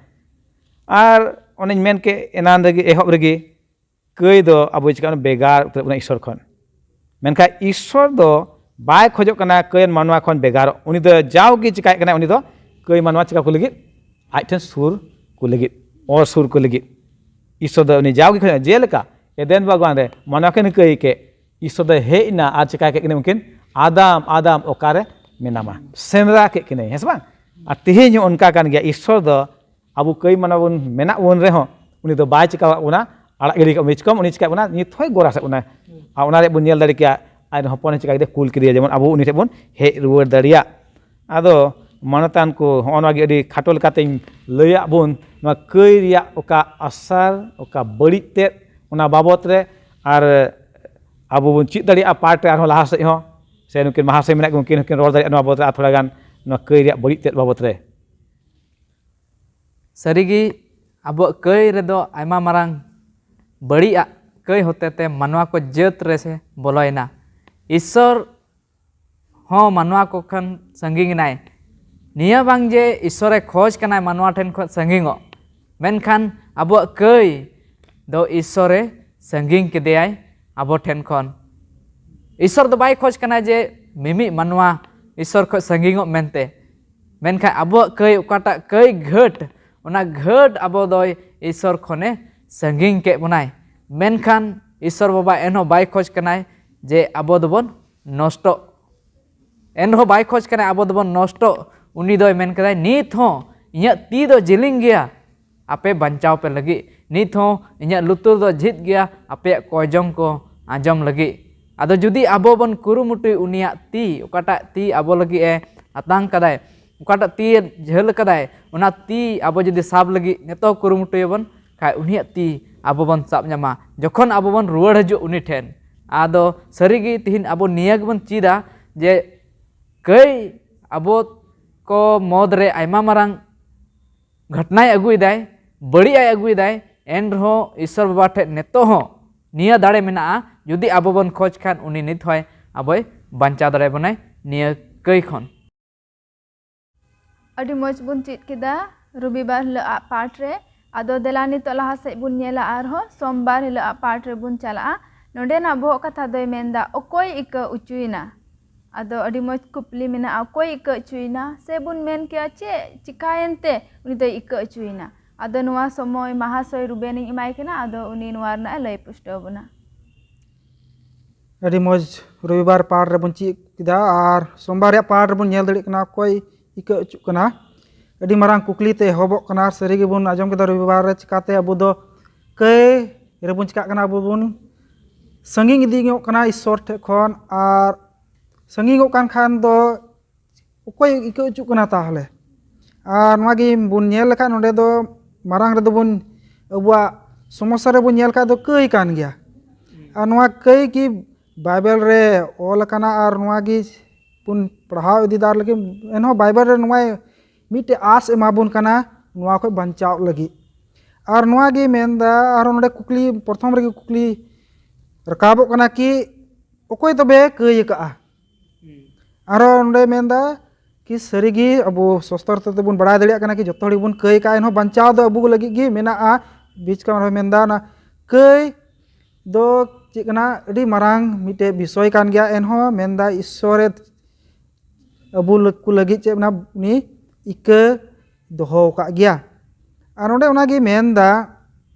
ᱟᱨ ᱚᱱᱮᱧ ᱢᱮᱱ ᱠᱮᱫ ᱮᱱᱟᱱ ᱨᱮᱜᱮ, ᱮᱦᱚᱵ ᱨᱮᱜᱮ, ᱠᱟᱹᱭ ᱫᱚ ᱟᱵᱚᱭ ᱪᱤᱠᱟᱹ ᱵᱮᱜᱟᱨ ᱩᱛᱟᱹᱨ ᱵᱚᱱᱟ ᱤᱥᱥᱚᱨ ᱠᱷᱚᱱ᱾ ᱢᱮᱱᱠᱷᱟᱱ ᱤᱥᱥᱚᱨ ᱫᱚ ᱵᱟᱭ ᱠᱷᱚᱡᱚᱜ ᱠᱟᱱᱟ ᱠᱟᱹᱭᱟᱱ ᱢᱟᱱᱣᱟ ᱠᱷᱚᱱ ᱵᱷᱮᱜᱟᱨᱚᱜ᱾ ᱩᱱᱤ ᱫᱚ ᱡᱟᱣᱜᱮ ᱪᱤᱠᱟᱭᱮᱫ ᱠᱟᱱᱟᱭ? ᱩᱱᱤ ᱫᱚ ᱠᱟᱹᱭ ᱢᱟᱱᱣᱟ ᱪᱤᱠᱟ ᱠᱚ ᱞᱟᱹᱜᱤᱫ? ᱟᱡ ᱴᱷᱮᱱ ᱥᱩᱨ ᱠᱚ ᱞᱟᱹᱜᱤᱫ, ᱚᱨ ᱥᱩᱨ ᱠᱚ ᱞᱟᱹᱜᱤᱫ᱾ ᱤᱥᱥᱚᱨ ᱫᱚ ᱩᱱᱤ ᱡᱟᱣᱜᱮ ᱠᱷᱚᱡᱚᱜ, ᱡᱮᱞᱮᱠᱟ ᱮᱫᱮᱱ ᱵᱟᱜᱽᱣᱟᱱ ᱨᱮ ᱢᱟᱱᱣᱟ ᱠᱤᱱ ᱠᱟᱹᱭ ᱠᱮᱫ, ᱤᱥᱥᱚᱨ ᱫᱚ ᱦᱮᱡ ᱮᱱᱟ ᱟᱨ ᱪᱤᱠᱟ ᱠᱮᱫ ᱠᱤᱱᱟᱹ ᱩᱱᱠᱤᱱ? "ᱟᱫᱟᱢ, ᱟᱫᱟᱢ, ᱚᱠᱟᱨᱮ ᱢᱮᱱᱟᱢᱟ?" ᱥᱮᱸᱫᱽᱨᱟ ᱠᱮᱫ ᱠᱤᱱᱟᱹᱭ, ᱦᱮᱸ ᱥᱮ ᱵᱟᱝ? ᱟᱨ ᱛᱮᱦᱮᱧ ᱦᱚᱸ ᱚᱱᱠᱟ ᱠᱟᱱ ᱜᱮᱭᱟ᱾ ᱤᱥᱥᱚᱨ ᱫᱚ ᱟᱵᱚ ᱠᱟᱹᱭ ᱢᱟᱱᱣᱟ ᱵᱚᱱ ᱢᱮᱱᱟᱜ ᱵᱚᱱ ᱨᱮᱦᱚᱸ, ᱩᱱᱤ ᱫᱚ ᱵᱟᱭ ᱪᱤᱠᱟᱣᱟᱜ ᱵᱚᱱᱟ, ᱟᱲᱟᱜ ᱜᱤᱰᱤ ᱠᱟᱜ ᱵᱚᱱᱟ᱾ ᱪᱤᱠᱟᱹᱢ? ᱩᱱᱤ ᱪᱤᱠᱟᱹᱜ ᱵᱚᱱᱟ, ᱱᱤᱛ ᱦᱚᱸᱭ ᱜᱚᱨᱟᱥᱮᱫ ᱵᱚᱱᱟ᱾ ᱟᱨ ᱚᱱᱟ ᱨᱮᱭᱟᱜ ᱵᱚᱱ ᱧᱮᱞ ᱫᱟᱲᱮ ᱠᱮᱭᱟ, ᱟᱡ ᱨᱮᱱ ᱦᱚᱯᱚᱱᱮ ᱪᱤᱠᱟ ᱠᱮᱫᱮ, ᱠᱩᱞ ᱠᱮᱫᱮᱭᱟ, ᱡᱮᱢᱚᱱ ᱟᱵᱚ ᱩᱱᱤ ᱴᱷᱮᱱ ᱵᱚᱱ ᱦᱮᱡ ᱨᱩᱣᱟᱹᱲ ᱫᱟᱲᱮᱭᱟᱜ᱾ ᱟᱫᱚ ᱢᱟᱱᱚᱛᱟᱱ ᱠᱚ, ᱦᱚᱸᱜᱼᱚ ᱱᱚᱣᱟ ᱜᱮ ᱟᱹᱰᱤ ᱠᱷᱟᱴᱚ ᱞᱮᱠᱟᱛᱮᱧ ᱞᱟᱹᱭᱟᱫ ᱵᱚᱱ, ᱱᱚᱣᱟ ᱠᱟᱹᱭ ᱨᱮᱭᱟᱜ ᱚᱠᱟ ᱟᱥᱟᱨ, ᱚᱠᱟ ᱵᱟᱹᱲᱤᱡ ᱛᱮᱫ, ᱚᱱᱟ ᱵᱟᱵᱚᱛ ᱨᱮ᱾ ᱟᱨ ᱟᱵᱚ ᱵᱚᱱ ᱪᱮᱫ ᱫᱟᱲᱮᱭᱟᱜᱼᱟ ᱯᱟᱴ ᱨᱮ ᱟᱨᱦᱚᱸ ᱞᱟᱦᱟ ᱥᱮᱫ ᱦᱚᱸ, ᱥᱮ ᱱᱩᱠᱤᱱ ᱢᱟᱦᱟᱥᱚᱭ ᱢᱮᱱᱟᱜ ᱠᱤᱱ, ᱩᱱᱠᱤᱱ ᱦᱚᱸᱠᱤᱱ ᱨᱚᱲ ᱫᱟᱲᱮᱭᱟᱜᱼᱟ ᱱᱚᱣᱟ ᱵᱟᱵᱚᱛ ᱨᱮ, ᱟᱨ ᱛᱷᱚᱲᱟ ᱜᱟᱱ ᱱᱚᱣᱟ ᱠᱟᱹᱭ ᱨᱮᱭᱟᱜ ᱵᱟᱹᱲᱤᱡ ᱛᱮᱫ ᱵᱟᱵᱚᱛ ᱨᱮ᱾ ᱥᱟᱹᱨᱤᱜᱮ ᱟᱵᱚᱣᱟᱜ ᱠᱟᱹᱭ ᱨᱮᱫᱚ ᱟᱭᱢᱟ ᱢᱟᱨᱟᱝ ᱵᱟᱹᱲᱤᱡᱟᱜ ᱠᱟᱹᱭ ᱦᱚᱛᱮᱛᱮ ᱢᱟᱱᱣᱟ ᱠᱚ ᱡᱟᱹᱛ ᱨᱮ ᱥᱮ ᱵᱚᱞᱚᱭᱮᱱᱟ᱾ ᱤᱥᱥᱚᱨ ᱦᱚᱸ ᱢᱟᱱᱣᱟ ᱠᱚ ᱠᱷᱚᱱ ᱥᱟᱺᱜᱤᱧ ᱮᱱᱟᱭ᱾ ᱱᱤᱭᱟᱹ ᱵᱟᱝ ᱡᱮ ᱤᱥᱥᱚᱨᱮ ᱠᱷᱚᱡᱽ ᱠᱟᱱᱟᱭ ᱢᱟᱱᱣᱟ ᱴᱷᱮᱱ ᱠᱷᱚᱱ ᱥᱟᱺᱜᱤᱧᱚᱜ, ᱢᱮᱱᱠᱷᱟᱱ ᱟᱵᱚᱣᱟᱜ ᱠᱟᱹᱭ ᱫᱚ ᱤᱥᱥᱚᱨᱮ ᱥᱟᱺᱜᱤᱧ ᱠᱮᱫᱮᱭᱟᱭ ᱟᱵᱚ ᱴᱷᱮᱱ ᱠᱷᱚᱱ᱾ ᱤᱥᱥᱚᱨ ᱫᱚ ᱵᱟᱭ ᱠᱷᱚᱡᱽ ᱠᱟᱱᱟ ᱡᱮ ᱢᱤᱢᱤᱫ ᱢᱟᱱᱣᱟ ᱤᱥᱥᱚᱨ ᱠᱷᱚᱱ ᱥᱟᱺᱜᱤᱧᱚᱜ ᱢᱮᱱᱛᱮ, ᱢᱮᱱᱠᱷᱟᱱ ᱟᱵᱚᱣᱟᱜ ᱠᱟᱹᱭ ᱚᱠᱟᱴᱟᱜ ᱠᱟᱹᱭ ᱜᱷᱟᱹᱴ, ᱚᱱᱟ ᱜᱷᱟᱹᱴ ᱟᱵᱚ ᱫᱚᱭ ᱤᱥᱥᱚᱨ ᱠᱷᱚᱱᱮ ᱥᱟᱺᱜᱤᱧ ᱠᱮᱫ ᱵᱚᱱᱟᱭ᱾ ᱢᱮᱱᱠᱷᱟᱱ ᱤᱥᱥᱚᱨ ᱵᱟᱵᱟ ᱮᱱᱦᱚᱸ ᱵᱟᱭ ᱠᱷᱚᱡᱽ ᱠᱟᱱᱟᱭ ᱡᱮ ᱟᱵᱚ ᱫᱚᱵᱚᱱ ᱱᱚᱥᱴᱚᱜ᱾ ᱮᱱᱨᱮᱦᱚᱸ ᱵᱟᱭ ᱠᱷᱚᱡᱽ ᱠᱟᱱᱟᱭ ᱟᱵᱚ ᱫᱚᱵᱚᱱ ᱱᱚᱥᱴᱚᱜ᱾ ᱩᱱᱤ ᱫᱚᱭ ᱢᱮᱱ ᱠᱮᱫᱟᱭ, "ᱱᱤᱛ ᱦᱚᱸ ᱤᱧᱟᱹᱜ ᱛᱤ ᱫᱚ ᱡᱮᱞᱮᱧ ᱜᱮᱭᱟ ᱟᱯᱮ ᱵᱟᱧᱪᱟᱣ ᱯᱮ ᱞᱟᱹᱜᱤᱫ, ᱱᱤᱛ ᱦᱚᱸ ᱤᱧᱟᱹᱜ ᱞᱩᱛᱩᱨ ᱫᱚ ᱡᱷᱤᱫ ᱜᱮᱭᱟ ᱟᱯᱮᱭᱟᱜ ᱠᱚᱭᱡᱚᱝ ᱠᱚ ᱟᱸᱡᱚᱢ ᱞᱟᱹᱜᱤᱫ᱾" ᱟᱫᱚ ᱡᱩᱫᱤ ᱟᱵᱚ ᱵᱚᱱ ᱠᱩᱨᱩᱢᱩᱴᱩᱭ ᱩᱱᱤᱭᱟᱜ ᱛᱤ, ᱚᱠᱟᱴᱟᱜ ᱛᱤ ᱟᱵᱚ ᱞᱟᱹᱜᱤᱫ ᱮ ᱟᱛᱟᱝ ᱠᱟᱫᱟᱭ, ᱚᱠᱟᱴᱟᱜ ᱛᱤ ᱮ ᱡᱷᱟᱹᱞ ᱠᱟᱫᱟᱭ, ᱚᱱᱟ ᱛᱤ ᱟᱵᱚ ᱡᱩᱫᱤ ᱥᱟᱵ ᱞᱟᱹᱜᱤᱫ ᱱᱤᱛᱚᱜ ᱠᱩᱨᱩᱢᱩᱴᱩᱭᱟᱵᱚᱱ ᱠᱷᱟᱡ, ᱩᱱᱤᱭᱟᱜ ᱛᱤ ᱟᱵᱚ ᱵᱚᱱ ᱥᱟᱵ ᱧᱟᱢᱟ ᱡᱚᱠᱷᱚᱱ ᱟᱵᱚ ᱵᱚᱱ ᱨᱩᱣᱟᱹᱲ ᱦᱤᱡᱩᱜ ᱩᱱᱤ ᱴᱷᱮᱱ᱾ ᱟᱫᱚ ᱥᱟᱹᱨᱤᱜᱮ ᱛᱤᱦᱤᱧ ᱟᱵᱚ ᱱᱤᱭᱟᱹ ᱜᱮᱵᱚᱱ ᱪᱮᱫᱟ ᱡᱮ ᱠᱟᱹᱭ ᱟᱵᱚ ᱠᱚ ᱢᱚᱫᱽ ᱨᱮ ᱟᱭᱢᱟ ᱢᱟᱨᱟᱝ ᱜᱷᱚᱴᱱᱟᱭ ᱟᱹᱜᱩᱭᱮᱫᱟᱭ, ᱵᱟᱹᱲᱤᱡ ᱟᱭ ᱟᱹᱜᱩᱭᱮᱫᱟᱭ, ᱮᱱ ᱨᱮᱦᱚᱸ ᱤᱥᱥᱚᱨ ᱵᱟᱵᱟ ᱴᱷᱮᱱ ᱱᱤᱛᱚᱜ ᱦᱚᱸ ᱱᱤᱭᱟᱹ ᱫᱟᱲᱮ ᱢᱮᱱᱟᱜᱼᱟ, ᱡᱩᱫᱤ ᱟᱵᱚ ᱵᱚᱱ ᱠᱷᱚᱡᱽ ᱠᱷᱟᱱ ᱩᱱᱤ ᱱᱤᱛ ᱦᱚᱸᱭ ᱟᱵᱚᱭ ᱵᱟᱧᱪᱟᱣ ᱫᱟᱲᱮᱭᱟᱵᱚᱱᱟᱭ ᱱᱤᱭᱟᱹ ᱠᱟᱹᱭ ᱠᱷᱚᱱ᱾ ᱟᱹᱰᱤ ᱢᱚᱡᱽ ᱵᱚᱱ ᱪᱮᱫ ᱠᱮᱫᱟ ᱨᱚᱵᱤᱵᱟᱨ ᱦᱤᱞᱳᱜ ᱟᱜ ᱯᱟᱴ ᱨᱮ᱾ ᱟᱫᱚ ᱫᱮᱞᱟ ᱱᱤᱛᱚᱜ ᱞᱟᱦᱟ ᱥᱮᱫ ᱵᱚᱱ ᱧᱮᱞᱟ ᱟᱨᱦᱚᱸ ᱥᱳᱢᱵᱟᱨ ᱦᱤᱞᱳᱜ ᱟᱜ ᱯᱟᱴ ᱨᱮᱵᱚᱱ ᱪᱟᱞᱟᱜᱼᱟ᱾ ᱱᱚᱰᱮᱱᱟᱜ ᱵᱚᱦᱚᱜ ᱠᱟᱛᱷᱟ ᱫᱚᱭ ᱢᱮᱱᱫᱟ ᱚᱠᱚᱭ ᱤᱠᱟᱹ ᱚᱪᱚᱭᱮᱱᱟ᱾ ᱟᱫᱚ ᱟᱹᱰᱤ ᱢᱚᱡᱽ ᱠᱩᱠᱞᱤ ᱢᱮᱱᱟᱜᱼᱟ, ᱚᱠᱚᱭ ᱤᱠᱟᱹ ᱦᱚᱪᱚᱭᱮᱱᱟ? ᱥᱮ ᱵᱚᱱ ᱢᱮᱱ ᱠᱮᱭᱟ ᱪᱮᱫ ᱪᱤᱠᱟᱭᱮᱱ ᱛᱮ ᱩᱱᱤ ᱫᱚᱭ ᱤᱠᱟᱹ ᱦᱚᱪᱚᱭᱮᱱᱟ? ᱟᱫᱚ ᱱᱚᱣᱟ ᱥᱚᱢᱚᱭ ᱢᱟᱦᱟᱥᱚᱭ ᱨᱩᱵᱮᱱᱤᱧ ᱮᱢᱟᱭ ᱠᱟᱱᱟ, ᱟᱫᱚ ᱩᱱᱤ ᱱᱚᱣᱟ ᱨᱮᱱᱟᱜ ᱮ ᱞᱟᱹᱭ ᱯᱩᱥᱴᱟᱹᱣ ᱵᱚᱱᱟ᱾ ᱟᱹᱰᱤ ᱢᱚᱡᱽ ᱨᱚᱵᱤᱵᱟᱨ ᱯᱟᱴ ᱨᱮᱵᱚᱱ ᱪᱮᱫ ᱠᱮᱫᱟ ᱟᱨ ᱥᱳᱢᱵᱟᱨ ᱨᱮᱭᱟᱜ ᱯᱟᱴ ᱨᱮᱵᱚᱱ ᱧᱮᱞ ᱫᱟᱲᱮᱭᱟᱜ ᱠᱟᱱᱟ ᱚᱠᱚᱭ ᱤᱠᱟᱹ ᱦᱚᱪᱚᱜ ᱠᱟᱱᱟ᱾ ᱟᱹᱰᱤ ᱢᱟᱨᱟᱝ ᱠᱩᱠᱞᱤ ᱛᱮ ᱮᱦᱚᱵᱚᱜ ᱠᱟᱱᱟ ᱟᱨ ᱥᱟᱹᱨᱤ ᱜᱮᱵᱚᱱ ᱟᱸᱡᱚᱢ ᱠᱮᱫᱟ ᱨᱚᱵᱤᱵᱟᱨ ᱨᱮ ᱪᱤᱠᱟᱛᱮ ᱟᱵᱚ ᱫᱚ ᱠᱟᱹᱭ ᱨᱮᱵᱚᱱ ᱪᱤᱠᱟᱜ ᱠᱟᱱᱟ, ᱟᱵᱚ ᱵᱚᱱ ᱥᱟᱺᱜᱤᱧ ᱤᱫᱤ ᱧᱚᱜ ᱠᱟᱱᱟ ᱤᱥᱥᱚᱨ ᱴᱷᱮᱱ ᱠᱷᱚᱱ ᱟᱨ ᱥᱟᱺᱜᱤᱧᱚᱜ ᱠᱟᱱ ᱠᱷᱟᱱ ᱫᱚ ᱚᱠᱚᱭ ᱤᱠᱟᱹ ᱦᱚᱪᱚᱜ ᱠᱟᱱᱟ ᱛᱟᱦᱚᱞᱮ? ᱟᱨ ᱱᱚᱣᱟ ᱜᱮ ᱵᱚᱱ ᱧᱮᱞ ᱞᱮᱠᱷᱟᱱ ᱱᱚᱰᱮ ᱫᱚ ᱢᱟᱨᱟᱝ ᱨᱮᱫᱚ ᱵᱚᱱ ᱟᱵᱚᱣᱟᱜ ᱥᱚᱢᱚᱥᱥᱟ ᱨᱮᱵᱚᱱ ᱧᱮᱞ ᱠᱷᱟᱱ ᱫᱚ ᱠᱟᱹᱭ ᱠᱟᱱ ᱜᱮᱭᱟ᱾ ᱟᱨ ᱱᱚᱣᱟ ᱠᱟᱹᱭ ᱜᱮ ᱵᱟᱭᱵᱮᱞ ᱨᱮ ᱚᱞ ᱟᱠᱟᱱᱟ ᱟᱨ ᱱᱚᱣᱟ ᱜᱮ ᱵᱚᱱ ᱯᱟᱲᱦᱟᱣ ᱤᱫᱤ ᱫᱟᱨ ᱞᱟᱹᱜᱤᱫ ᱮᱱᱦᱚᱸ ᱵᱟᱭᱵᱮᱞ ᱨᱮ ᱱᱚᱣᱟ ᱢᱤᱫᱴᱮᱡ ᱟᱥ ᱮᱢᱟ ᱵᱚᱱ ᱠᱟᱱᱟ ᱱᱚᱣᱟ ᱠᱷᱚᱱ ᱵᱟᱧᱪᱟᱣ ᱞᱟᱹᱜᱤᱫ᱾ ᱟᱨ ᱱᱚᱣᱟ ᱜᱮ ᱢᱮᱱᱫᱟ ᱟᱨᱦᱚᱸ ᱱᱚᱰᱮ ᱠᱩᱠᱞᱤ ᱯᱨᱚᱛᱷᱚᱢ ᱨᱮᱜᱮ ᱠᱩᱠᱞᱤ ᱨᱟᱠᱟᱵᱚᱜ ᱠᱟᱱᱟ ᱠᱤ ᱚᱠᱚᱭ ᱛᱚᱵᱮ ᱠᱟᱹᱭ ᱟᱠᱟᱜᱼᱟ? ᱟᱨᱦᱚᱸ ᱱᱚᱰᱮ ᱢᱮᱱᱫᱟ ᱠᱤ ᱥᱟᱹᱨᱤᱜᱮ ᱟᱵᱚ ᱥᱚᱥᱛᱚᱨ ᱛᱮᱵᱚᱱ ᱵᱟᱲᱟᱭ ᱫᱟᱲᱮᱭᱟᱜ ᱠᱟᱱᱟ ᱠᱤ ᱡᱚᱛᱚ ᱦᱚᱲ ᱜᱮᱵᱚᱱ ᱠᱟᱹᱭ ᱠᱟᱜᱼᱟ, ᱮᱱᱦᱚᱸ ᱵᱟᱧᱪᱟᱣ ᱫᱚ ᱟᱵᱚ ᱞᱟᱹᱜᱤᱫ ᱜᱮ ᱢᱮᱱᱟᱜᱼᱟ᱾ ᱵᱤᱪ ᱠᱟᱢ ᱨᱮᱦᱚᱸ ᱢᱮᱱᱫᱟ ᱚᱱᱟ ᱠᱟᱹᱭ ᱫᱚ ᱪᱮᱫ ᱠᱟᱱᱟ, ᱟᱹᱰᱤ ᱢᱟᱨᱟᱝ ᱢᱤᱫᱴᱮᱡ ᱵᱤᱥᱚᱭ ᱠᱟᱱ ᱜᱮᱭᱟ᱾ ᱮᱱᱦᱚᱸ ᱢᱮᱱᱫᱟ ᱤᱥᱥᱚᱨᱮ ᱟᱵᱚ ᱞᱟᱹᱜ- ᱠᱚ ᱞᱟᱹᱜᱤᱫ ᱪᱮᱫ ᱢᱮᱱᱟ ᱩᱱᱤ ᱤᱠᱟᱹ ᱫᱚᱦᱚ ᱟᱠᱟᱫ ᱜᱮᱭᱟ᱾ ᱟᱨ ᱱᱚᱰᱮ ᱚᱱᱟᱜᱮ ᱢᱮᱱᱫᱟ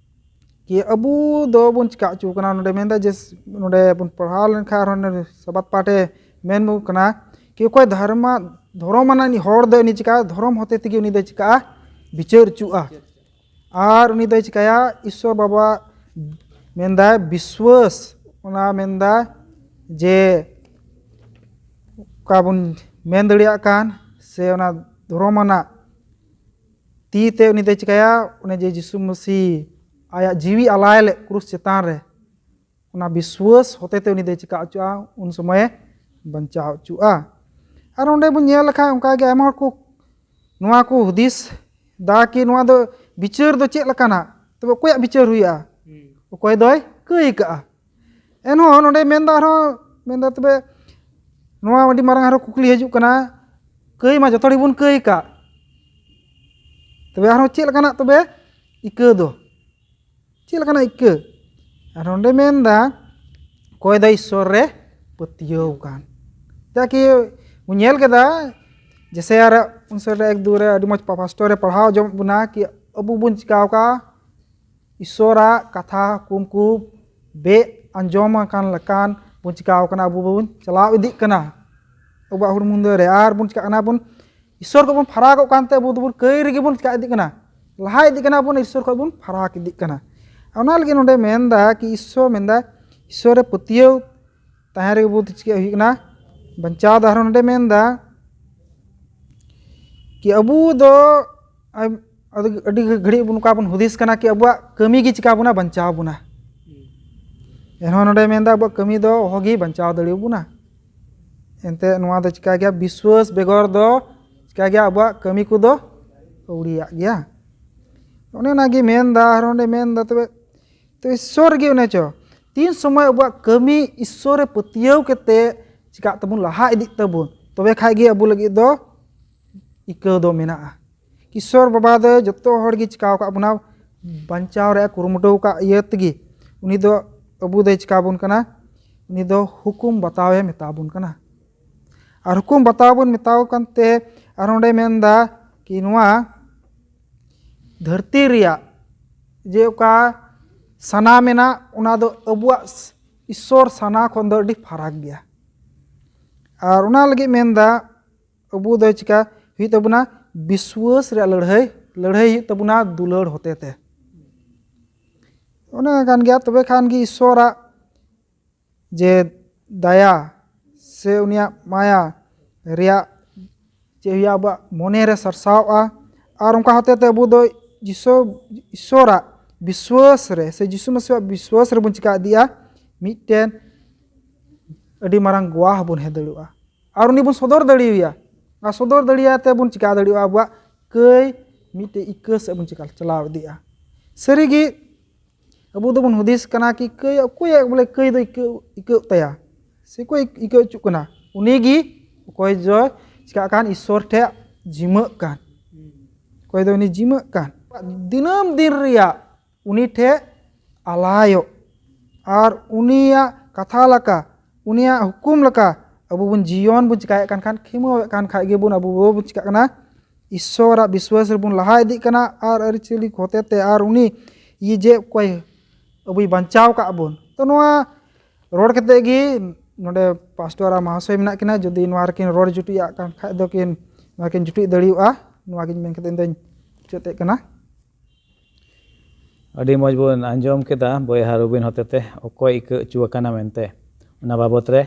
ᱠᱤ ᱟᱵᱚ ᱫᱚᱵᱚᱱ ᱪᱤᱠᱟ ᱦᱚᱪᱚ ᱠᱟᱱᱟ᱾ ᱱᱚᱰᱮ ᱢᱮᱱᱫᱟ ᱡᱮ ᱱᱚᱰᱮ ᱵᱚᱱ ᱯᱟᱲᱦᱟᱣ ᱞᱮᱱᱠᱷᱟᱱ ᱟᱨᱦᱚᱸ ᱱᱚᱰᱮ ᱥᱟᱵᱟᱫ ᱯᱟᱴᱮ ᱢᱮᱱ ᱠᱟᱱᱟ ᱠᱤ ᱚᱠᱚᱭ ᱫᱷᱚᱨᱢᱟ ᱫᱷᱚᱨᱚᱢ ᱟᱱᱟᱜ ᱦᱚᱲ ᱫᱚ ᱩᱱᱤ ᱪᱤᱠᱟ ᱫᱷᱚᱨᱚᱢ ᱦᱚᱛᱮ ᱛᱮᱜᱮ ᱩᱱᱤ ᱫᱚᱭ ᱪᱤᱠᱟᱜᱼᱟ, ᱵᱤᱪᱟᱹᱨ ᱦᱚᱪᱚᱜᱼᱟ᱾ ᱟᱨ ᱩᱱᱤ ᱫᱚᱭ ᱪᱤᱠᱟᱹᱭᱟ? ᱤᱥᱥᱚᱨ ᱵᱟᱵᱟ ᱢᱮᱱᱫᱟᱭ ᱵᱤᱥᱣᱟᱹᱥ, ᱚᱱᱟ ᱢᱮᱱᱫᱟ ᱡᱮ ᱚᱠᱟ ᱵᱚᱱ ᱢᱮᱱ ᱫᱟᱲᱮᱭᱟᱜ ᱠᱟᱱ ᱥᱮ ᱚᱱᱟ ᱫᱷᱚᱨᱚᱢ ᱟᱱᱟᱜ ᱛᱤ ᱛᱮ ᱩᱱᱤ ᱫᱚᱭ ᱪᱤᱠᱟᱹᱭᱟ? ᱚᱱᱮ ᱡᱮ ᱡᱤᱥᱩ ᱢᱟᱹᱥᱤ ᱟᱭᱟᱜ ᱡᱤᱣᱤ ᱟᱞᱟᱭ ᱞᱮᱫ ᱠᱨᱩᱥ ᱪᱮᱛᱟᱱ ᱨᱮ, ᱚᱱᱟ ᱵᱤᱥᱣᱟᱹᱥ ᱦᱚᱛᱮ ᱛᱮ ᱩᱱᱤ ᱫᱚᱭ ᱪᱤᱠᱟ ᱦᱚᱪᱚᱜᱼᱟ? ᱩᱱ ᱥᱚᱢᱚᱭᱮ ᱵᱟᱧᱪᱟᱣ ᱦᱚᱪᱚᱜᱼᱟ᱾ ᱟᱨ ᱚᱸᱰᱮ ᱵᱚᱱ ᱧᱮᱞ ᱞᱮᱠᱷᱟᱱ ᱚᱱᱠᱟᱜᱮ ᱟᱭᱢᱟ ᱦᱚᱲ ᱠᱚ ᱱᱚᱣᱟ ᱠᱚ ᱦᱩᱫᱤᱥ ᱫᱟ ᱠᱤ ᱱᱚᱣᱟ ᱫᱚ ᱵᱤᱪᱟᱹᱨ ᱫᱚ ᱪᱮᱫ ᱞᱮᱠᱟᱱᱟ? ᱛᱚᱵᱮ ᱚᱠᱚᱭᱟᱜ ᱵᱤᱪᱟᱹᱨ ᱦᱩᱭᱩᱜᱼᱟ? ᱚᱠᱚᱭ ᱫᱚᱭ ᱠᱟᱹᱭ ᱠᱟᱜᱼᱟ? ᱮᱱᱦᱚᱸ ᱱᱚᱰᱮ ᱢᱮᱱᱫᱟ ᱟᱨᱦᱚᱸ ᱢᱮᱱᱫᱟ ᱛᱚᱵᱮ ᱱᱚᱣᱟ ᱟᱹᱰᱤ ᱢᱟᱨᱟᱝ ᱟᱨᱦᱚᱸ ᱠᱩᱠᱞᱤ ᱦᱤᱡᱩᱜ ᱠᱟᱱᱟ, ᱠᱟᱹᱭ ᱢᱟ ᱡᱚᱛᱚ ᱦᱚᱲ ᱜᱮᱵᱚᱱ ᱠᱟᱹᱭ ᱠᱟᱜ, ᱛᱚᱵᱮ ᱟᱨᱦᱚᱸ ᱪᱮᱫ ᱞᱮᱠᱟᱱᱟᱜ ᱛᱚᱵᱮ ᱤᱠᱟᱹ ᱫᱚ? ᱪᱮᱫ ᱞᱮᱠᱟᱱᱟᱜ ᱤᱠᱟᱹ? ᱟᱨ ᱱᱚᱰᱮ ᱢᱮᱱᱫᱟ ᱚᱠᱚᱭ ᱫᱚ ᱤᱥᱥᱚᱨ ᱨᱮ ᱯᱟᱹᱛᱭᱟᱹᱣ ᱟᱠᱟᱱ᱾ ᱡᱟ ᱠᱤ ᱵᱚᱱ ᱧᱮᱞ ᱠᱮᱫᱟ, ᱡᱮᱥᱮᱭᱟ ᱨᱮ ᱩᱱ ᱥᱮᱫ ᱨᱮ ᱮᱠ ᱫᱩ ᱨᱮ ᱟᱹᱰᱤ ᱢᱚᱡᱽ ᱯᱟᱥᱴᱚᱨ ᱮ ᱯᱟᱲᱦᱟᱣ ᱡᱚᱢ ᱵᱚᱱᱟ ᱠᱤ ᱟᱵᱚ ᱵᱚᱱ ᱪᱤᱠᱟᱹᱣ ᱠᱟᱜᱼᱟ, ᱤᱥᱚᱨᱟᱜ ᱠᱟᱛᱷᱟ ᱠᱩᱢᱠᱩ ᱵᱮ ᱟᱸᱡᱚᱢ ᱟᱠᱟᱱ ᱞᱮᱠᱟᱱ ᱵᱚᱱ ᱪᱤᱠᱟᱹᱣ ᱠᱟᱱᱟ, ᱟᱵᱚ ᱵᱚᱱ ᱪᱟᱞᱟᱣ ᱤᱫᱤᱜ ᱠᱟᱱᱟ ᱟᱵᱚᱣᱟᱜ ᱦᱚᱲᱢᱚ ᱨᱮ, ᱟᱨ ᱵᱚᱱ ᱪᱤᱠᱟᱹᱜ ᱠᱟᱱᱟ ᱵᱚᱱ ᱤᱥᱚᱨ ᱠᱷᱚᱱ ᱵᱚᱱ ᱯᱷᱟᱨᱟᱠᱚᱜ ᱠᱟᱱᱛᱮ ᱟᱵᱚ ᱫᱚᱵᱚᱱ ᱠᱟᱹᱭ ᱨᱮᱜᱮ ᱵᱚᱱ ᱪᱤᱠᱟ ᱤᱫᱤᱜ ᱠᱟᱱᱟ, ᱞᱟᱦᱟ ᱤᱫᱤᱜ ᱠᱟᱱᱟ ᱵᱚᱱ, ᱤᱥᱚᱨ ᱠᱷᱚᱱ ᱵᱚᱱ ᱯᱷᱟᱨᱟᱠ ᱤᱫᱤᱜ ᱠᱟᱱᱟ᱾ ᱚᱱᱟ ᱞᱟᱹᱜᱤᱫ ᱱᱚᱰᱮ ᱢᱮᱱᱫᱟ ᱠᱤ ᱤᱥᱚᱨ ᱢᱮᱱᱫᱟ, ᱤᱥᱚᱨ ᱨᱮ ᱯᱟᱹᱛᱭᱟᱹᱣ ᱛᱟᱦᱮᱸ ᱨᱮᱜᱮ ᱵᱚ ᱪᱤᱠᱟᱹ ᱦᱩᱭᱩᱜ ᱠᱟᱱᱟ, ᱵᱟᱧᱪᱟᱣ ᱫᱚ᱾ ᱟᱨᱦᱚᱸ ᱱᱚᱰᱮ ᱢᱮᱱᱫᱟ ᱠᱤ ᱟᱵᱚ ᱫᱚ ᱟᱭ-, ᱟᱹᱰᱤ ᱜᱷᱟᱹᱲᱤᱡ ᱵᱚᱱ ᱱᱚᱝᱠᱟ ᱵᱚᱱ ᱦᱩᱫᱤᱥ ᱠᱟᱱᱟ ᱠᱤ ᱟᱵᱚᱣᱟᱜ ᱠᱟᱹᱢᱤ ᱜᱮ ᱪᱤᱠᱟ ᱵᱚᱱᱟ, ᱵᱟᱧᱪᱟᱣ ᱵᱚᱱᱟ᱾ ᱮᱱᱦᱚᱸ ᱱᱚᱰᱮ ᱢᱮᱱᱫᱟ ᱟᱵᱚᱣᱟᱜ ᱠᱟᱹᱢᱤ ᱫᱚ ᱚᱦᱚᱜᱮ ᱵᱟᱧᱪᱟᱣ ᱫᱟᱲᱮᱭᱟᱵᱚᱱᱟ᱾ ᱮᱱᱛᱮ ᱱᱚᱣᱟ ᱫᱚ ᱪᱤᱠᱟ ᱜᱮᱭᱟ, ᱵᱤᱥᱣᱟᱹᱥ ᱵᱮᱜᱚᱨ ᱫᱚ ᱪᱤᱠᱟ ᱜᱮᱭᱟ, ᱟᱵᱚᱣᱟᱜ ᱠᱟᱹᱢᱤ ᱠᱚᱫᱚ ᱟᱹᱣᱲᱤᱭᱟᱜ ᱜᱮᱭᱟ᱾ ᱚᱱᱮ ᱚᱱᱟᱜᱮ ᱢᱮᱱᱫᱟ, ᱟᱨ ᱚᱸᱰᱮ ᱢᱮᱱᱫᱟ ᱛᱚᱵᱮ, ᱛᱚ ᱤᱥᱥᱚᱨ ᱜᱮ ᱚᱱᱮ ᱪᱚ ᱛᱤᱱ ᱥᱚᱢᱚᱭ ᱟᱵᱚᱣᱟᱜ ᱠᱟᱹᱢᱤ ᱤᱥᱥᱚᱨ ᱨᱮ ᱯᱟᱹᱛᱭᱟᱹᱣ ᱠᱟᱛᱮ ᱪᱤᱠᱟᱜ ᱛᱟᱵᱚᱱ, ᱞᱟᱦᱟ ᱤᱫᱤᱜ ᱛᱟᱵᱚᱱ, ᱛᱚᱵᱮ ᱠᱷᱟᱡ ᱜᱮ ᱟᱵᱚ ᱞᱟᱹᱜᱤᱫ ᱫᱚ ᱤᱠᱟᱹᱣ ᱫᱚ ᱢᱮᱱᱟᱜᱼᱟ᱾ ᱤᱥᱥᱚᱨ ᱵᱟᱵᱟ ᱫᱚ ᱡᱚᱛᱚ ᱦᱚᱲ ᱜᱮ ᱪᱤᱠᱟᱣ ᱟᱠᱟᱫ ᱵᱚᱱᱟ, ᱵᱟᱧᱪᱟᱣ ᱨᱮᱭᱟᱜ ᱠᱩᱨᱩᱢᱩᱴᱩ ᱟᱠᱟᱫ ᱤᱭᱟᱹ ᱛᱮᱜᱮ ᱩᱱᱤ ᱫᱚ ᱟᱵᱚ ᱫᱚᱭ ᱪᱤᱠᱟ ᱵᱚᱱ ᱠᱟᱱᱟ, ᱩᱱᱤ ᱫᱚ ᱦᱩᱠᱩᱢ ᱵᱟᱛᱟᱣ ᱮ ᱢᱮᱛᱟ ᱵᱚᱱ ᱠᱟᱱᱟ᱾ ᱟᱨ ᱦᱩᱠᱩᱢ ᱵᱟᱛᱟᱣ ᱵᱚᱱ ᱢᱮᱛᱟᱣ ᱠᱟᱱᱛᱮ ᱟᱨ ᱚᱸᱰᱮ ᱢᱮᱱᱫᱟ ᱠᱤ ᱱᱚᱣᱟ ᱫᱷᱟᱹᱨᱛᱤ ᱨᱮᱭᱟᱜ ᱡᱮ ᱚᱠᱟ ᱥᱟᱱᱟ ᱢᱮᱱᱟᱜ, ᱚᱱᱟ ᱫᱚ ᱟᱵᱚᱣᱟᱜ ᱤᱥᱥᱚᱨ ᱥᱟᱱᱟ ᱠᱷᱚᱱ ᱫᱚ ᱟᱹᱰᱤ ᱯᱷᱟᱨᱟᱠ ᱜᱮᱭᱟ᱾ ᱟᱨ ᱚᱱᱟ ᱞᱟᱹᱜᱤᱫ ᱢᱮᱱᱫᱟ ᱟᱵᱚ ᱫᱚ ᱪᱤᱠᱟ ᱦᱩᱭᱩᱜ ᱛᱟᱵᱚᱱᱟ, ᱵᱤᱥᱣᱟᱹᱥ ᱨᱮᱭᱟᱜ ᱞᱟᱹᱲᱦᱟᱹᱭ, ᱞᱟᱹᱲᱦᱟᱹᱭ ᱦᱩᱭᱩᱜ ᱛᱟᱵᱚᱱᱟ ᱫᱩᱞᱟᱹᱲ ᱦᱚᱛᱮ ᱛᱮ᱾ ᱚᱱᱟ ᱠᱟᱱ ᱜᱮᱭᱟ᱾ ᱛᱚᱵᱮ ᱠᱷᱟᱱ ᱜᱮ ᱤᱥᱥᱚᱨᱟᱜ ᱡᱮ ᱫᱟᱭᱟ ᱥᱮ ᱩᱱᱤᱭᱟᱜ ᱢᱟᱭᱟ ᱨᱮᱭᱟᱜ ᱪᱮᱫ ᱦᱩᱭᱩᱜᱼᱟ, ᱟᱵᱚᱣᱟᱜ ᱢᱚᱱᱮ ᱨᱮ ᱥᱟᱨᱥᱟᱣᱚᱜᱼᱟ᱾ ᱟᱨ ᱚᱱᱠᱟ ᱦᱚᱛᱮ ᱛᱮ ᱟᱵᱚ ᱫᱚ ᱡᱤᱥᱩ, ᱤᱥᱥᱚᱨᱟᱜ ᱵᱤᱥᱣᱟᱹᱥ ᱨᱮ ᱥᱮ ᱡᱤᱥᱩ ᱢᱟᱹᱥᱤᱦᱟᱜ ᱵᱤᱥᱣᱟᱹᱥ ᱨᱮᱵᱚᱱ ᱪᱤᱠᱟ ᱤᱫᱤᱜᱼᱟ, ᱢᱤᱫᱴᱮᱱ ᱟᱹᱰᱤ ᱢᱟᱨᱟᱝ ᱜᱚᱣᱟᱦ ᱵᱚᱱ ᱦᱮᱡ ᱫᱟᱲᱮᱭᱟᱜᱼᱟ᱾ ᱟᱨ ᱩᱱᱤ ᱵᱚᱱ ᱥᱚᱫᱚᱨ ᱫᱟᱲᱮᱭᱟᱭᱟ᱾ ᱟᱨ ᱥᱚᱫᱚᱨ ᱫᱟᱲᱮᱭᱟᱭ ᱛᱮ ᱵᱚᱱ ᱪᱤᱠᱟ ᱫᱟᱲᱮᱭᱟᱜᱼᱟ, ᱟᱵᱚᱣᱟᱜ ᱠᱟᱹᱭ ᱢᱤᱫᱴᱮᱡ ᱤᱠᱟᱹ ᱥᱮᱫ ᱵᱚᱱ ᱪᱤᱠᱟ ᱪᱟᱞᱟᱣ ᱤᱫᱤᱜᱼᱟ᱾ ᱥᱟᱹᱨᱤᱜᱮ ᱟᱵᱚ ᱫᱚᱵᱚᱱ ᱦᱩᱫᱤᱥ ᱠᱟᱱᱟ ᱠᱤ ᱠᱟᱹᱭ, ᱚᱠᱚᱭᱟᱜ ᱵᱚᱞᱮ ᱠᱟᱹᱭ ᱫᱚ ᱤᱠᱟᱹ, ᱤᱠᱟᱹᱜ ᱛᱟᱭᱟ ᱥᱮ ᱚᱠᱚᱭ ᱤᱠᱟᱹ ᱦᱚᱪᱚᱜ ᱠᱟᱱᱟ, ᱩᱱᱤᱜᱮ ᱚᱠᱚᱭ ᱫᱚ ᱪᱤᱠᱟᱜ ᱠᱟᱱ, ᱤᱥᱥᱚᱨ ᱴᱷᱮᱡ ᱡᱤᱢᱟᱹᱜ ᱠᱟᱱ, ᱚᱠᱚᱭ ᱫᱚ ᱩᱱᱤ ᱡᱤᱢᱟᱹᱜ ᱠᱟᱱ᱾ ᱫᱤᱱᱟᱹᱢ ᱫᱤᱱ ᱨᱮᱭᱟᱜ ᱩᱱᱤ ᱴᱷᱮᱡ ᱟᱞᱟᱭᱚᱜ ᱟᱨ ᱩᱱᱤᱭᱟᱜ ᱠᱟᱛᱷᱟ ᱞᱮᱠᱟ, ᱩᱱᱤᱭᱟᱜ ᱦᱩᱠᱩᱢ ᱞᱮᱠᱟ ᱟᱵᱚ ᱵᱚᱱ ᱡᱤᱭᱚᱱ ᱵᱚᱱ ᱪᱤᱠᱟᱭᱮᱫ ᱠᱟᱱ ᱠᱷᱟᱱ, ᱠᱷᱮᱢᱟᱣᱮᱫ ᱠᱟᱱ ᱠᱷᱟᱡ ᱜᱮᱵᱚᱱ, ᱟᱵᱚ ᱵᱚᱱ ᱪᱤᱠᱟᱜ ᱠᱟᱱᱟ, ᱤᱥᱥᱚᱨᱟᱜ ᱵᱤᱥᱣᱟᱥ ᱨᱮᱵᱚᱱ ᱞᱟᱦᱟ ᱤᱫᱤᱜ ᱠᱟᱱᱟ ᱟᱨ ᱟᱹᱨᱤᱪᱟᱹᱞᱤ ᱦᱚᱛᱮ ᱛᱮ ᱟᱨ ᱩᱱᱤ ᱤᱭᱟᱹ ᱡᱮ ᱚᱠᱚᱭ ᱟᱵᱚᱭ ᱵᱟᱧᱪᱟᱣ ᱠᱟᱜ ᱵᱚᱱ᱾ ᱛᱚ ᱱᱚᱣᱟ ᱨᱚᱲ ᱠᱟᱛᱮ ᱜᱮ ᱱᱚᱰᱮ ᱯᱟᱥᱴᱚᱨ ᱟᱨ ᱢᱟᱦᱟᱥᱚᱭ ᱢᱮᱱᱟᱜ ᱠᱤᱱᱟ, ᱡᱩᱫᱤ ᱱᱚᱣᱟ ᱨᱮᱠᱤᱱ ᱨᱚᱲ ᱡᱩᱴᱤᱡ ᱟᱜ ᱠᱟᱱ ᱠᱷᱟᱡ ᱫᱚ ᱠᱤᱱ ᱱᱚᱣᱟ ᱠᱤᱱ ᱡᱩᱴᱤᱡ ᱫᱟᱲᱮᱭᱟᱜᱼᱟ, ᱱᱚᱣᱟ ᱜᱤᱧ ᱢᱮᱱ ᱠᱟᱛᱮ ᱤᱧ ᱫᱚᱧ ᱢᱩᱪᱟᱹᱫ ᱮᱫ ᱠᱟᱱᱟ᱾ ᱟᱹᱰᱤ ᱢᱚᱡᱽ ᱵᱚᱱ ᱟᱸᱡᱚᱢ ᱠᱮᱫᱟ ᱵᱚᱭᱦᱟ ᱨᱩᱵᱤᱱ ᱦᱚᱛᱮᱛᱮ ᱚᱠᱚᱭ ᱤᱠᱟᱹ ᱦᱚᱪᱚ ᱟᱠᱟᱱᱟ ᱢᱮᱱᱛᱮ᱾ ᱚᱱᱟ ᱵᱟᱵᱚᱛ ᱨᱮ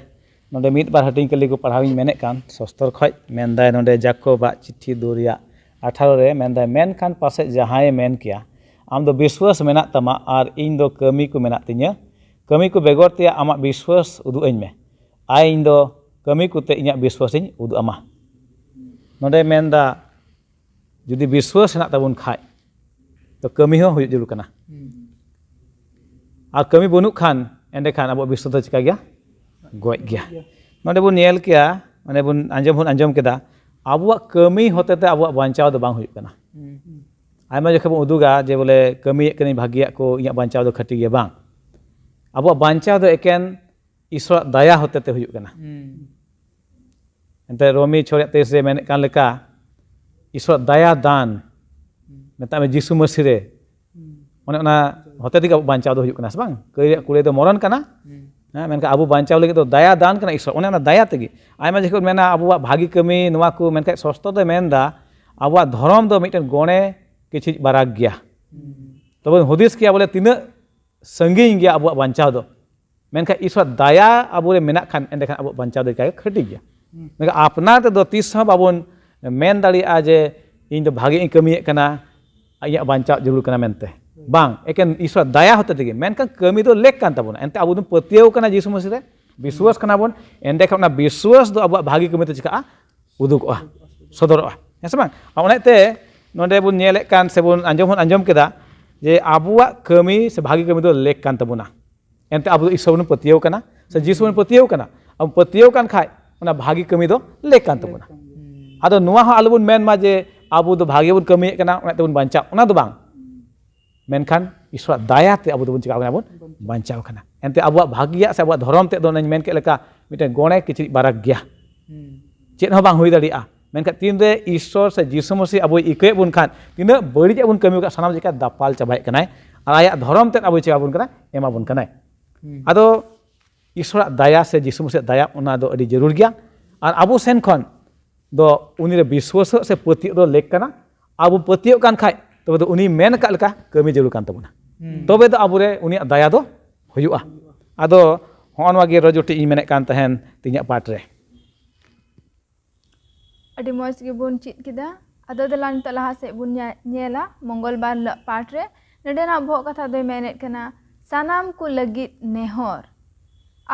ᱱᱚᱰᱮ ᱢᱤᱫ ᱵᱟᱨ ᱦᱟᱹᱴᱤᱧ ᱠᱟᱹᱞᱤ ᱠᱚ ᱯᱟᱲᱦᱟᱣ ᱤᱧ ᱢᱮᱱᱮᱫ ᱠᱟᱱ, ᱥᱚᱥᱛᱚᱨ ᱠᱷᱚᱡ ᱢᱮᱱᱫᱟᱭ ᱱᱚᱰᱮ ᱡᱟᱠᱚᱵᱟᱜ ᱪᱤᱴᱷᱤ ᱫᱩ ᱨᱮᱭᱟᱜ ᱟᱴᱷᱟᱨᱚ ᱨᱮ ᱢᱮᱱᱫᱟᱭ, ᱢᱮᱱᱠᱷᱟᱱ ᱯᱟᱥᱮᱡ ᱡᱟᱦᱟᱸᱭᱮ ᱢᱮᱱ ᱠᱮᱭᱟ, ᱟᱢ ᱫᱚ ᱵᱤᱥᱣᱟᱹᱥ ᱢᱮᱱᱟᱜ ᱛᱟᱢᱟ ᱟᱨ ᱤᱧ ᱫᱚ ᱠᱟᱹᱢᱤ ᱠᱚ ᱢᱮᱱᱟᱜ ᱛᱤᱧᱟᱹ, ᱠᱟᱹᱢᱤ ᱠᱚ ᱵᱮᱜᱚᱨ ᱛᱮᱭᱟᱜ ᱟᱢᱟᱜ ᱵᱤᱥᱣᱟᱹᱥ ᱩᱫᱩᱜ ᱟᱹᱧ ᱢᱮ, ᱟᱨ ᱤᱧ ᱫᱚ ᱠᱟᱹᱢᱤ ᱠᱚᱛᱮ ᱤᱧᱟᱹᱜ ᱵᱤᱥᱣᱟᱹᱥ ᱤᱧ ᱩᱫᱩᱜ ᱟᱢᱟ᱾ ᱱᱚᱰᱮ ᱢᱮᱱᱫᱟ, ᱡᱩᱫᱤ ᱵᱤᱥᱣᱟᱹᱥ ᱦᱮᱱᱟᱜ ᱛᱟᱵᱚᱱ ᱠᱷᱟᱡ, ᱛᱚ ᱠᱟᱹᱢᱤ ᱦᱚᱸ ᱦᱩᱭᱩᱜ ᱡᱟᱹᱨᱩᱲ ᱠᱟᱱᱟ᱾ ᱟᱨ ᱠᱟᱹᱢᱤ ᱵᱟᱹᱱᱩᱜ ᱠᱷᱟᱱ, ᱮᱸᱰᱮᱠᱷᱟᱱ ᱟᱵᱚᱣᱟᱜ ᱵᱤᱥᱣᱟᱹᱥ ᱫᱚ ᱪᱤᱠᱟ ᱜᱮᱭᱟ? ᱜᱚᱡ ᱜᱮᱭᱟ᱾ ᱱᱚᱰᱮ ᱵᱚᱱ ᱧᱮᱞ ᱠᱮᱭᱟ, ᱢᱟᱱᱮ ᱵᱚᱱ ᱟᱸᱡᱚᱢ ᱦᱚᱸ ᱟᱸᱡᱚᱢ ᱠᱮᱫᱟ, ᱟᱵᱚᱣᱟᱜ ᱠᱟᱹᱢᱤ ᱦᱚᱛᱮ ᱛᱮ ᱟᱵᱚᱣᱟᱜ ᱵᱟᱧᱪᱟᱣ ᱫᱚ ᱵᱟᱝ ᱦᱩᱭᱩᱜ ᱠᱟᱱᱟ᱾ ᱟᱭᱢᱟ ᱡᱚᱠᱷᱮᱡ ᱵᱚᱱ ᱩᱫᱩᱜᱟ ᱡᱮ ᱵᱚᱞᱮ, ᱠᱟᱹᱢᱤᱭᱮᱫ ᱠᱟᱹᱱᱟᱹᱧ ᱵᱷᱟᱹᱜᱤᱭᱟᱜ ᱠᱚ, ᱤᱧᱟᱹᱜ ᱵᱟᱧᱪᱟᱣ ᱫᱚ ᱠᱷᱟᱹᱴᱤ ᱜᱮᱭᱟ᱾ ᱵᱟᱝ, ᱟᱵᱚᱣᱟᱜ ᱵᱟᱧᱪᱟᱣ ᱫᱚ ᱮᱠᱮᱱ ᱤᱥᱣᱟᱨᱟᱜ ᱫᱟᱭᱟ ᱦᱚᱛᱮ ᱛᱮ ᱦᱩᱭᱩᱜ ᱠᱟᱱᱟ᱾ ᱮᱱᱛᱮ ᱨᱳᱢᱤ ᱪᱷᱚ ᱨᱮᱭᱟᱜ ᱛᱮᱭᱤᱥ ᱨᱮ ᱢᱮᱱᱮᱫ ᱠᱟᱱ ᱞᱮᱠᱟ, ᱤᱥᱣᱟᱨᱟᱜ ᱫᱟᱭᱟ ᱫᱟᱱ, ᱢᱮᱛᱟᱜ ᱢᱮ ᱡᱤᱥᱩ ᱢᱟᱹᱥᱤ ᱨᱮ, ᱚᱱᱮ ᱚᱱᱟ ᱦᱚᱛᱮ ᱛᱮᱜᱮ ᱟᱵᱚ ᱵᱟᱧᱪᱟᱣ ᱫᱚ ᱦᱩᱭᱩᱜ ᱠᱟᱱᱟ, ᱥᱮ ᱵᱟᱝ? ᱠᱟᱹᱭ ᱨᱮᱭᱟᱜ ᱠᱩᱲᱟᱹᱭ ᱫᱚ ᱢᱚᱨᱚᱱ ᱠᱟᱱᱟ᱾ ᱦᱮᱸ, ᱢᱮᱱᱠᱷᱟᱱ ᱟᱵᱚ ᱵᱟᱧᱪᱟᱣ ᱞᱟᱹᱜᱤᱫ ᱫᱚ ᱫᱟᱭᱟ ᱫᱟᱱ ᱠᱟᱱᱟ ᱤᱥᱣᱟᱨ, ᱚᱱᱮ ᱚᱱᱟ ᱫᱟᱭᱟ ᱛᱮᱜᱮ᱾ ᱟᱭᱢᱟ ᱡᱚᱠᱷᱚᱱ ᱢᱮᱱᱟ ᱟᱵᱚᱣᱟᱜ ᱵᱷᱟᱹᱜᱤ ᱠᱟᱹᱢᱤ, ᱱᱚᱣᱟ ᱠᱚ, ᱢᱮᱱᱠᱷᱟᱱ ᱥᱚᱥᱛᱚ ᱫᱚᱭ ᱢᱮᱱᱫᱟ, ᱟᱵᱚᱣᱟᱜ ᱫᱷᱚᱨᱚᱢ ᱫᱚ ᱢᱤᱫᱴᱮᱱ ᱜᱚᱲᱮ ᱠᱤᱪᱷᱤᱡ ᱵᱟᱨᱟᱠ ᱜᱮᱭᱟ᱾ ᱛᱚᱵᱮ ᱦᱩᱫᱤᱥ ᱠᱮᱭᱟ ᱵᱚᱞᱮ, ᱛᱤᱱᱟᱹᱜ ᱥᱟᱺᱜᱤᱧ ᱜᱮᱭᱟ ᱟᱵᱚᱣᱟᱜ ᱵᱟᱧᱪᱟᱣ ᱫᱚ᱾ ᱢᱮᱱᱠᱷᱟᱱ ᱤᱥᱣᱟᱨ ᱫᱟᱭᱟ ᱟᱵᱚᱨᱮ ᱢᱮᱱᱟᱜ ᱠᱷᱟᱱ, ᱮᱸᱰᱮᱠᱷᱟᱱ ᱟᱵᱚᱣᱟᱜ ᱵᱟᱧᱪᱟᱣ ᱫᱚ ᱮᱠᱟᱞ ᱜᱮ ᱠᱷᱟᱹᱴᱤ ᱜᱮᱭᱟ᱾ ᱢᱮᱱᱠᱷᱟᱱ ᱟᱯᱱᱟᱨ ᱛᱮᱫᱚ ᱛᱤᱥ ᱦᱚᱸ ᱵᱟᱵᱚᱱ ᱢᱮᱱ ᱫᱟᱲᱮᱭᱟᱜᱼᱟ ᱡᱮ, ᱤᱧ ᱫᱚ ᱵᱷᱟᱜᱮ ᱤᱧ ᱠᱟᱹᱢᱤᱭᱮᱫ ᱠᱟᱱᱟ, ᱤᱧᱟᱹᱜ ᱵᱟᱧᱪᱟᱣ ᱡᱟᱹᱨᱩᱲ ᱠᱟᱱᱟ ᱢᱮᱱᱛᱮ᱾ ᱵᱟᱝ, ᱮᱠᱮᱱ ᱤᱥᱣᱟᱨ ᱫᱟᱭᱟ ᱦᱚᱛᱮ ᱛᱮᱜᱮ᱾ ᱢᱮᱱᱠᱷᱟᱱ ᱠᱟᱹᱢᱤ ᱫᱚ ᱞᱮᱠ ᱠᱟᱱ ᱛᱟᱵᱚᱱᱟ᱾ ᱮᱱᱛᱮ ᱟᱵᱚ ᱫᱚ ᱯᱟᱹᱛᱭᱟᱹᱣ ᱠᱟᱱᱟ ᱡᱤᱥᱩ ᱢᱟᱹᱥᱤ ᱨᱮ, ᱵᱤᱥᱣᱟᱥ ᱠᱟᱱᱟ ᱵᱚᱱ, ᱮᱸᱰᱮᱠᱷᱟᱱ ᱚᱱᱟ ᱵᱤᱥᱣᱟᱥ ᱫᱚ ᱟᱵᱚᱣᱟᱜ ᱵᱷᱟᱜᱮ ᱠᱟᱹᱢᱤ ᱛᱮ ᱪᱤᱠᱟᱜᱼᱟ? ᱩᱫᱩᱜᱚᱜᱼᱟ, ᱥᱚᱫᱚᱨᱚᱜᱼᱟ᱾ ᱦᱮᱸ ᱥᱮ ᱵᱟᱝ? ᱟᱨ ᱚᱱᱟᱛᱮ ᱱᱚᱰᱮ ᱵᱚᱱ ᱧᱮᱞᱮᱫ ᱠᱟᱱ ᱥᱮ ᱵᱚᱱ ᱟᱸᱡᱚᱢ ᱦᱚᱸ ᱟᱸᱡᱚᱢ ᱠᱮᱫᱟ ᱡᱮ ᱟᱵᱚᱣᱟᱜ ᱠᱟᱹᱢᱤ ᱥᱮ ᱵᱷᱟᱜᱮ ᱠᱟᱹᱢᱤ ᱫᱚ ᱞᱮᱠ ᱠᱟᱱ ᱛᱟᱵᱚᱱᱟ᱾ ᱮᱱᱛᱮ ᱟᱵᱚ ᱫᱚ ᱤᱥᱚᱨ ᱵᱚᱱ ᱯᱟᱹᱛᱭᱟᱹᱣ ᱠᱟᱱᱟ ᱥᱮ ᱡᱤᱥᱩ ᱵᱚᱱ ᱯᱟᱹᱛᱭᱟᱹᱣ ᱠᱟᱱᱟ᱾ ᱟᱵᱚ ᱯᱟᱹᱛᱭᱟᱹᱣ ᱠᱟᱱ ᱠᱷᱟᱡ ᱚᱱᱟ ᱵᱷᱟᱜᱮ ᱠᱟᱹᱢᱤ ᱫᱚ ᱞᱮᱠ ᱠᱟᱱ ᱛᱟᱵᱚᱱᱟ᱾ ᱟᱫᱚ ᱱᱚᱣᱟ ᱦᱚᱸ ᱟᱞᱚᱵᱚᱱ ᱢᱮᱱ ᱢᱟ ᱡᱮ ᱟᱵᱚ ᱫᱚ ᱵᱷᱟᱜᱮ ᱵᱚᱱ ᱠᱟᱹᱢᱤᱭᱮᱫ ᱠᱟᱱᱟ, ᱚᱱᱟ ᱛᱮᱵᱚᱱ ᱵᱟᱧᱪᱟᱜ, ᱚᱱᱟ ᱫᱚ ᱵᱟᱝ᱾ ᱢᱮᱱᱠᱷᱟᱱ ᱤᱥᱚᱨᱟᱜ ᱫᱟᱭᱟ ᱛᱮ ᱟᱵᱚ ᱫᱚᱵᱚᱱ ᱪᱤᱠᱟᱹ ᱠᱟᱱᱟ? ᱵᱚᱱ ᱵᱟᱧᱪᱟᱣ ᱠᱟᱱᱟ᱾ ᱮᱱᱛᱮ ᱟᱵᱚᱣᱟᱜ ᱵᱷᱟᱹᱜᱤᱭᱟᱜ ᱥᱮ ᱟᱵᱚᱣᱟᱜ ᱫᱷᱚᱨᱚᱢ ᱛᱮᱫ ᱫᱚ ᱚᱱᱮᱧ ᱢᱮᱱ ᱠᱮᱫ ᱞᱮᱠᱟ, ᱢᱤᱫᱴᱮᱱ ᱜᱚᱲᱮ ᱠᱤᱪᱨᱤᱡ ᱵᱟᱨᱟᱠ ᱜᱮᱭᱟ᱾ ᱪᱮᱫ ᱦᱚᱸ ᱵᱟᱝ ᱦᱩᱭ ᱫᱟᱲᱮᱭᱟᱜᱼᱟ᱾ ᱢᱮᱱᱠᱷᱟᱱ ᱛᱤᱱᱨᱮ ᱤᱥᱥᱚᱨ ᱥᱮ ᱡᱤᱥᱩ ᱢᱟᱹᱥᱤ ᱟᱵᱚᱭ ᱤᱠᱟᱹᱭᱮᱫ ᱵᱚᱱ ᱠᱷᱟᱱ, ᱛᱤᱱᱟᱹᱜ ᱵᱟᱹᱲᱤᱡᱟᱜ ᱵᱚᱱ ᱠᱟᱹᱢᱤ ᱟᱠᱟᱫ, ᱥᱟᱱᱟᱢ ᱡᱟᱭᱜᱟ ᱫᱟᱯᱟᱞ ᱪᱟᱵᱟᱭᱮᱫ ᱠᱟᱱᱟᱭ᱾ ᱟᱨ ᱟᱭᱟᱜ ᱫᱷᱚᱨᱚᱢ ᱛᱮᱫ ᱟᱵᱚᱭ ᱪᱮᱠᱟ ᱵᱚᱱ ᱠᱟᱱᱟ, ᱮᱢᱟ ᱵᱚᱱ ᱠᱟᱱᱟᱭ᱾ ᱟᱫᱚ ᱤᱥᱥᱚᱨᱟᱜ ᱫᱟᱭᱟ ᱥᱮ ᱡᱤᱥᱩ ᱢᱟᱹᱥᱤᱭᱟᱜ ᱫᱟᱭᱟ, ᱚᱱᱟ ᱫᱚ ᱟᱹᱰᱤ ᱡᱟᱹᱨᱩᱲ ᱜᱮᱭᱟ᱾ ᱟᱨ ᱟᱵᱚ ᱥᱮᱱ ᱠᱷᱚᱱ ᱫᱚ ᱩᱱᱤ ᱨᱮ ᱵᱤᱥᱣᱟᱹᱥᱚᱜ ᱥᱮ ᱯᱟᱹᱛᱭᱟᱹᱜ ᱫᱚ ᱞᱮᱠ ᱠᱟᱱᱟ᱾ ᱟᱵᱚ ᱯᱟᱹᱛᱭᱟᱹᱜ ᱠᱟᱱ ᱠᱷᱟᱡ, ᱛᱚᱵᱮ ᱫᱚ ᱩᱱᱤ ᱢᱮᱱ ᱟᱠᱟᱫ ᱞᱮᱠᱟ ᱠᱟᱹᱢᱤ ᱡᱟᱹᱨᱩᱲ ᱠᱟᱱ ᱛᱟᱵᱚᱱᱟ᱾ ᱛᱚᱵᱮ ᱫᱚ ᱟᱵᱚᱨᱮ ᱩᱱᱤᱭᱟᱜ ᱫᱟᱭᱟ ᱫᱚ ᱦᱩᱭᱩᱜᱼᱟ᱾ ᱟᱫᱚ ᱦᱚᱸᱜᱼᱚ ᱱᱚᱣᱟ ᱜᱮ ᱨᱚᱡᱚ ᱴᱤᱡ ᱤᱧ ᱢᱮᱱᱮᱫ ᱠᱟᱱ ᱛᱟᱦᱮᱱ ᱛᱮᱦᱮᱧᱟᱜ ᱯᱟᱴ ᱨᱮ᱾ ᱟᱹᱰᱤ ᱢᱚᱡᱽ ᱜᱮᱵᱚᱱ ᱪᱮᱫ ᱠᱮᱫᱟ᱾ ᱟᱫᱚ ᱫᱮᱞᱟ ᱱᱤᱛᱚᱜ ᱞᱟᱦᱟ ᱥᱮᱫ ᱵᱚᱱ ᱧᱮ- ᱧᱮᱞᱟ ᱢᱚᱝᱜᱚᱞ ᱵᱟᱨ ᱦᱤᱞᱳᱜ ᱯᱟᱴ ᱨᱮ᱾ ᱱᱚᱰᱮᱱᱟᱜ ᱵᱚᱦᱚᱜ ᱠᱟᱛᱷᱟ ᱫᱚᱭ ᱢᱮᱱᱮᱫ ᱠᱟᱱᱟ ᱥᱟᱱᱟᱢ ᱠᱚ ᱞᱟᱹᱜᱤᱫ ᱱᱮᱦᱚᱨ᱾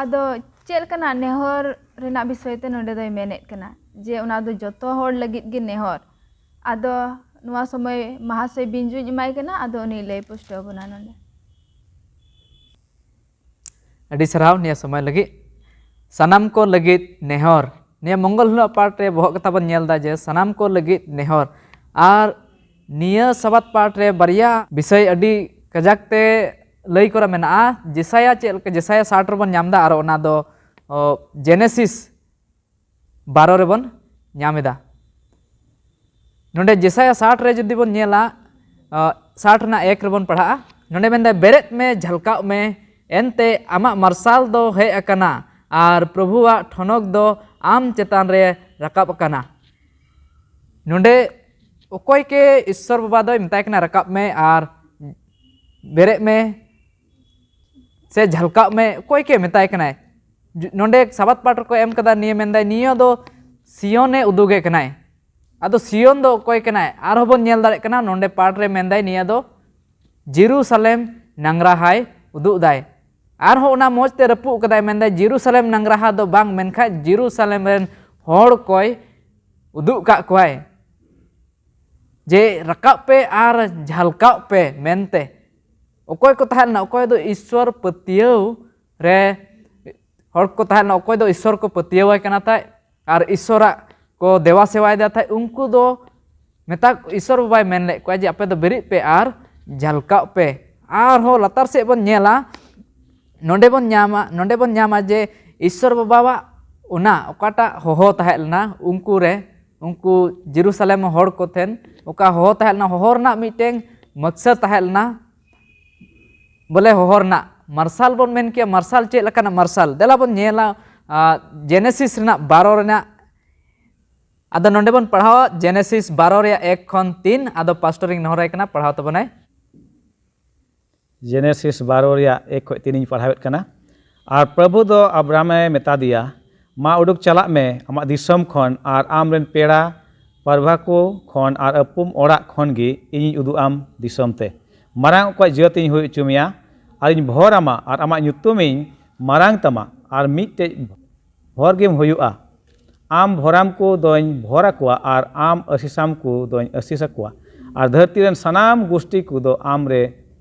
ᱟᱫᱚ ᱪᱮᱫ ᱞᱮᱠᱟᱱᱟᱜ ᱱᱮᱦᱚᱨ ᱨᱮᱱᱟᱜ ᱵᱤᱥᱚᱭ ᱛᱮ ᱱᱚᱰᱮ ᱫᱚᱭ ᱢᱮᱱᱮᱫ ᱠᱟᱱᱟ? ᱡᱮ ᱚᱱᱟ ᱫᱚ ᱡᱚᱛᱚ ᱦᱚᱲ ᱞᱟᱹᱜᱤᱫ ᱜᱮ ᱱᱮᱦᱚᱨ᱾ ᱟᱫᱚ ᱱᱚᱣᱟ ᱥᱚᱢᱚᱭ ᱢᱟᱦᱟᱥᱚᱭ ᱵᱤᱧᱡᱩᱧ ᱮᱢᱟᱭ ᱠᱟᱱᱟ, ᱟᱫᱚ ᱩᱱᱤ ᱞᱟᱹᱭ ᱯᱩᱥᱴᱟᱹᱣ ᱵᱚᱱᱟ ᱱᱚᱰᱮ᱾ ᱟᱹᱰᱤ ᱥᱟᱨᱦᱟᱣ ᱱᱤᱭᱟᱹ ᱥᱚᱢᱚᱭ ᱞᱟᱹᱜᱤᱫ᱾ ᱥᱟᱱᱟᱢ ᱠᱚ ᱞᱟᱹᱜᱤᱫ ᱱᱮᱦᱚᱨ᱾ ᱱᱤᱭᱟᱹ ᱢᱚᱝᱜᱚᱞ ᱦᱤᱞᱳᱜ ᱯᱟᱴ ᱨᱮ ᱵᱚᱦᱚᱜ ᱠᱟᱛᱷᱟ ᱵᱚᱱ ᱧᱮᱞ ᱮᱫᱟ ᱡᱮ ᱥᱟᱱᱟᱢ ᱠᱚ ᱞᱟᱹᱜᱤᱫ ᱱᱮᱦᱚᱨ᱾ ᱟᱨ ᱱᱤᱭᱟᱹ ᱥᱟᱵᱟᱛ ᱯᱟᱴ ᱨᱮ ᱵᱟᱨᱭᱟ ᱵᱤᱥᱚᱭ ᱟᱹᱰᱤ ᱠᱟᱡᱟᱠ ᱛᱮ ᱞᱟᱹᱭ ᱠᱚᱨᱟ ᱢᱮᱱᱟᱜᱼᱟ᱾ ᱡᱮᱥᱟᱭᱟ ᱪᱮᱫ ᱞᱮᱠᱟ, ᱡᱮᱥᱟᱭᱟ ᱥᱟᱴ ᱨᱮᱵᱚᱱ ᱧᱟᱢ ᱮᱫᱟ, ᱟᱨ ᱚᱱᱟ ᱫᱚ ᱚ, ᱡᱮᱱᱮᱥᱤᱥ ᱵᱟᱨᱚ ᱨᱮᱵᱚᱱ ᱧᱟᱢ ᱮᱫᱟ᱾ ᱱᱚᱰᱮ ᱡᱮᱥᱟᱭᱟ ᱥᱟᱴ ᱨᱮ ᱡᱩᱫᱤ ᱵᱚᱱ ᱧᱮᱞᱟ, ᱚ, ᱥᱟᱴ ᱨᱮᱱᱟᱜ ᱮᱠ ᱨᱮᱵᱚᱱ ᱯᱟᱲᱦᱟᱜᱼᱟ᱾ ᱱᱚᱰᱮ ᱢᱮᱱᱫᱟᱭ, "ᱵᱮᱨᱮᱫ ᱢᱮ, ᱡᱷᱟᱞᱠᱟᱣᱜ ᱢᱮ, ᱮᱱᱛᱮ ᱟᱢᱟᱜ ᱢᱟᱨᱥᱟᱞ ᱫᱚ ᱦᱮᱡ ᱟᱠᱟᱱᱟ ᱟᱨ ᱯᱨᱚᱵᱷᱩᱣᱟᱜ ᱴᱷᱚᱱᱚᱠ ᱫᱚ ᱟᱢ ᱪᱮᱛᱟᱱ ᱨᱮ ᱨᱟᱠᱟᱵ ᱟᱠᱟᱱᱟ᱾" ᱱᱚᱰᱮ ᱚᱠᱚᱭ ᱠᱮ ᱤᱥᱥᱚᱨ ᱵᱟᱵᱟ ᱫᱚᱭ ᱢᱮᱛᱟᱭ ᱠᱟᱱᱟ, "ᱨᱟᱠᱟᱵ ᱢᱮ ᱟᱨ ᱵᱮᱨᱮᱫ ᱢᱮ, ᱥᱮ ᱡᱷᱟᱞᱠᱟᱜ ᱢᱮ", ᱚᱠᱚᱭ ᱠᱮ ᱢᱮᱛᱟᱭ ᱠᱟᱱᱟᱭ? ᱡᱩ- ᱱᱚᱰᱮ ᱥᱟᱵᱟᱫ ᱯᱟᱴ ᱨᱮᱠᱚ ᱮᱢ ᱠᱟᱫᱟ, ᱱᱤᱭᱟᱹ ᱢᱮᱱᱫᱟᱭ ᱱᱤᱭᱟᱹ ᱫᱚ ᱥᱤᱭᱚᱱᱮ ᱩᱫᱩᱜᱮ ᱠᱟᱱᱟᱭ᱾ ᱟᱫᱚ ᱥᱤᱭᱚᱱ ᱫᱚ ᱚᱠᱚᱭ ᱠᱟᱱᱟᱭ? ᱟᱨᱦᱚᱸ ᱵᱚᱱ ᱧᱮᱞ ᱫᱟᱲᱮᱭᱟᱜ ᱠᱟᱱᱟ, ᱱᱚᱰᱮ ᱯᱟᱴ ᱨᱮ ᱢᱮᱱᱫᱟᱭ ᱱᱤᱭᱟᱹ ᱫᱚ ᱡᱮᱨᱩᱥᱟᱞᱮᱢ ᱱᱟᱝᱨᱟᱦᱟᱭ ᱩᱫᱩᱜ ᱫᱟᱭ᱾ ᱟᱨᱦᱚᱸ ᱚᱱᱟ ᱢᱚᱡᱽ ᱛᱮ ᱨᱟᱹᱯᱩᱫ ᱠᱟᱫᱟᱭ, ᱢᱮᱱᱫᱟᱭ ᱡᱮᱨᱩᱥᱟᱞᱮᱢ ᱱᱟᱝᱨᱟᱦᱟ ᱫᱚ ᱵᱟᱝ, ᱢᱮᱱᱠᱷᱟᱱ ᱡᱮᱨᱩᱥᱟᱞᱮᱢ ᱨᱮᱱ ᱦᱚᱲ ᱠᱚᱭ ᱩᱫᱩᱜ ᱠᱟᱜ ᱠᱚᱣᱟᱭ ᱡᱮ ᱨᱟᱠᱟᱵ ᱯᱮ ᱟᱨ ᱡᱷᱟᱞᱠᱟᱣᱜ ᱯᱮ ᱢᱮᱱᱛᱮ᱾ ᱚᱠᱚᱭ ᱠᱚ ᱛᱟᱦᱮᱸ ᱞᱮᱱᱟ? ᱚᱠᱚᱭ ᱫᱚ ᱤᱥᱥᱚᱨ ᱯᱟᱹᱛᱭᱟᱹᱣ ᱨᱮ ᱦᱚᱲ ᱠᱚ ᱛᱟᱦᱮᱸ ᱞᱮᱱᱟ, ᱚᱠᱚᱭ ᱫᱚ ᱤᱥᱥᱚᱨ ᱠᱚ ᱯᱟᱹᱛᱭᱟᱹᱣᱟᱭ ᱠᱟᱱᱟ ᱛᱟᱦᱮᱸᱫ ᱟᱨ ᱤᱥᱥᱚᱨᱟᱜ ᱠᱚ ᱫᱮᱵᱟ ᱥᱮᱵᱟᱭᱮᱫᱟ ᱛᱟᱦᱮᱸᱫ, ᱩᱱᱠᱩ ᱫᱚ ᱢᱮᱛᱟ, ᱤᱥᱥᱚᱨ ᱵᱟᱵᱟᱭ ᱢᱮᱱ ᱞᱮᱫ ᱠᱚᱣᱟ ᱡᱮ, "ᱟᱯᱮ ᱫᱚ ᱵᱮᱨᱮᱫ ᱯᱮ ᱟᱨ ᱡᱷᱟᱞᱠᱟᱣᱜ ᱯᱮ᱾" ᱟᱨᱦᱚᱸ ᱞᱟᱛᱟᱨ ᱥᱮᱫ ᱵᱚᱱ ᱧᱮᱞᱟ, ᱱᱚᱰᱮ ᱵᱚᱱ ᱧᱟᱢᱟ, ᱱᱚᱰᱮ ᱵᱚᱱ ᱧᱟᱢᱟ ᱡᱮ ᱤᱥᱥᱚᱨ ᱵᱟᱵᱟᱣᱟᱜ ᱚᱱᱟ ᱚᱠᱟᱴᱟᱜ ᱦᱚᱦᱚ ᱛᱟᱦᱮᱸ ᱞᱮᱱᱟ ᱩᱱᱠᱩ ᱨᱮ, ᱩᱱᱠᱩ ᱡᱮᱨᱩᱥᱟᱞᱮᱢ ᱦᱚᱲ ᱠᱚ ᱴᱷᱮᱱ ᱚᱠᱟ ᱦᱚᱦᱚ ᱛᱟᱦᱮᱸ ᱞᱮᱱᱟ, ᱦᱚᱦᱚ ᱨᱮᱱᱟᱜ ᱢᱤᱫᱴᱮᱱ ᱢᱚᱠᱥᱚᱫ ᱛᱟᱦᱮᱸ ᱞᱮᱱᱟ, ᱵᱚᱞᱮ ᱦᱚᱦᱚ ᱨᱮᱱᱟᱜ ᱢᱟᱨᱥᱟᱞ ᱵᱚᱱ ᱢᱮᱱ ᱠᱮᱭᱟ᱾ ᱢᱟᱨᱥᱟᱞ ᱪᱮᱫ ᱞᱮᱠᱟᱱᱟᱜ ᱢᱟᱨᱥᱟᱞ? ᱫᱮᱞᱟ ᱵᱚᱱ ᱧᱮᱞᱟ, ᱟ, ᱡᱮᱱᱮᱥᱤᱥ ᱨᱮᱱᱟᱜ ᱵᱟᱨᱚ ᱨᱮᱱᱟᱜ᱾ ᱟᱫᱚ ᱱᱚᱰᱮ ᱵᱚᱱ ᱯᱟᱲᱦᱟᱣᱟ ᱡᱮᱱᱮᱥᱤᱥ ᱵᱟᱨᱚ ᱨᱮᱭᱟᱜ ᱮᱠ ᱠᱷᱚᱱ ᱛᱤᱱ᱾ ᱟᱫᱚ ᱯᱟᱥᱴᱚᱨ ᱤᱧ ᱱᱮᱦᱚᱨᱟᱭ ᱠᱟᱱᱟ, ᱯᱟᱲᱦᱟᱣ ᱛᱟᱵᱚᱱᱟᱭ᱾ ᱡᱮᱱᱮᱥᱤᱥ ᱵᱟᱨᱚ ᱨᱮᱭᱟᱜ ᱮᱠ ᱠᱷᱚᱱ ᱛᱤᱱ ᱤᱧ ᱯᱟᱲᱦᱟᱣᱮᱫ ᱠᱟᱱᱟ᱾ ᱟᱨ ᱯᱨᱚᱵᱷᱩ ᱫᱚ ᱟᱵᱨᱟᱢᱮ ᱢᱮᱛᱟ ᱫᱮᱭᱟ, ᱢᱟ ᱩᱰᱩᱠ ᱪᱟᱞᱟᱜ ᱢᱮ ᱟᱢᱟᱜ ᱫᱤᱥᱚᱢ ᱠᱷᱚᱱ ᱟᱨ ᱟᱢ ᱨᱮᱱ ᱯᱮᱲᱟ ᱯᱟᱹᱨᱵᱷᱟ ᱠᱚ ᱠᱷᱚᱱ ᱟᱨ ᱟᱹᱯᱩᱢ ᱚᱲᱟᱜ ᱠᱷᱚᱱ ᱜᱮ ᱤᱧᱤᱧ ᱩᱫᱩᱜ ᱟᱢ ᱫᱤᱥᱚᱢ ᱛᱮ, ᱢᱟᱨᱟᱝ ᱚᱠᱚᱡ ᱡᱟᱹᱛ ᱤᱧ ᱦᱩᱭ ᱦᱚᱪᱚ ᱢᱮᱭᱟ᱾ ᱟᱨ ᱤᱧ ᱵᱷᱚᱨ ᱟᱢᱟ ᱟᱨ ᱟᱢᱟᱜ ᱧᱩᱛᱩᱢ ᱤᱧ ᱢᱟᱨᱟᱝ ᱛᱟᱢᱟ ᱟᱨ ᱢᱤᱫᱴᱮᱡ ᱵᱷᱚᱨ ᱜᱮᱢ ᱦᱩᱭᱩᱜᱼᱟ᱾ ᱟᱢ ᱵᱷᱚᱨᱟᱢ ᱠᱚ ᱫᱚᱧ ᱵᱷᱚᱨ ᱟᱠᱚᱣᱟ ᱟᱨ ᱟᱢ ᱟᱹᱥᱤᱥᱟᱢ ᱠᱚ ᱫᱚᱧ ᱟᱹᱥᱤᱥ ᱟᱠᱚᱣᱟ, ᱟᱨ ᱫᱷᱟᱹᱨᱛᱤ ᱨᱮᱱ ᱥᱟᱱᱟᱢ ᱜᱩᱥᱴᱤ ᱠᱚᱫᱚ ᱟᱢ ᱨᱮ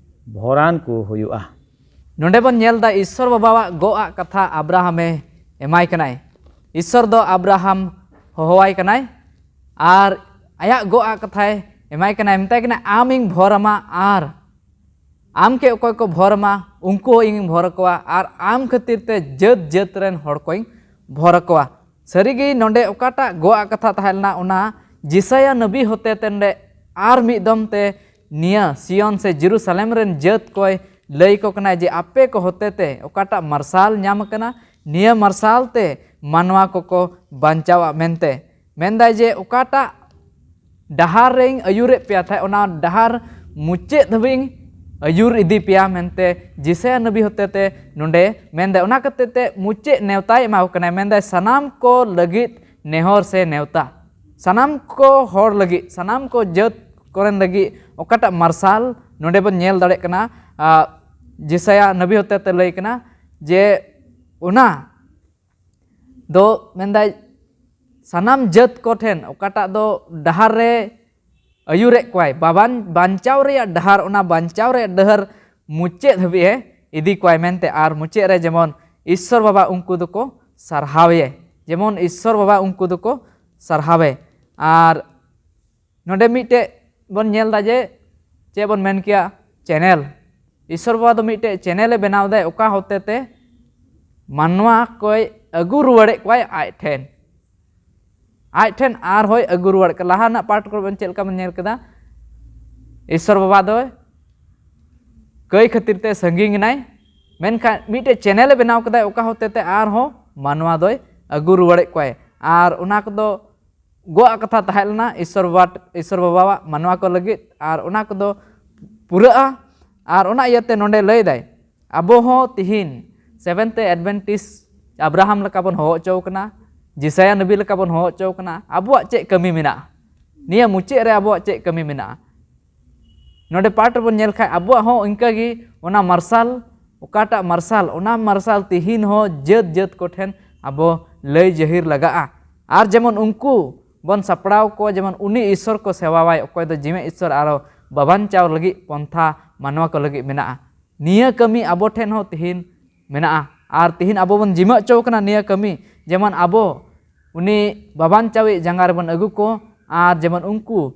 ᱵᱷᱚᱨᱟᱱ ᱠᱚ ᱦᱩᱭᱩᱜᱼᱟ᱾ ᱱᱚᱰᱮ ᱵᱚᱱ ᱧᱮᱞ ᱮᱫᱟ ᱤᱥᱥᱚᱨ ᱵᱟᱵᱟᱣᱟᱜ ᱜᱚᱜ ᱟᱜ ᱠᱟᱛᱷᱟ ᱟᱵᱨᱟᱦᱟᱢᱮ ᱮᱢᱟᱭ ᱠᱟᱱᱟᱭ᱾ ᱤᱥᱥᱚᱨ ᱫᱚ ᱟᱵᱨᱟᱦᱟᱢ ᱦᱚᱦᱚᱣᱟᱭ ᱠᱟᱱᱟᱭ ᱟᱨ ᱟᱭᱟᱜ ᱜᱚᱜ ᱟᱜ ᱠᱟᱛᱷᱟᱭ ᱮᱢᱟᱭ ᱠᱟᱱᱟᱭ, ᱢᱮᱛᱟᱭ ᱠᱟᱱᱟᱭ, ᱟᱢ ᱤᱧ ᱵᱷᱚᱨ ᱟᱢᱟ ᱟᱨ ᱟᱢ ᱠᱮ ᱚᱠᱚᱭ ᱠᱚ ᱵᱷᱚᱨ ᱟᱢᱟ ᱩᱱᱠᱩ ᱦᱚᱸ ᱤᱧᱤᱧ ᱵᱷᱚᱨ ᱟᱠᱚᱣᱟ ᱟᱨ ᱟᱢ ᱠᱷᱟᱹᱛᱤᱨ ᱛᱮ ᱡᱟᱹᱛ ᱡᱟᱹᱛ ᱨᱮᱱ ᱦᱚᱲ ᱠᱚᱧ ᱵᱷᱚᱨ ᱟᱠᱚᱣᱟ᱾ ᱥᱟᱹᱨᱤᱜᱮ ᱱᱚᱰᱮ ᱚᱠᱟᱴᱟᱜ ᱜᱚᱜ ᱟᱜ ᱠᱟᱛᱷᱟ ᱛᱟᱦᱮᱸ ᱞᱮᱱᱟ, ᱚᱱᱟ ᱡᱤᱥᱟᱭᱟ ᱱᱟᱵᱤ ᱦᱚᱛᱮ ᱛᱮ ᱱᱚᱰᱮ ᱟᱨ ᱢᱤᱫ ᱫᱚᱢ ᱛᱮ ᱱᱤᱭᱟᱹ ᱥᱤᱭᱚᱱ ᱥᱮ ᱡᱮᱨᱩᱥᱟᱞᱮᱢ ᱨᱮᱱ ᱡᱟᱹᱛ ᱠᱚᱭ ᱞᱟᱹᱭ ᱠᱚ ᱠᱟᱱᱟᱭ ᱡᱮ ᱟᱯᱮ ᱠᱚ ᱦᱚᱛᱮ ᱛᱮ ᱚᱠᱟᱴᱟᱜ ᱢᱟᱨᱥᱟᱞ ᱧᱟᱢ ᱟᱠᱟᱱᱟ, ᱱᱤᱭᱟᱹ ᱢᱟᱨᱥᱟᱞ ᱛᱮ ᱢᱟᱱᱣᱟ ᱠᱚᱠᱚ ᱵᱟᱧᱪᱟᱣᱟ ᱢᱮᱱᱛᱮ᱾ ᱢᱮᱱᱫᱟᱭ ᱡᱮ ᱚᱠᱟᱴᱟᱜ ᱰᱟᱦᱟᱨ ᱨᱮᱧ ᱟᱹᱭᱩᱨᱮᱫ ᱯᱮᱭᱟ ᱛᱟᱦᱮᱸᱫ, ᱚᱱᱟ ᱰᱟᱦᱟᱨ ᱢᱩᱪᱟᱹᱫ ᱫᱷᱟᱹᱵᱤᱡ ᱤᱧ ᱟᱹᱭᱩᱨ ᱤᱫᱤ ᱯᱮᱭᱟ ᱢᱮᱱᱛᱮ ᱡᱤᱥᱟᱭᱟ ᱱᱟᱵᱤ ᱦᱚᱛᱮ ᱛᱮ ᱱᱚᱰᱮ ᱢᱮᱱᱫᱟᱭ᱾ ᱚᱱᱟ ᱠᱷᱟᱹᱛᱤᱨ ᱛᱮ ᱢᱩᱪᱟᱹᱫ ᱱᱮᱣᱛᱟᱭ ᱮᱢᱟ ᱠᱚ ᱠᱟᱱᱟᱭ, ᱢᱮᱱᱫᱟᱭ ᱥᱟᱱᱟᱢ ᱠᱚ ᱞᱟᱹᱜᱤᱫ ᱱᱮᱦᱚᱨ ᱥᱮ ᱱᱮᱣᱛᱟ, ᱥᱟᱱᱟᱢ ᱠᱚ ᱦᱚᱲ ᱞᱟᱹᱜᱤᱫ, ᱥᱟᱱᱟᱢ ᱠᱚ ᱡᱟᱹᱛ ᱠᱚᱨᱮᱱ ᱞᱟᱹᱜᱤᱫ ᱚᱠᱟᱴᱟᱜ ᱢᱟᱨᱥᱟᱞ ᱱᱚᱰᱮ ᱵᱚᱱ ᱧᱮᱞ ᱫᱟᱲᱮᱭᱟᱜ ᱠᱟᱱᱟ, ᱟ, ᱡᱤᱥᱟᱭᱟ ᱱᱟᱵᱤ ᱦᱚᱛᱮ ᱛᱮ ᱞᱟᱹᱭ ᱠᱟᱱᱟ ᱡᱮ ᱚᱱᱟ ᱫᱚ ᱢᱮᱱᱫᱟᱭ ᱥᱟᱱᱟᱢ ᱡᱟᱹᱛ ᱠᱚ ᱴᱷᱮᱱ ᱚᱠᱟᱴᱟᱜ ᱫᱚ ᱰᱟᱦᱟᱨ ᱨᱮ ᱟᱹᱭᱩᱨᱮᱫ ᱠᱚᱣᱟᱭ, ᱵᱟᱵᱟᱱ ᱵᱟᱧᱪᱟᱣ ᱨᱮᱭᱟᱜ ᱰᱟᱦᱟᱨ, ᱚᱱᱟ ᱵᱟᱧᱪᱟᱣ ᱨᱮᱭᱟᱜ ᱰᱟᱦᱟᱨ ᱢᱩᱪᱟᱹᱫ ᱦᱟᱹᱵᱤᱡ ᱮ ᱤᱫᱤ ᱠᱚᱣᱟᱭ ᱢᱮᱱᱛᱮ᱾ ᱟᱨ ᱢᱩᱪᱟᱹᱫ ᱨᱮ ᱡᱮᱢᱚᱱ ᱤᱥᱥᱚᱨ ᱵᱟᱵᱟ ᱩᱱᱠᱩ ᱫᱚᱠᱚ ᱥᱟᱨᱦᱟᱣᱮᱭᱟ, ᱡᱮᱢᱚᱱ ᱤᱥᱥᱚᱨ ᱵᱟᱵᱟ ᱩᱱᱠᱩ ᱫᱚᱠᱚ ᱥᱟᱨᱦᱟᱣᱮ᱾ ᱟᱨ ᱱᱚᱰᱮ ᱢᱤᱫᱴᱮᱡ ᱵᱚᱱ ᱧᱮᱞ ᱮᱫᱟ ᱡᱮ ᱪᱮᱫ ᱵᱚᱱ ᱢᱮᱱ ᱠᱮᱭᱟ, ᱪᱮᱱᱮᱞ᱾ ᱤᱥᱥᱚᱨ ᱵᱟᱵᱟ ᱫᱚ ᱢᱤᱫᱴᱮᱡ ᱪᱮᱱᱮᱞ ᱮ ᱵᱮᱱᱟᱣ ᱮᱫᱟᱭ, ᱚᱠᱟ ᱦᱚᱛᱮ ᱛᱮ ᱢᱟᱱᱣᱟ ᱠᱚᱭ ᱟᱹᱜᱩ ᱨᱩᱣᱟᱹᱲᱮᱫ ᱠᱚᱣᱟᱭ ᱟᱡ ᱴᱷᱮᱱ᱾ ᱟᱡ ᱴᱷᱮᱱ ᱟᱨᱦᱚᱸᱭ ᱟᱹᱜᱩ ᱨᱩᱣᱟᱹᱲ ᱠᱚᱣᱟ᱾ ᱞᱟᱦᱟ ᱨᱮᱱᱟᱜ ᱯᱟᱴ ᱠᱚᱨᱮ ᱵᱚᱱ ᱪᱮᱫ ᱞᱮᱠᱟ ᱵᱚᱱ ᱧᱮᱞ ᱠᱮᱫᱟ, ᱤᱥᱥᱚᱨ ᱵᱟᱵᱟ ᱫᱚᱭ ᱠᱟᱹᱭ ᱠᱷᱟᱹᱛᱤᱨ ᱛᱮ ᱥᱟᱺᱜᱤᱧ ᱮᱱᱟᱭ, ᱢᱮᱱᱠᱷᱟᱱ ᱢᱤᱫᱴᱮᱡ ᱪᱮᱱᱮᱞ ᱮ ᱵᱮᱱᱟᱣ ᱠᱮᱫᱟᱭ, ᱚᱠᱟ ᱦᱚᱛᱮ ᱛᱮ ᱟᱨᱦᱚᱸ ᱢᱟᱱᱣᱟ ᱫᱚᱭ ᱟᱹᱜᱩ ᱨᱩᱣᱟᱹᱲᱮᱫ ᱠᱚᱣᱟᱭ᱾ ᱟᱨ ᱚᱱᱟ ᱠᱚᱫᱚ ᱜᱚᱜ ᱟᱜ ᱠᱟᱛᱷᱟ ᱛᱟᱦᱮᱸ ᱞᱮᱱᱟ ᱤᱥᱥᱚᱨ ᱵᱟᱵᱟ, ᱤᱥᱥᱚᱨ ᱵᱟᱵᱟᱣᱟᱜ ᱢᱟᱱᱣᱟ ᱠᱚ ᱞᱟᱹᱜᱤᱫ, ᱟᱨ ᱚᱱᱟ ᱠᱚᱫᱚ ᱯᱩᱨᱟᱹᱜᱼᱟ᱾ ᱟᱨ ᱚᱱᱟ ᱤᱭᱟᱹᱛᱮ ᱱᱚᱰᱮ ᱞᱟᱹᱭ ᱫᱟᱭ, ᱟᱵᱚ ᱦᱚᱸ ᱛᱤᱦᱤᱧ Seventh Day Adventist ᱟᱵᱨᱟᱦᱟᱢ ᱞᱮᱠᱟ ᱵᱚᱱ ᱦᱚᱦᱚ ᱦᱚᱪᱚ ᱠᱟᱱᱟ, ᱡᱤᱥᱟᱭᱟ ᱱᱚᱵᱤ ᱞᱮᱠᱟ ᱵᱚᱱ ᱦᱚᱦᱚ ᱦᱚᱪᱚ ᱠᱟᱱᱟ᱾ ᱟᱵᱚᱣᱟᱜ ᱪᱮᱫ ᱠᱟᱹᱢᱤ ᱢᱮᱱᱟᱜᱼᱟ? ᱱᱤᱭᱟᱹ ᱢᱩᱪᱟᱹᱫ ᱨᱮ ᱟᱵᱚᱣᱟᱜ ᱪᱮᱫ ᱠᱟᱹᱢᱤ ᱢᱮᱱᱟᱜᱼᱟ? ᱱᱚᱰᱮ ᱯᱟᱴ ᱨᱮᱵᱚᱱ ᱧᱮᱞ ᱠᱷᱟᱱ, ᱟᱵᱚᱣᱟᱜ ᱦᱚᱸ ᱤᱱᱠᱟᱹ ᱜᱮ ᱚᱱᱟ ᱢᱟᱨᱥᱟᱞ, ᱚᱠᱟᱴᱟᱜ ᱢᱟᱨᱥᱟᱞ, ᱚᱱᱟ ᱢᱟᱨᱥᱟᱞ ᱛᱤᱦᱤᱧ ᱦᱚᱸ ᱡᱟᱹᱛ ᱡᱟᱹᱛ ᱠᱚᱴᱷᱮᱱ ᱟᱵᱚ ᱞᱟᱹᱭ ᱡᱟᱹᱦᱤᱨ ᱞᱟᱜᱟᱜᱼᱟ᱾ ᱟᱨ ᱡᱮᱢᱚᱱ ᱩᱱᱠᱩ ᱵᱚᱱ ᱥᱟᱯᱲᱟᱣ ᱠᱚᱣᱟ, ᱡᱮᱢᱚᱱ ᱩᱱᱤ ᱤᱥᱥᱚᱨ ᱠᱚ ᱥᱮᱵᱟᱣᱟᱭ, ᱚᱠᱚᱭ ᱫᱚ ᱡᱤᱣᱮᱫ ᱤᱥᱥᱚᱨ ᱟᱨᱚ ᱵᱟᱵᱟᱧᱪᱟᱣ ᱞᱟᱹᱜᱤᱫ ᱯᱚᱱᱛᱷᱟ ᱢᱟᱱᱣᱟ ᱠᱚ ᱞᱟᱹᱜᱤᱫ ᱢᱮᱱᱟᱜᱼᱟ᱾ ᱱᱤᱭᱟᱹ ᱠᱟᱹᱢᱤ ᱟᱵᱚ ᱴᱷᱮᱱ ᱦᱚᱸ ᱛᱤᱦᱤᱧ ᱢᱮᱱᱟᱜᱼᱟ᱾ ᱟᱨ ᱛᱤᱦᱤᱧ ᱟᱵᱚ ᱵᱚᱱ ᱡᱤᱢᱟᱹ ᱦᱚᱪᱚ ᱠᱟᱱᱟ ᱱᱤᱭᱟᱹ ᱠᱟᱹᱢᱤ, ᱡᱮᱢᱚᱱ ᱟᱵᱚ ᱩᱱᱤ ᱵᱟᱵᱟᱧᱪᱟᱣᱤᱡ ᱡᱟᱸᱜᱟ ᱨᱮᱵᱚᱱ ᱟᱹᱜᱩ ᱠᱚ, ᱟᱨ ᱡᱮᱢᱚᱱ ᱩᱱᱠᱩ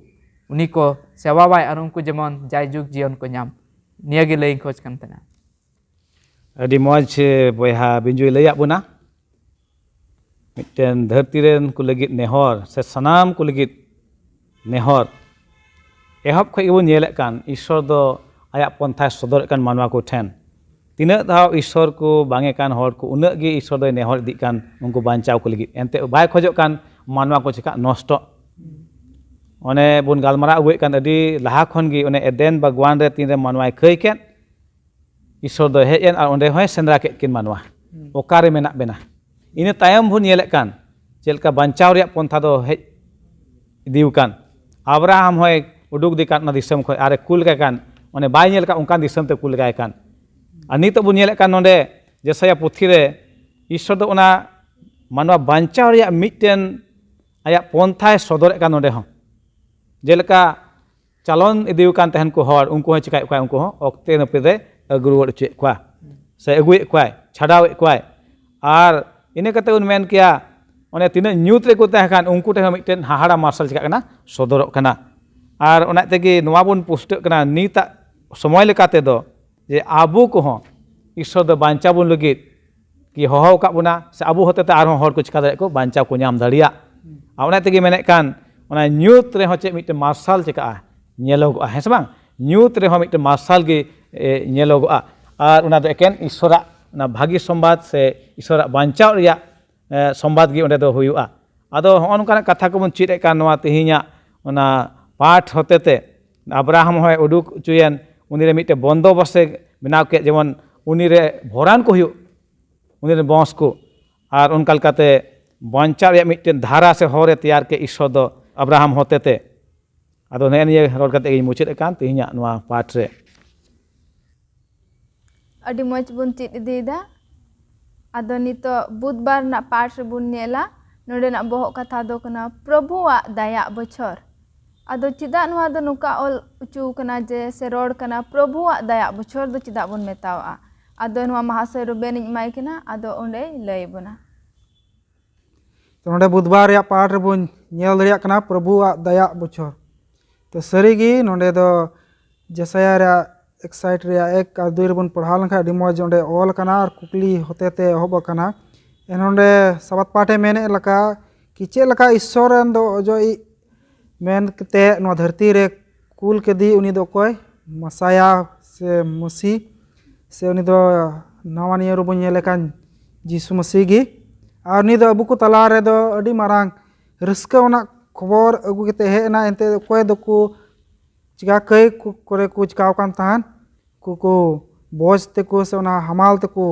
ᱩᱱᱤ ᱠᱚ ᱥᱮᱵᱟᱣᱟᱭ ᱟᱨ ᱩᱱᱠᱩ ᱡᱮᱢᱚᱱ ᱡᱟᱭᱡᱩᱜᱽ ᱡᱤᱭᱚᱱ ᱠᱚ ᱧᱟᱢ᱾ ᱱᱤᱭᱟᱹ ᱜᱮ ᱞᱟᱹᱭᱤᱧ ᱠᱷᱚᱡᱽ ᱠᱟᱱ ᱛᱟᱦᱮᱱᱟ᱾ ᱟᱹᱰᱤ ᱢᱚᱡᱽ ᱵᱚᱭᱦᱟ ᱵᱤᱧᱡᱩᱭ ᱞᱟᱹᱭᱟᱫ ᱵᱚᱱᱟ᱾ ᱢᱤᱫᱴᱮᱱ ᱫᱷᱟᱹᱨᱛᱤ ᱨᱮᱱ ᱠᱚ ᱞᱟᱹᱜᱤᱫ ᱱᱮᱦᱚᱨ ᱥᱮ ᱥᱟᱱᱟᱢ ᱠᱚ ᱞᱟᱹᱜᱤᱫ ᱱᱮᱦᱚᱨ᱾ ᱮᱦᱚᱵ ᱠᱷᱚᱱ ᱜᱮᱵᱚᱱ ᱧᱮᱞᱮᱫ ᱠᱟᱱ ᱤᱥᱥᱚᱨ ᱫᱚ ᱟᱭᱟᱜ ᱯᱚᱱᱛᱷᱟᱭ ᱥᱚᱫᱚᱨᱮᱫ ᱠᱟᱱ ᱢᱟᱱᱣᱟ ᱠᱚ ᱴᱷᱮᱱ᱾ ᱛᱤᱱᱟᱹᱜ ᱫᱷᱟᱣ ᱤᱥᱥᱚᱨ ᱠᱚ ᱵᱟᱝ ᱮ ᱠᱟᱱ ᱦᱚᱲ ᱠᱚ, ᱩᱱᱟᱹᱜ ᱜᱮ ᱤᱥᱥᱚᱨ ᱫᱚᱭ ᱱᱮᱦᱚᱨ ᱤᱫᱤᱜ ᱠᱟᱱ ᱩᱱᱠᱩ ᱵᱟᱧᱪᱟᱣ ᱠᱚ ᱞᱟᱹᱜᱤᱫ᱾ ᱮᱱᱛᱮ ᱵᱟᱭ ᱠᱷᱚᱡᱚᱜ ᱠᱟᱱ ᱢᱟᱱᱣᱟ ᱠᱚ ᱪᱮᱠᱟ ᱱᱚᱥᱴᱚᱜ᱾ ᱚᱱᱮ ᱵᱚᱱ ᱜᱟᱞᱢᱟᱨᱟᱣ ᱟᱹᱜᱩᱭᱮᱫ ᱠᱟᱱ ᱟᱹᱰᱤ ᱞᱟᱦᱟ ᱠᱷᱚᱱ ᱜᱮ, ᱚᱱᱮ ᱮᱫᱮᱱ ᱵᱟᱜᱽᱣᱟᱱ ᱨᱮ ᱛᱤᱱᱨᱮ ᱢᱟᱱᱣᱟᱭ ᱠᱟᱹᱭ ᱠᱮᱫ, ᱤᱥᱥᱚᱨ ᱫᱚᱭ ᱦᱮᱡ ᱮᱱ ᱟᱨ ᱚᱸᱰᱮ ᱦᱚᱸᱭ ᱥᱮᱸᱫᱽᱨᱟ ᱠᱮᱫ ᱠᱤᱱ ᱢᱟᱱᱣᱟ᱾ ᱚᱠᱟᱨᱮ ᱢᱮᱱᱟᱜ ᱵᱮᱱᱟ? ᱤᱱᱟᱹ ᱛᱟᱭᱚᱢ ᱵᱚᱱ ᱧᱮᱞᱮᱫ ᱠᱟᱱ ᱪᱮᱫ ᱞᱮᱠᱟ ᱵᱟᱧᱪᱟᱣ ᱨᱮᱭᱟᱜ ᱯᱚᱱᱛᱷᱟ ᱫᱚ ᱦᱮᱡ ᱤᱫᱤᱣ ᱠᱟᱱ᱾ ᱟᱵᱨᱟᱦᱟᱢ ᱦᱚᱸᱭ ᱩᱰᱩᱠ ᱤᱫᱤ ᱠᱟᱱ ᱚᱱᱟ ᱫᱤᱥᱚᱢ ᱠᱷᱚᱱ ᱟᱨᱮ ᱠᱩᱞ ᱠᱟᱭ ᱠᱟᱱ, ᱚᱱᱮ ᱵᱟᱭ ᱧᱮᱞ ᱠᱟᱜ ᱚᱱᱠᱟᱱ ᱫᱤᱥᱚᱢ ᱛᱮ ᱠᱩᱞ ᱠᱟᱭ ᱠᱟᱱ᱾ ᱟᱨ ᱱᱤᱛᱚᱜ ᱵᱚᱱ ᱧᱮᱞᱮᱫ ᱠᱟᱱ ᱱᱚᱰᱮ ᱡᱮᱥᱟᱭᱟ ᱯᱩᱛᱷᱤ ᱨᱮ ᱤᱥᱥᱚᱨ ᱫᱚ ᱚᱱᱟ ᱢᱟᱱᱣᱟ ᱵᱟᱧᱪᱟᱣ ᱨᱮᱭᱟᱜ ᱢᱤᱫᱴᱮᱱ ᱟᱭᱟᱜ ᱯᱚᱱᱛᱷᱟᱭ ᱥᱚᱫᱚᱨᱮᱫ ᱠᱟᱱ ᱱᱚᱰᱮ ᱦᱚᱸ᱾ ᱡᱮᱞᱮᱠᱟ ᱪᱟᱞᱚᱱ ᱤᱫᱤ ᱟᱠᱟᱱ ᱛᱟᱦᱮᱱ ᱠᱚ ᱦᱚᱲ, ᱩᱱᱠᱩ ᱦᱚᱸ ᱪᱤᱠᱟᱭᱮᱫ ᱠᱚᱣᱟ? ᱩᱱᱠᱩ ᱦᱚᱸ ᱚᱠᱛᱮ ᱱᱟᱹᱯᱤᱛ ᱨᱮ ᱟᱹᱜᱩ ᱨᱩᱣᱟᱹᱲ ᱦᱚᱪᱚᱭᱮᱫ ᱠᱚᱣᱟ, ᱥᱮ ᱟᱹᱜᱩᱭᱮᱫ ᱠᱚᱣᱟᱭ, ᱪᱷᱟᱰᱟᱣᱮᱫ ᱠᱚᱣᱟᱭ᱾ ᱟᱨ ᱤᱱᱟᱹ ᱠᱟᱛᱮ ᱵᱚᱱ ᱢᱮᱱ ᱠᱮᱭᱟ, ᱚᱱᱮ ᱛᱤᱱᱟᱹᱜ ᱧᱩᱛ ᱨᱮᱠᱚ ᱛᱟᱦᱮᱸ ᱠᱟᱱ, ᱩᱱᱠᱩ ᱴᱷᱮᱱ ᱦᱚᱸ ᱢᱤᱫᱴᱮᱱ ᱦᱟᱦᱟᱲᱟ ᱢᱟᱨᱥᱟᱞ ᱪᱤᱠᱟᱹᱜ ᱠᱟᱱᱟ? ᱥᱚᱫᱚᱨᱚᱜ ᱠᱟᱱᱟ᱾ ᱟᱨ ᱚᱱᱟ ᱛᱮᱜᱮ ᱱᱚᱣᱟ ᱵᱚᱱ ᱯᱩᱥᱴᱟᱹᱜ ᱠᱟᱱᱟ ᱱᱤᱛᱟᱜ ᱥᱚᱢᱚᱭ ᱞᱮᱠᱟ ᱛᱮᱫᱚ, ᱡᱮ ᱟᱵᱚ ᱠᱚᱦᱚᱸ ᱤᱥᱥᱚᱨ ᱫᱚ ᱵᱟᱧᱪᱟᱣ ᱵᱚᱱ ᱞᱟᱹᱜᱤᱫ ᱠᱤ ᱦᱚᱦᱚ ᱟᱠᱟᱫ ᱵᱚᱱᱟ, ᱥᱮ ᱟᱵᱚ ᱦᱚᱛᱮᱛᱮ ᱟᱨᱦᱚᱸ ᱦᱚᱲ ᱠᱚ ᱪᱤᱠᱟ ᱫᱟᱲᱮᱭᱟᱜ ᱠᱚ, ᱵᱟᱧᱪᱟᱣ ᱠᱚ ᱧᱟᱢ ᱫᱟᱲᱮᱭᱟᱜ᱾ ᱟᱨ ᱚᱱᱟ ᱛᱮᱜᱮ ᱢᱮᱱᱮᱫ ᱠᱟᱱ, ᱚᱱᱟ ᱧᱩᱛ ᱨᱮᱦᱚᱸ ᱪᱮᱫ ᱢᱤᱫᱴᱮᱱ ᱢᱟᱨᱥᱟᱞ ᱪᱤᱠᱟᱹᱜᱼᱟ, ᱧᱮᱞᱚᱜᱚᱜᱼᱟ, ᱦᱮᱸ ᱥᱮ ᱵᱟᱝ? ᱧᱩᱛ ᱨᱮᱦᱚᱸ ᱢᱤᱫᱴᱮᱱ ᱢᱟᱨᱥᱟᱞ ᱜᱮ ᱮ, ᱧᱮᱞᱚᱜᱚᱜᱼᱟ᱾ ᱟᱨ ᱚᱱᱟ ᱫᱚ ᱮᱠᱮᱱ ᱤᱥᱥᱚᱨᱟᱜ ᱚᱱᱟ ᱵᱷᱟᱹᱜᱤ ᱥᱚᱢᱵᱟᱫ ᱥᱮ ᱤᱥᱥᱚᱨᱟᱜ ᱵᱟᱧᱪᱟᱣ ᱨᱮᱭᱟᱜ ᱮ, ᱥᱚᱢᱵᱟᱫ ᱜᱮ ᱚᱸᱰᱮ ᱫᱚ ᱦᱩᱭᱩᱜᱼᱟ᱾ ᱟᱫᱚ ᱦᱚᱸᱜᱼᱚ ᱱᱚᱝᱠᱟᱱᱟᱜ ᱠᱟᱛᱷᱟ ᱠᱚᱵᱚᱱ ᱪᱮᱫ ᱮᱫ ᱠᱟᱱ ᱱᱚᱣᱟ ᱛᱮᱦᱮᱧᱟᱜ ᱚᱱᱟ ᱯᱟᱴ ᱦᱚᱛᱮᱛᱮ᱾ ᱟᱵᱨᱟᱦᱟᱢ ᱦᱚᱸᱭ ᱩᱰᱩᱠ ᱦᱚᱪᱚᱭᱮᱱ, ᱩᱱᱤ ᱨᱮ ᱢᱤᱫᱴᱮᱱ ᱵᱚᱱᱫᱚᱵᱚᱥᱛ ᱮ ᱵᱮᱱᱟᱣ ᱠᱮᱫ, ᱡᱮᱢᱚᱱ ᱩᱱᱤ ᱨᱮ ᱵᱷᱚᱨᱟᱱ ᱠᱚ ᱦᱩᱭᱩᱜ, ᱩᱱᱤ ᱨᱮᱱ ᱵᱚᱝᱥ ᱠᱚ, ᱟᱨ ᱚᱱᱠᱟ ᱞᱮᱠᱟᱛᱮ ᱵᱟᱧᱪᱟᱣ ᱨᱮᱭᱟᱜ ᱢᱤᱫᱴᱮᱱ ᱫᱷᱟᱨᱟ ᱥᱮ ᱦᱚᱨ ᱮ ᱛᱮᱭᱟᱨ ᱠᱮᱫ ᱤᱥᱥᱚᱨ ᱫᱚ ᱟᱵᱨᱟᱦᱟᱢ ᱦᱚᱛᱮᱛᱮ᱾ ᱟᱫᱚ ᱱᱮᱜᱼᱮ ᱱᱤᱭᱟᱹ ᱨᱚᱲ ᱠᱟᱛᱮ ᱜᱤᱧ ᱢᱩᱪᱟᱹᱫ ᱮᱫ ᱠᱟᱱ ᱛᱮᱦᱮᱧᱟᱜ ᱱᱚᱣᱟ ᱯᱟᱴ ᱨᱮ᱾ ᱟᱹᱰᱤ ᱢᱚᱡᱽ ᱵᱚᱱ ᱪᱮᱫ ᱤᱫᱤᱭᱮᱫᱟ᱾ ᱟᱫᱚ ᱱᱤᱛᱚᱜ ᱵᱩᱫᱷᱵᱟᱨ ᱨᱮᱱᱟᱜ ᱯᱟᱴ ᱨᱮᱵᱚᱱ ᱧᱮᱞᱟ᱾ ᱱᱚᱰᱮᱱᱟᱜ ᱵᱚᱦᱚᱜ ᱠᱟᱛᱷᱟ ᱫᱚ ᱠᱟᱱᱟ ᱯᱨᱚᱵᱷᱩᱣᱟᱜ ᱫᱟᱭᱟ ᱵᱚᱪᱷᱚᱨ᱾ ᱟᱫᱚ ᱪᱮᱫᱟᱜ ᱱᱚᱣᱟ ᱫᱚ ᱱᱚᱝᱠᱟ ᱚᱞ ᱦᱚᱪᱚ ᱠᱟᱱᱟ ᱡᱮ ᱥᱮ ᱨᱚᱲ ᱠᱟᱱᱟ ᱯᱨᱚᱵᱷᱩᱣᱟᱜ ᱫᱟᱭᱟ ᱵᱚᱪᱷᱚᱨ ᱫᱚ ᱪᱮᱫᱟᱜ ᱵᱚᱱ ᱢᱮᱛᱟᱣᱟᱜᱼᱟ? ᱟᱫᱚ ᱱᱚᱣᱟ ᱢᱟᱦᱟᱥᱚᱭ ᱨᱩᱵᱮᱱ ᱤᱧ ᱮᱢᱟᱭ ᱠᱟᱱᱟ, ᱟᱫᱚ ᱚᱸᱰᱮᱭ ᱞᱟᱹᱭ ᱟᱵᱚᱱᱟ᱾ ᱛᱚ ᱱᱚᱰᱮ ᱵᱩᱫᱷᱵᱟᱨ ᱨᱮᱭᱟᱜ ᱯᱟᱴ ᱨᱮᱵᱚᱱ ᱧᱮᱞ ᱫᱟᱲᱮᱭᱟᱜ ᱠᱟᱱᱟ ᱯᱨᱚᱵᱷᱩᱣᱟᱜ ᱫᱟᱭᱟ ᱵᱚᱪᱷᱚᱨ᱾ ᱛᱚ ᱥᱟᱹᱨᱤᱜᱮ ᱱᱚᱰᱮ ᱫᱚ ᱡᱮᱥᱟᱭᱟ ᱨᱮᱭᱟᱜ ᱮᱠ ᱥᱟᱭᱤᱴ ᱨᱮᱭᱟᱜ ᱮᱠ ᱟᱨ ᱫᱩᱭ ᱨᱮᱵᱚᱱ ᱯᱟᱲᱦᱟᱣ ᱞᱮᱱᱠᱷᱟᱱ ᱟᱹᱰᱤ ᱢᱚᱡᱽ ᱚᱸᱰᱮ ᱚᱞ ᱟᱠᱟᱱᱟ ᱟᱨ ᱠᱩᱠᱞᱤ ᱦᱚᱛᱮ ᱛᱮ ᱮᱦᱚᱵ ᱟᱠᱟᱱᱟ᱾ ᱮᱱ ᱱᱚᱰᱮ ᱥᱟᱵᱟᱫ ᱯᱟᱴ ᱮ ᱢᱮᱱᱮᱫ ᱞᱮᱠᱟ ᱠᱤ ᱪᱮᱫ ᱞᱮᱠᱟ ᱤᱥᱥᱚᱨ ᱨᱮᱱ ᱫᱚ ᱚᱡᱚᱜ ᱤᱡ ᱢᱮᱱ ᱠᱟᱛᱮ ᱱᱚᱣᱟ ᱫᱷᱟᱹᱨᱛᱤ ᱨᱮ ᱠᱩᱞ ᱠᱮᱫᱮ ᱩᱱᱤ ᱫᱚ ᱚᱠᱚᱭ? ᱢᱟᱥᱟᱭᱟ ᱥᱮ ᱢᱟᱹᱥᱤ, ᱥᱮ ᱩᱱᱤ ᱫᱚ ᱱᱟᱣᱟ ᱱᱤᱭᱚᱢ ᱨᱮᱵᱚᱱ ᱧᱮᱞᱮ ᱠᱟᱱ ᱡᱤᱥᱩ ᱢᱟᱹᱥᱤ ᱜᱮ᱾ ᱟᱨ ᱩᱱᱤ ᱫᱚ ᱟᱵᱚ ᱠᱚ ᱛᱟᱞᱟ ᱨᱮᱫᱚ ᱟᱹᱰᱤ ᱢᱟᱨᱟᱝ ᱨᱟᱹᱥᱠᱟᱹ ᱟᱱᱟᱜ ᱠᱷᱚᱵᱚᱨ ᱟᱹᱜᱩ ᱠᱟᱛᱮ ᱦᱮᱡ ᱮᱱᱟ᱾ ᱮᱱᱛᱮ ᱚᱠᱚᱭ ᱫᱚᱠᱚ ᱪᱤᱠᱟ ᱠᱟᱹᱭ ᱠᱚ- ᱠᱚᱨᱮ ᱠᱚ ᱪᱤᱠᱟᱣ ᱟᱠᱟᱱ ᱛᱟᱦᱮᱸᱱ, ᱩᱱᱠᱩ ᱠᱚ ᱵᱚᱡᱽ ᱛᱮᱠᱚ ᱥᱮ ᱚᱱᱟ ᱦᱟᱢᱟᱞ ᱛᱮᱠᱚ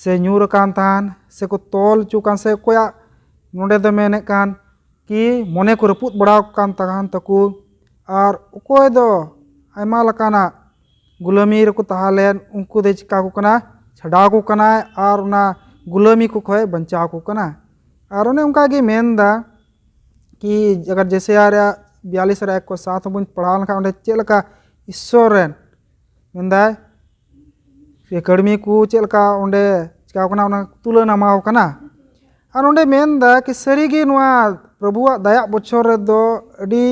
ᱥᱮ ᱧᱩᱨ ᱟᱠᱟᱱ ᱛᱟᱦᱮᱸᱱ ᱥᱮᱠᱚ ᱛᱚᱞ ᱦᱚᱪᱚ ᱠᱟᱱ ᱥᱮ ᱚᱠᱚᱭᱟᱜ ᱱᱚᱰᱮ ᱫᱚ ᱢᱮᱱᱮᱫ ᱠᱟᱱ ᱠᱤ ᱢᱚᱱᱮ ᱠᱚ ᱨᱟᱹᱯᱩᱫ ᱵᱟᱲᱟ ᱟᱠᱟᱱ ᱛᱟᱦᱮᱸᱱ ᱛᱟᱠᱚ, ᱟᱨ ᱚᱠᱚᱭ ᱫᱚ ᱟᱭᱢᱟ ᱞᱮᱠᱟᱱᱟᱜ ᱜᱩᱞᱟᱹᱢᱤ ᱨᱮᱠᱚ ᱛᱟᱦᱮᱸ ᱞᱮᱱ ᱩᱱᱠᱩ ᱫᱚᱭ ᱪᱤᱠᱟ ᱠᱚ ᱠᱟᱱᱟ, ᱪᱷᱟᱰᱟᱣ ᱠᱚ ᱠᱟᱱᱟᱭ ᱟᱨ ᱚᱱᱟ ᱜᱩᱞᱟᱹᱢᱤ ᱠᱚ ᱠᱷᱚᱱ ᱵᱟᱧᱪᱟᱣ ᱠᱚ ᱠᱟᱱᱟ᱾ ᱟᱨ ᱚᱱᱮ ᱚᱱᱠᱟ ᱜᱮ ᱢᱮᱱ ᱮᱫᱟ ᱠᱤ ᱟᱜᱟᱨ ᱡᱮᱥᱟᱭᱟ ᱨᱮᱭᱟᱜ ᱵᱤᱭᱟᱞᱤᱥ ᱨᱮ ᱮᱠ ᱠᱷᱚᱱ ᱥᱟᱛ ᱦᱚᱸᱵᱚᱱ ᱯᱟᱲᱦᱟᱣ ᱞᱮᱱᱠᱷᱟᱱ ᱚᱸᱰᱮ ᱪᱮᱫ ᱞᱮᱠᱟ ᱤᱥᱥᱚᱨ ᱨᱮᱱ ᱢᱮᱱᱫᱟᱭ ᱥᱮ ᱠᱟᱹᱲᱢᱤ ᱠᱚ ᱪᱮᱫ ᱞᱮᱠᱟ ᱚᱸᱰᱮ ᱪᱤᱠᱟᱣ ᱠᱟᱱᱟ ᱚᱱᱟ ᱛᱩᱞᱟᱹᱱᱟᱢᱟᱣ ᱠᱟᱱᱟ᱾ ᱟᱨ ᱚᱸᱰᱮ ᱢᱮᱱ ᱮᱫᱟ ᱠᱤ ᱥᱟᱹᱨᱤᱜᱮ ᱱᱚᱣᱟ ᱯᱨᱚᱵᱷᱩᱣᱟᱜ ᱫᱟᱭᱟᱜ ᱵᱚᱪᱷᱚᱨ ᱨᱮᱫᱚ ᱟᱹᱰᱤ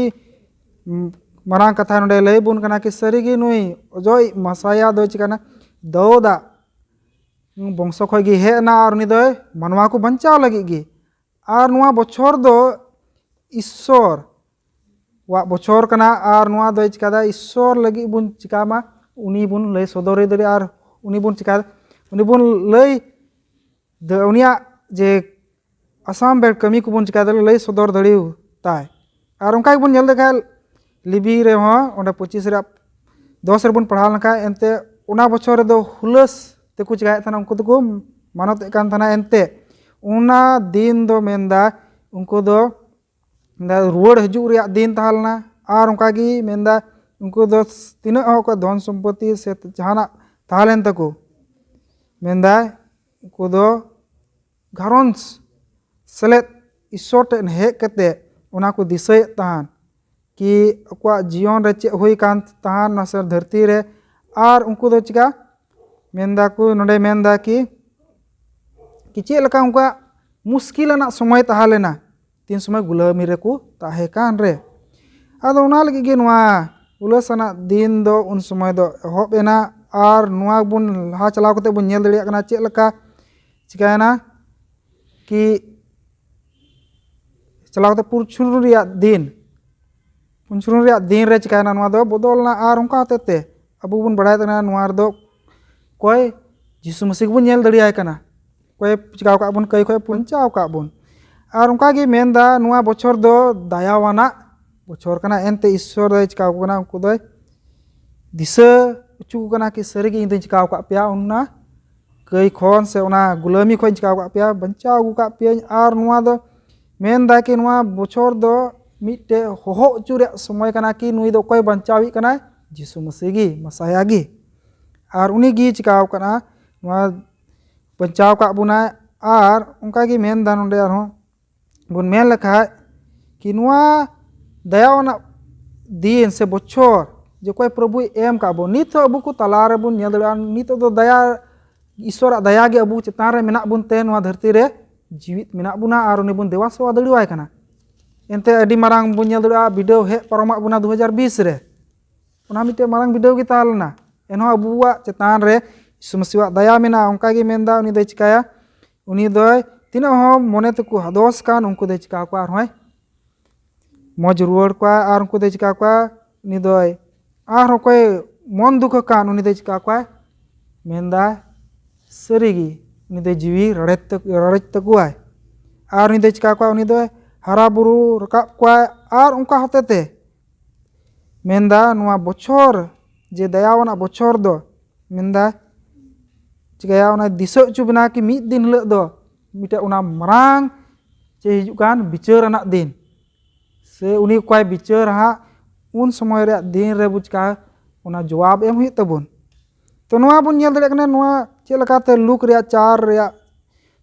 ᱢᱟᱨᱟᱝ ᱠᱟᱛᱷᱟ ᱱᱚᱰᱮ ᱞᱟᱹᱭ ᱵᱚᱱ ᱠᱟᱱᱟ ᱠᱤ ᱥᱟᱹᱨᱤᱜᱮ ᱱᱩᱭ ᱚᱡᱚᱭ ᱢᱟᱥᱟᱭᱟ ᱫᱚ ᱪᱤᱠᱟᱹᱱᱟ ᱫᱟᱹᱣᱫᱟᱜ ᱵᱚᱝᱥᱚ ᱠᱷᱚᱱ ᱜᱮ ᱦᱮᱡ ᱮᱱᱟ ᱟᱨ ᱩᱱᱤ ᱫᱚᱭ ᱢᱟᱱᱣᱟ ᱠᱚ ᱵᱟᱧᱪᱟᱣ ᱞᱟᱹᱜᱤᱫ ᱜᱮ᱾ ᱟᱨ ᱱᱚᱣᱟ ᱵᱚᱪᱷᱚᱨ ᱫᱚ ᱤᱥᱥᱚᱨ ᱣᱟᱜ ᱵᱚᱪᱷᱚᱨ ᱠᱟᱱᱟ᱾ ᱟᱨ ᱱᱚᱣᱟ ᱫᱚᱭ ᱪᱤᱠᱟᱹᱫᱟ, ᱤᱥᱥᱚᱨ ᱞᱟᱹᱜᱤᱫ ᱵᱚᱱ ᱪᱤᱠᱟ ᱢᱟ, ᱩᱱᱤ ᱵᱚᱱ ᱞᱟᱹᱭ ᱥᱚᱫᱚᱨ ᱫᱟᱲᱮᱭᱟᱜᱼᱟ᱾ ᱟᱨ ᱩᱱᱤ ᱵᱚᱱ ᱪᱤᱠᱟ, ᱩᱱᱤ ᱵᱚᱱ ᱞᱟᱹᱭ ᱫᱟ-, ᱩᱱᱤᱭᱟᱜ ᱡᱮ ᱟᱥᱟᱢ ᱵᱮᱲ ᱠᱟᱹᱢᱤ ᱠᱚᱵᱚᱱ ᱪᱤᱠᱟᱹ ᱫᱟᱲᱮ, ᱞᱟᱹᱭ ᱥᱚᱫᱚᱨ ᱫᱟᱲᱮᱭᱟᱜ ᱛᱟᱭ᱾ ᱟᱨ ᱚᱱᱠᱟ ᱜᱮᱵᱚᱱ ᱧᱮᱞ ᱞᱮᱠᱷᱟᱱ ᱞᱤᱵᱤ ᱨᱮᱦᱚᱸ ᱚᱸᱰᱮ ᱯᱚᱸᱪᱤᱥ ᱨᱮᱭᱟᱜ ᱫᱚᱥ ᱨᱮᱵᱚᱱ ᱯᱟᱲᱦᱟᱣ ᱞᱮᱱᱠᱷᱟᱱ, ᱮᱱᱛᱮ ᱚᱱᱟ ᱵᱚᱪᱷᱚᱨ ᱨᱮᱫᱚ ᱦᱩᱞᱟᱹᱥ ᱛᱮᱠᱚ ᱪᱤᱠᱟᱭᱮᱫ ᱛᱟᱦᱮᱱᱟ, ᱩᱱᱠᱩ ᱫᱚᱠᱚ ᱢᱟᱱᱚᱛᱮᱫ ᱠᱟᱱ ᱛᱟᱦᱮᱱᱟ᱾ ᱮᱱᱛᱮ ᱚᱱᱟ ᱫᱤᱱ ᱫᱚ ᱢᱮᱱᱫᱟ ᱩᱱᱠᱩ ᱫᱚ ᱢᱮᱱᱫᱟ ᱨᱩᱣᱟᱹᱲ ᱦᱤᱡᱩᱜ ᱨᱮᱭᱟᱜ ᱫᱤᱱ ᱛᱟᱦᱮᱸ ᱞᱮᱱᱟ᱾ ᱟᱨ ᱚᱱᱠᱟ ᱜᱮ ᱢᱮᱱᱫᱟ ᱩᱱᱠᱩ ᱫᱚ ᱛᱤᱱᱟᱹᱜ ᱦᱚᱸ ᱚᱠᱚᱭ ᱫᱷᱚᱱ ᱥᱚᱢᱯᱚᱛᱤ ᱥᱮ ᱡᱟᱦᱟᱱᱟᱜ ᱛᱟᱦᱮᱸ ᱞᱮᱱ ᱛᱟᱠᱚ, ᱢᱮᱱᱫᱟᱭ ᱩᱱᱠᱩ ᱫᱚ ᱜᱷᱟᱨᱚᱸᱡᱽ ᱥᱮᱞᱮᱫ ᱤᱥᱥᱚᱨ ᱴᱷᱮᱱ ᱦᱮᱡ ᱠᱟᱛᱮ ᱚᱱᱟ ᱠᱚ ᱫᱤᱥᱟᱹᱭᱮᱫ ᱛᱟᱦᱮᱱ ᱠᱤ ᱟᱠᱚᱣᱟᱜ ᱡᱤᱭᱚᱱ ᱨᱮ ᱪᱮᱫ ᱦᱩᱭ ᱠᱟᱱ ᱛᱟᱦᱮᱱ ᱱᱚᱣᱟ ᱥᱮ ᱫᱷᱟᱹᱨᱛᱤ ᱨᱮ᱾ ᱟᱨ ᱩᱱᱠᱩ ᱫᱚ ᱪᱤᱠᱟ ᱢᱮᱱᱫᱟ ᱠᱚ, ᱱᱚᱰᱮ ᱢᱮᱱᱫᱟ ᱠᱤ ᱠᱤ ᱪᱮᱫ ᱞᱮᱠᱟ ᱩᱱᱠᱩᱣᱟᱜ ᱢᱩᱥᱠᱤᱞ ᱟᱱᱟᱜ ᱥᱚᱢᱚᱭ ᱛᱟᱦᱮᱸ ᱞᱮᱱᱟ, ᱛᱤᱱ ᱥᱚᱢᱚᱭ ᱜᱩᱞᱟᱹᱢᱤ ᱨᱮᱠᱚ ᱛᱟᱦᱮᱸ ᱠᱟᱱ ᱨᱮ᱾ ᱟᱫᱚ ᱚᱱᱟ ᱞᱟᱹᱜᱤᱫ ᱜᱮ ᱱᱚᱣᱟ ᱩᱞᱟᱹᱥ ᱟᱱᱟᱜ ᱫᱤᱱ ᱫᱚ ᱩᱱ ᱥᱚᱢᱚᱭ ᱫᱚ ᱮᱦᱚᱵ ᱮᱱᱟ᱾ ᱟᱨ ᱱᱚᱣᱟ ᱵᱚᱱ ᱞᱟᱦᱟ ᱪᱟᱞᱟᱣ ᱠᱟᱛᱮ ᱵᱚᱱ ᱧᱮᱞ ᱫᱟᱲᱮᱭᱟᱜ ᱠᱟᱱᱟ ᱪᱮᱫ ᱞᱮᱠᱟ ᱪᱤᱠᱟᱭᱮᱱᱟ ᱠᱤ ᱪᱟᱞᱟᱣ ᱠᱟᱛᱮ ᱯᱩᱱ ᱪᱷᱩᱨᱩᱱ ᱨᱮᱭᱟᱜ ᱫᱤᱱ, ᱯᱩᱱ ᱪᱷᱩᱨᱩᱱ ᱨᱮᱭᱟᱜ ᱫᱤᱱ ᱨᱮ ᱪᱤᱠᱟᱭᱮᱱᱟ, ᱱᱚᱣᱟ ᱫᱚ ᱵᱚᱫᱚᱞ ᱮᱱᱟ᱾ ᱟᱨ ᱚᱱᱠᱟ ᱦᱚᱛᱮᱡ ᱛᱮ ᱟᱵᱚ ᱵᱚᱱ ᱵᱟᱲᱟᱭ ᱛᱟᱦᱮᱱᱟ ᱱᱚᱣᱟ ᱨᱮᱫᱚ ᱚᱠᱚᱭ ᱡᱤᱥᱩ ᱢᱟᱹᱥᱤ ᱜᱮᱵᱚᱱ ᱧᱮᱞ ᱫᱟᱲᱮᱭᱟᱭ ᱠᱟᱱᱟ, ᱚᱠᱚᱭ ᱪᱤᱠᱟᱣ ᱠᱟᱜ ᱵᱚᱱ, ᱠᱟᱹᱭ ᱠᱷᱚᱡ ᱵᱟᱧᱪᱟᱣ ᱠᱟᱜ ᱵᱚᱱ᱾ ᱟᱨ ᱚᱱᱠᱟ ᱜᱮ ᱢᱮᱱᱫᱟ ᱱᱚᱣᱟ ᱵᱚᱪᱷᱚᱨ ᱫᱚ ᱫᱟᱭᱟᱣᱟᱱᱟᱜ ᱵᱚᱪᱷᱚᱨ ᱠᱟᱱᱟ᱾ ᱮᱱᱛᱮ ᱤᱥᱥᱚᱨ ᱫᱚᱭ ᱪᱤᱠᱟᱣ ᱠᱚ ᱠᱟᱱᱟ, ᱩᱱᱠᱩ ᱫᱚᱭ ᱫᱤᱥᱟᱹ ᱦᱚᱪᱚ ᱠᱚ ᱠᱟᱱᱟ ᱠᱤ ᱥᱟᱹᱨᱤᱜᱮ ᱤᱧ ᱫᱚᱧ ᱪᱤᱠᱟᱣ ᱠᱟᱜ ᱯᱮᱭᱟ, ᱚᱱᱟ ᱠᱟᱹᱭ ᱠᱷᱚᱱ ᱥᱮ ᱚᱱᱟ ᱜᱩᱞᱟᱹᱢᱤ ᱠᱷᱚᱱ ᱤᱧ ᱪᱤᱠᱟᱣ ᱠᱟᱜ ᱯᱮᱭᱟ, ᱵᱟᱧᱪᱟᱣ ᱟᱹᱜᱩ ᱠᱟᱜ ᱯᱮᱭᱟᱹᱧ᱾ ᱟᱨ ᱱᱚᱣᱟ ᱫᱚ ᱢᱮᱱᱫᱟ ᱠᱤ ᱱᱚᱣᱟ ᱵᱚᱪᱷᱚᱨ ᱫᱚ ᱢᱤᱫᱴᱮᱡ ᱦᱚᱦᱚ ᱦᱚᱪᱚ ᱨᱮᱭᱟᱜ ᱥᱚᱢᱚᱭ ᱠᱟᱱᱟ ᱠᱤ ᱱᱩᱭ ᱫᱚ ᱚᱠᱚᱭ ᱵᱟᱧᱪᱟᱣᱤᱡ ᱠᱟᱱᱟᱭ? ᱡᱤᱥᱩ ᱢᱟᱹᱥᱤ ᱜᱮ, ᱢᱟᱥᱟᱭᱟ ᱜᱮ᱾ ᱟᱨ ᱩᱱᱤ ᱜᱮ ᱪᱤᱠᱟᱣ ᱠᱟᱱᱟ, ᱱᱚᱣᱟ ᱵᱟᱧᱪᱟᱣ ᱠᱟᱜ ᱵᱚᱱᱟᱭ᱾ ᱟᱨ ᱚᱱᱠᱟ ᱜᱮ ᱢᱮᱱᱫᱟ ᱱᱚᱰᱮ ᱟᱨᱦᱚᱸ ᱵᱚᱱ ᱢᱮᱱ ᱞᱮᱠᱷᱟᱡ ᱠᱤ ᱱᱚᱣᱟ ᱫᱟᱭᱟ ᱟᱱᱟᱜ ᱫᱤᱱ ᱥᱮ ᱵᱚᱪᱷᱚᱨ ᱡᱮ ᱚᱠᱚᱭ ᱯᱨᱚᱵᱷᱩᱭ ᱮᱢ ᱠᱟᱜ ᱵᱚᱱ, ᱱᱤᱛ ᱦᱚᱸ ᱟᱵᱚ ᱠᱚ ᱛᱟᱞᱟ ᱨᱮᱵᱚᱱ ᱧᱮᱞ ᱫᱟᱲᱮᱭᱟᱜᱼᱟ, ᱱᱤᱛᱚᱜ ᱫᱚ ᱫᱟᱭᱟ, ᱤᱥᱥᱚᱨᱟᱜ ᱫᱟᱭᱟ ᱜᱮ ᱟᱵᱚ ᱪᱮᱛᱟᱱ ᱨᱮ ᱢᱮᱱᱟᱜ ᱵᱚᱱ ᱛᱮ ᱱᱚᱣᱟ ᱫᱷᱟᱹᱨᱛᱤ ᱨᱮ ᱡᱤᱣᱤᱫ ᱢᱮᱱᱟᱜ ᱵᱚᱱᱟ ᱟᱨ ᱩᱱᱤ ᱵᱚᱱ ᱫᱮᱵᱟ ᱥᱮᱵᱟ ᱫᱟᱲᱮᱣᱟᱭ ᱠᱟᱱᱟ᱾ ᱮᱱᱛᱮ ᱟᱹᱰᱤ ᱢᱟᱨᱟᱝ ᱵᱚᱱ ᱧᱮᱞ ᱫᱟᱲᱮᱭᱟᱜᱼᱟ, ᱵᱤᱰᱟᱹᱣ ᱦᱮᱡ ᱯᱟᱨᱚᱢᱟᱜ ᱵᱚᱱᱟ ᱫᱩ ᱦᱟᱡᱟᱨ ᱵᱤᱥ ᱨᱮ, ᱚᱱᱟ ᱢᱤᱫᱴᱮᱱ ᱢᱟᱨᱟᱝ ᱵᱤᱰᱟᱹᱣ ᱜᱮ ᱛᱟᱦᱮᱸ ᱞᱮᱱᱟ᱾ ᱮᱱᱦᱚᱸ ᱟᱵᱚᱣᱟᱜ ᱪᱮᱛᱟᱱ ᱨᱮ ᱡᱤᱥᱩ ᱢᱟᱹᱥᱤᱭᱟᱜ ᱫᱟᱭᱟ ᱢᱮᱱᱟᱜᱼᱟ, ᱚᱱᱠᱟ ᱜᱮ ᱢᱮᱱᱫᱟ, ᱩᱱᱤ ᱫᱚᱭ ᱪᱤᱠᱟᱭᱟ? ᱩᱱᱤ ᱫᱚᱭ ᱛᱤᱱᱟᱹᱜ ᱦᱚᱸ ᱢᱚᱱᱮ ᱛᱮᱠᱚ ᱦᱟᱫᱚᱥ ᱠᱟᱱ, ᱩᱱᱠᱩ ᱫᱚᱭ ᱪᱤᱠᱟ ᱠᱚᱣᱟ? ᱟᱨᱦᱚᱸᱭ ᱢᱚᱡᱽ ᱨᱩᱣᱟᱹᱲ ᱠᱚᱣᱟ᱾ ᱟᱨ ᱩᱱᱠᱩ ᱫᱚᱭ ᱪᱤᱠᱟ ᱠᱚᱣᱟ? ᱩᱱᱤ ᱫᱚᱭ ᱟᱨᱦᱚᱸ ᱚᱠᱚᱭ ᱢᱚᱱ ᱫᱩᱠ ᱟᱠᱟᱱ, ᱩᱱᱤ ᱫᱚᱭ ᱪᱤᱠᱟ ᱠᱚᱣᱟᱭ? ᱢᱮᱱᱫᱟᱭ, ᱥᱟᱹᱨᱤᱜᱮ ᱩᱱᱤ ᱫᱚᱭ ᱡᱤᱣᱤ ᱨᱟᱲᱮᱡ ᱛᱟᱠ- ᱨᱟᱲᱮᱡ ᱛᱟᱠᱚᱣᱟᱭ᱾ ᱟᱨ ᱩᱱᱤ ᱫᱚᱭ ᱪᱤᱠᱟ ᱠᱚᱣᱟ? ᱩᱱᱤ ᱫᱚᱭ ᱦᱟᱨᱟ ᱵᱩᱨᱩ ᱨᱟᱠᱟᱵ ᱠᱚᱣᱟᱭ᱾ ᱟᱨ ᱚᱱᱠᱟ ᱦᱚᱛᱮ ᱛᱮ ᱢᱮᱱᱫᱟ, ᱱᱚᱣᱟ ᱵᱚᱪᱷᱚᱨ, ᱡᱮ ᱫᱟᱭᱟᱣᱟᱱᱟᱜ ᱵᱚᱪᱷᱚᱨ ᱫᱚ, ᱢᱮᱱᱫᱟ, ᱪᱤᱠᱟᱹᱭᱟ? ᱚᱱᱟ ᱫᱤᱥᱟᱹ ᱦᱚᱪᱚ ᱵᱮᱱᱟ ᱠᱤ ᱢᱤᱫ ᱫᱤᱱ ᱦᱤᱞᱳᱜ ᱫᱚ ᱢᱤᱫᱴᱮᱡ ᱚᱱᱟ ᱢᱟᱨᱟᱝ ᱪᱮ ᱦᱤᱡᱩᱜ ᱠᱟᱱ ᱵᱤᱪᱟᱹᱨ ᱟᱱᱟᱜ ᱫᱤᱱ, ᱥᱮ ᱩᱱᱤ ᱚᱠᱚᱭ ᱵᱤᱪᱟᱹᱨ ᱦᱟᱸᱜ, ᱩᱱ ᱥᱚᱢᱚᱭ ᱨᱮᱭᱟᱜ ᱫᱤᱱ ᱨᱮ ᱵᱚ ᱪᱤᱠᱟ ᱚᱱᱟ ᱡᱚᱵᱟᱵ ᱮᱢ ᱦᱩᱭᱩᱜ ᱛᱟᱵᱚᱱ᱾ ᱛᱚ ᱱᱚᱣᱟ ᱵᱚᱱ ᱧᱮᱞ ᱫᱟᱲᱮᱭᱟᱜ ᱠᱟᱱᱟ, ᱱᱚᱣᱟ ᱪᱮᱫ ᱞᱮᱠᱟᱛᱮ ᱞᱩᱠ ᱨᱮᱭᱟᱜ ᱪᱟᱨ ᱨᱮᱭᱟᱜ